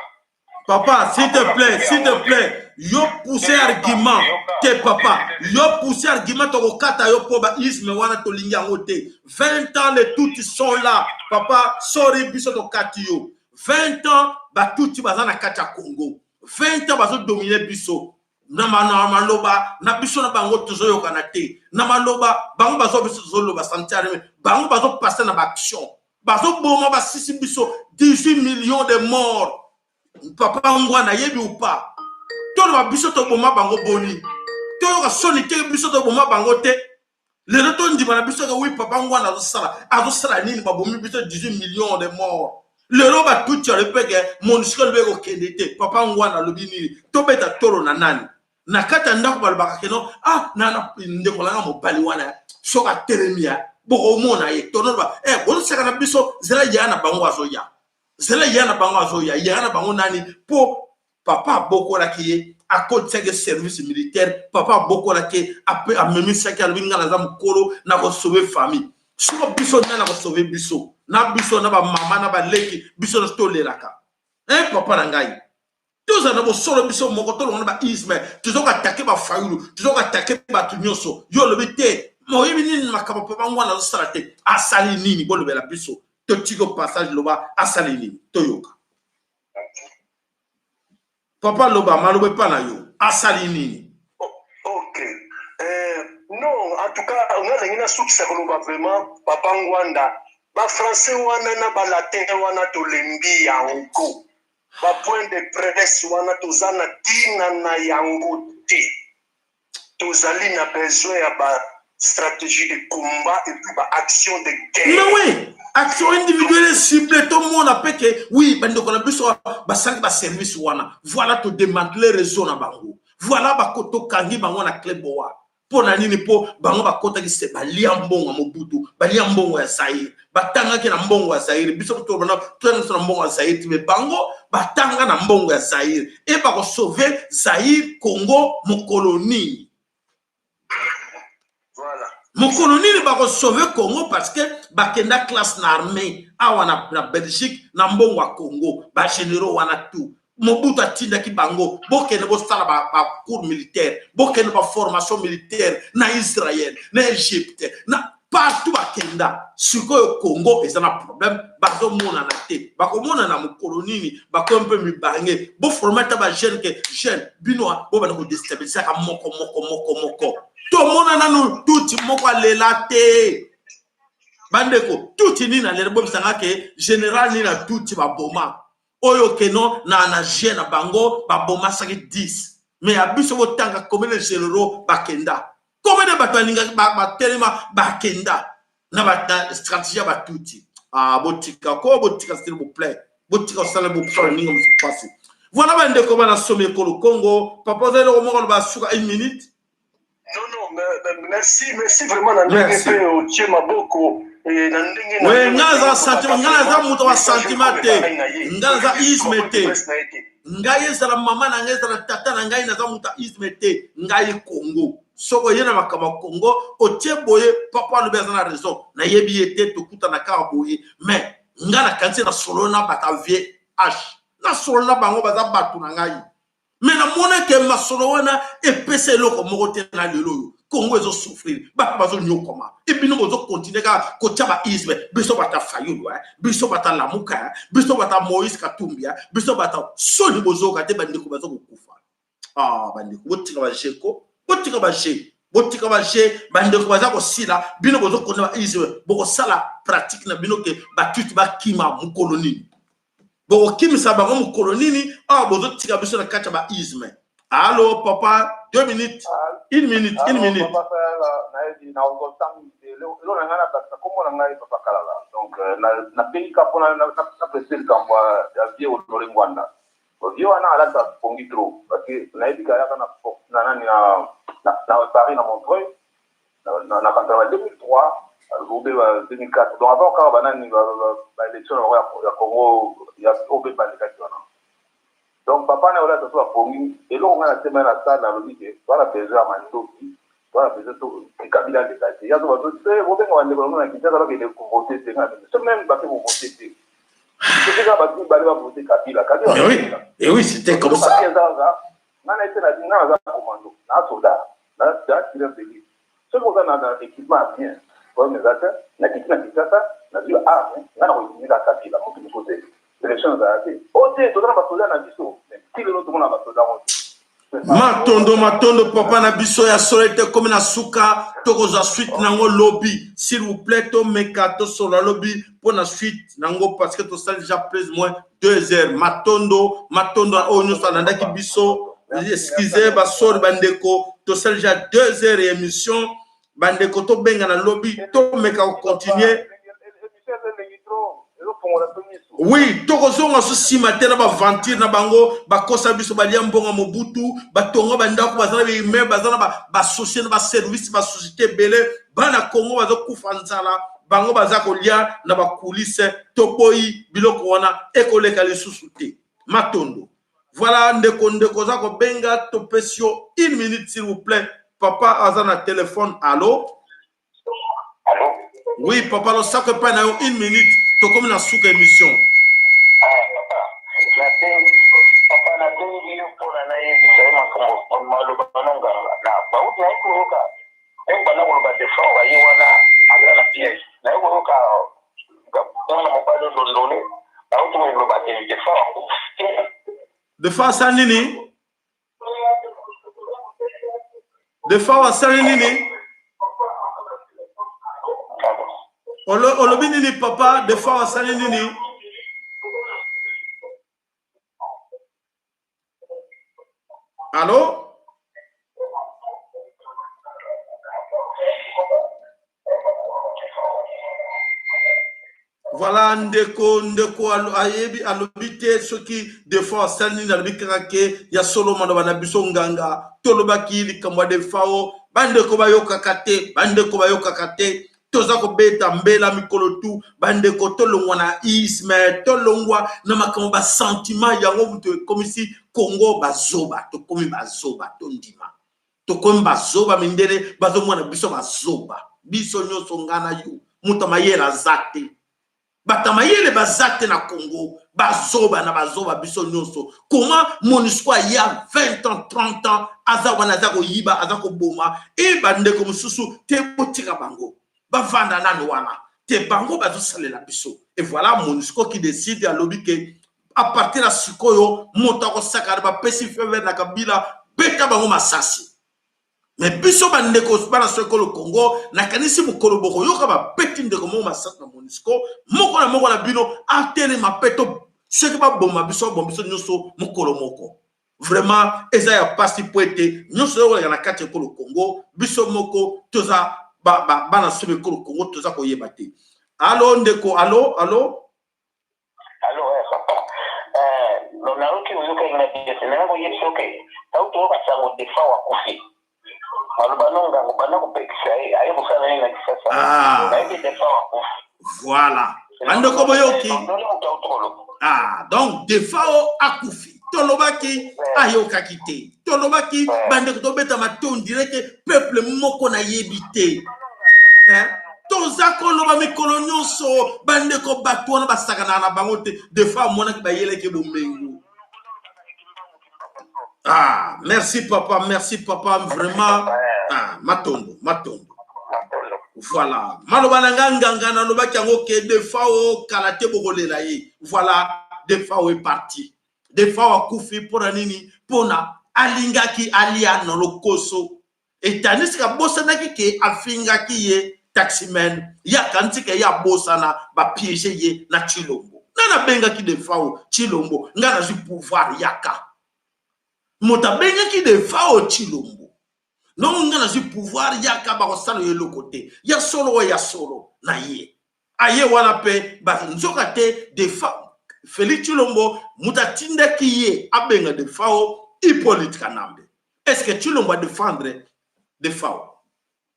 Papa, s'il te plaît, s'il te plaît, yo pousser argument te papa, yo pousser argument tokokata yo po ba isme wana tolingi yango te. 20 ans les tutsi sont là. Papa, sorry biso tokati yo. 20 ans ba tutsi baza na kati ya Congo. 20 ans bazo dominer biso. Na maloba na biso na bango tozoyokana te. Na maloba bango bazo biso tozoloba santiare bango bazo passer na ba action. Bazoboma basisi biso 18 millions de morts. Papa Ngwana yebi ou pas? Toloba biso toboma bango boni? Toyoka soni te biso toboma bango te. Lelo tondima na biso ke oui papa Ngwana azosala azosala nini babomi biso 18 millions de morts. Lelo batutsi alobi mpe ke MONUSCO alobi ekokende te. Papa Ngwana alobi nini? Tobeta tolo na nani? Na kati ya ndako balobaka keno ah na, na ndeko na nga mobali wana soki atelemi ya bokomona ye tonoloba eh, bozoseka na biso zela ya na bango azoya zela ya na bango azoya ya na bango nani mpo papa abokolaki ye akotisaki service militaire papa abokolaki ye amemisaki alobi ngai naza mokolo nakosauve famille soko biso nani akosauve biso na biso na bamama na baleki biso nyonso tolelaka e papa na ngai tozala na bosolo biso moko tolonga na baisme toza koatake bafayulu toza koatake bato nyonso yo olobi te moyebi nini makambo papa ngwana azosala te asali nini bolobela biso totiki passage loba asali nini toyoka papa loba maloba epa na yo asali nini ok eh, non en tout cas nga nalingi nasukisa koloba vraiment papa ngwanda bafrançais wana na balatin wana tolembi yango ba point de presse wana toza na tina na yango te tozali na besoin ya ba stratégie de combat et puis ba action de guerre. Mais oui, action individuelle ciblée tomona mpe ke oui bandeko na biso basali baservice wana voilà todemantele réseau na bango voilà tokangi bango na clé boa mpo na nini mpo bango bakotaki se balia mbongo ya mobutu balia mbongo ya zaire batangaki na mbongo ya zaire biso totanga biso na mbongo ya zaire te me bango batanga na mbongo ya zaire e bakosauve zaire congo mokolo nini mokolo nini bakosauve congo parce que bakenda classe na armée awa na, na belgique na mbongo ya congo bagénéraux wana tout Mobutu atindaki bango bokende bosala ba, ba cours militaire, bokende ba formation militaire na Israël, na Egypte, na partout bakenda. Sikoyo Congo eza na problème, bazomonana te. Bakomonana mokolo nini? Bakomi mpe mibange. Boforme ata ba jeune ke jeune bino bobanda kodestabilisaka moko moko moko moko. Tomona nanu tuti moko alela te. Bandeko, tuti nini alela bobisanga ke général nini atuti baboma. Oyo keno na na jeu na bango babomasaki 10 mais ya biso botanga combien de généraux bakenda combien de bato balingaki batelema bakenda na ba na stratégie ya batuti ah botika ko botika s'il vous plaît botika kosala bosala ninga mosusu mpasi voilà bandeko bana somi ekolo congo papa oza eloko moko loba suka une minute Non, non, merci, merci vraiment na ndenge mpe otie maboko eh, na ndenge na we nga naza sentiment nga naza moto wa sentiment te nga naza isme te ngai ezala mama na ngai ezala tata na ngai naza moto ya isme te ngai congo soki oye na makambo ya congo otie boye papa alobi aza na raison nayebi ye te tokutana kaka boye mais nga nakanisi na solo na bato ya vie h na solo na bango baza bato na ngai me namona ke masolo wana epesa eloko moko te na lelo oyo kongo ezosouffrir bato bazonyokoma e bino bozokontinue kaka kotya baisme biso bata fayulu eh? biso bata lamuka eh? biso bata moïse katumbi eh? biso bata soni bozoyoka te bandeko baza kokufa ah, bandeko botika bajeko botika baje botika baje bandeko baza kosila bino bozokonda baisme bokosala pratique na bino ke batuti bakima mokolo nini bokokimisa bango mokolo nini awa bozotika biso na kati ya baisme allo papa deux minutes une minute une minute nayebi elo na ngai nabakisa nkombo na ngai papa kalala donc nabengi ka mpona napesa likambo ya vie honore ngwanda vie wana alata pongi trop parce que nayebi ka ayaka na nani na paris na montreuil na kantana ba 2003 obe ba 2004 donc avant kaka banani baélection na bango ya congo ya obe balekaki wana donc papa na olata so bapongi eloko ngai natema na sale nalobi ke toza na besoin ya mandoki toza na besoin kabila aleka te yazo bazo te bobenga bandeko na na kinshasa bakende kovote te ngai so meme bake kovote te. Soki kaka bato mibale bavote Kabila, Kabila Mais oui, et oui, c'était comme ça. Nga na ete na nga naza commando, na soldat, na na tireur d'élite. Soki oza na na équipement ya bien, problème eza te. Nakiti na Kinshasa, nazwi arme, nga na koeliminer kaka Kabila, moto mosusu te. Élection ezala te. O te, toza na basoda na biso. Mais ti lelo tomona basoda yango te. Matondo matondo papa na biso ya solo ete ekomi na suka tokozwa suite nango lobi s'il vous plaît tomeka tosolola lobi mpo na suite nango parce que tosali déjà plus moins 2 heures matondo matondo na oyo nyonso alandaki biso excuse basori bandeko tosali déjà 2 heures ya émission bandeko tobengana lobi tomeka kocontinue oui tokozonga so nsima te na baventure na bango bakosa biso balia mbongo mobutu batonga bandako baza na baimmeuble baza na basosie na baservice basociété ebele bana congo bazokufa nzala bango baza kolia na bakulise toboyi biloko wana ekoleka lisusu te matondo voilà ndeko ndeko oza kobenga topesi yo une minute s'il vous plaît papa aza na telefone allo Allô? Oui, papa, losako epai na yo une minute, tokomi na suka émission. Ah, papa, nabengi papa nabengi yo mpona nayebisa ye makambo maloba na nganga na bauti naye koyoka ndenge banda koloba defort aye wana aza na piège naye koyoka mwana mobali londole bauti koloba te defort akufi Defort asali nini? Defao asali nini? Olobi nini papa? Defao asali nini? Allo? Voilà ndeko ndeko ayebi alobi te soki defao asali nini alobi kaka ke ya solo maloba na biso nganga tolobaki likambo ya defao bandeko bayokaka te bandeko bayokaka te toza kobeta mbela mikolo tu bandeko tolongwa na isme tolongwa na makambo basentiment yango moto ekomisi kongo bazoba tokomi bazoba tondima tokomi bazoba mindele bazomona biso bazoba biso nyonso nga na yo moto ya mayele aza te bato ya mayele baza te na congo bazoba na bazoba biso nyonso koma monusco aya 20 ans 30 ans aza wana aza koyiba aza koboma e bandeko mosusu te botika bango bavanda nano wana te bango bazosalela biso et voilà monusco qui décide alobi ke à partir ya sikoyo moto akosakana bapesi feu vert na kabila beta bango masasi me biso bandeko bana so ekolo congo nakanisi mokolo bokoyoka babeti ndeko moko masasi na monusco moko na moko na bino atelema mpe to soki baboma biso baboma biso nyonso mokolo moko vraiment eza ya pasi mpo ete nyonso ekoleka na kati ya ekolo congo biso moko toza bana somo ekolo congo toza koyeba te alo ndeko alo alo Allo, eh, papa. Eh, nayoki oyokaki na bien te. Nanga koyebisa yo ke tango toyoka sango Defao akufi. Maloba no ngango banda kopekisa ye aye kosala nini na Kisasa. Ah. Nayebi Defao akufi. Voilà. Bandeko boyoki. Ndole moto auti koloba. Ah, donc Defao akufi. Tolobaki ayokaki te. Tolobaki bandeko tobeta matondi direct peuple moko nayebi te. Eh? toza koloba mikolo nyonso bandeko bato wana basakanaka na bango te defa amonaki bayelaki bomengo ah merci papa merci papa vraiment ah, matondo matondo voilà maloba na nga nganga nalobaki yango ke defao kala te bokolela ye voilà defao est parti defao akufi mpo na nini mpo na alingaki alia na lokoso etandisike abosanaki ke afingaki ye taximan ye akanisi ke ye abosana bapiege ye na tshilombo nani abengaki defao tshilombo ngai nazwi pouvoir yaka moto abengaki defao tshilombo nongo ngai nazwi pouvoir yaka bakosala yo eloko te ya solo oyo ya solo na ye aye wana mpe nzoka te defa felix tshilombo moto atindaki ye abenga defao hippolyte kanambe est ce que tshilombo a défendre defao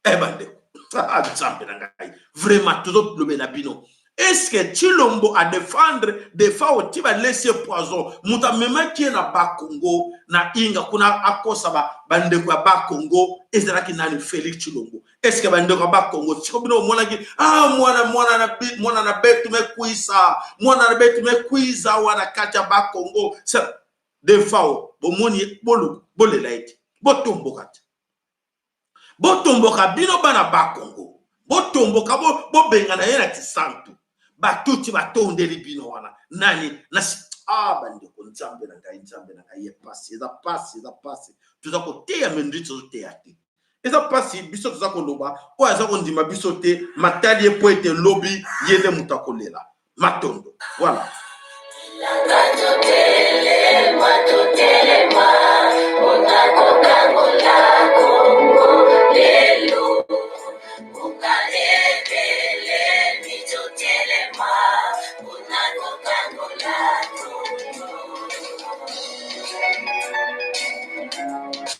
eh bandeko ah, nzambe na ngai vraiment tozolobela bino Est-ce que Tshilombo a défendre Defao ti balesi ye poison? Moto amemaki ye na Bakongo na Inga kuna akosa ba bandeko ya Bakongo ezalaki nani? Felix Tshilombo. Est-ce que bandeko ya Bakongo siko bino omonaki ah mwana mwana na mwana na betu mekwisa mwana na betu mekwiza wana kati ya Bakongo Defao bomoni boluka bolela ye te botomboka te. Botomboka bino bana ba Congo, botomboka bobengana ye na kisantu. Batuti batondeli bino wana nani na ah bandeko, nzambe na ngai, nzambe na ngai, ye pasi eza pasi eza pasi. Toza koteya me ndri tozoteya te, eza pasi. Biso toza koloba oyo aza kondima biso te, matali ye mpo ete lobi ye nde moto akolela. Matondo. Voilà.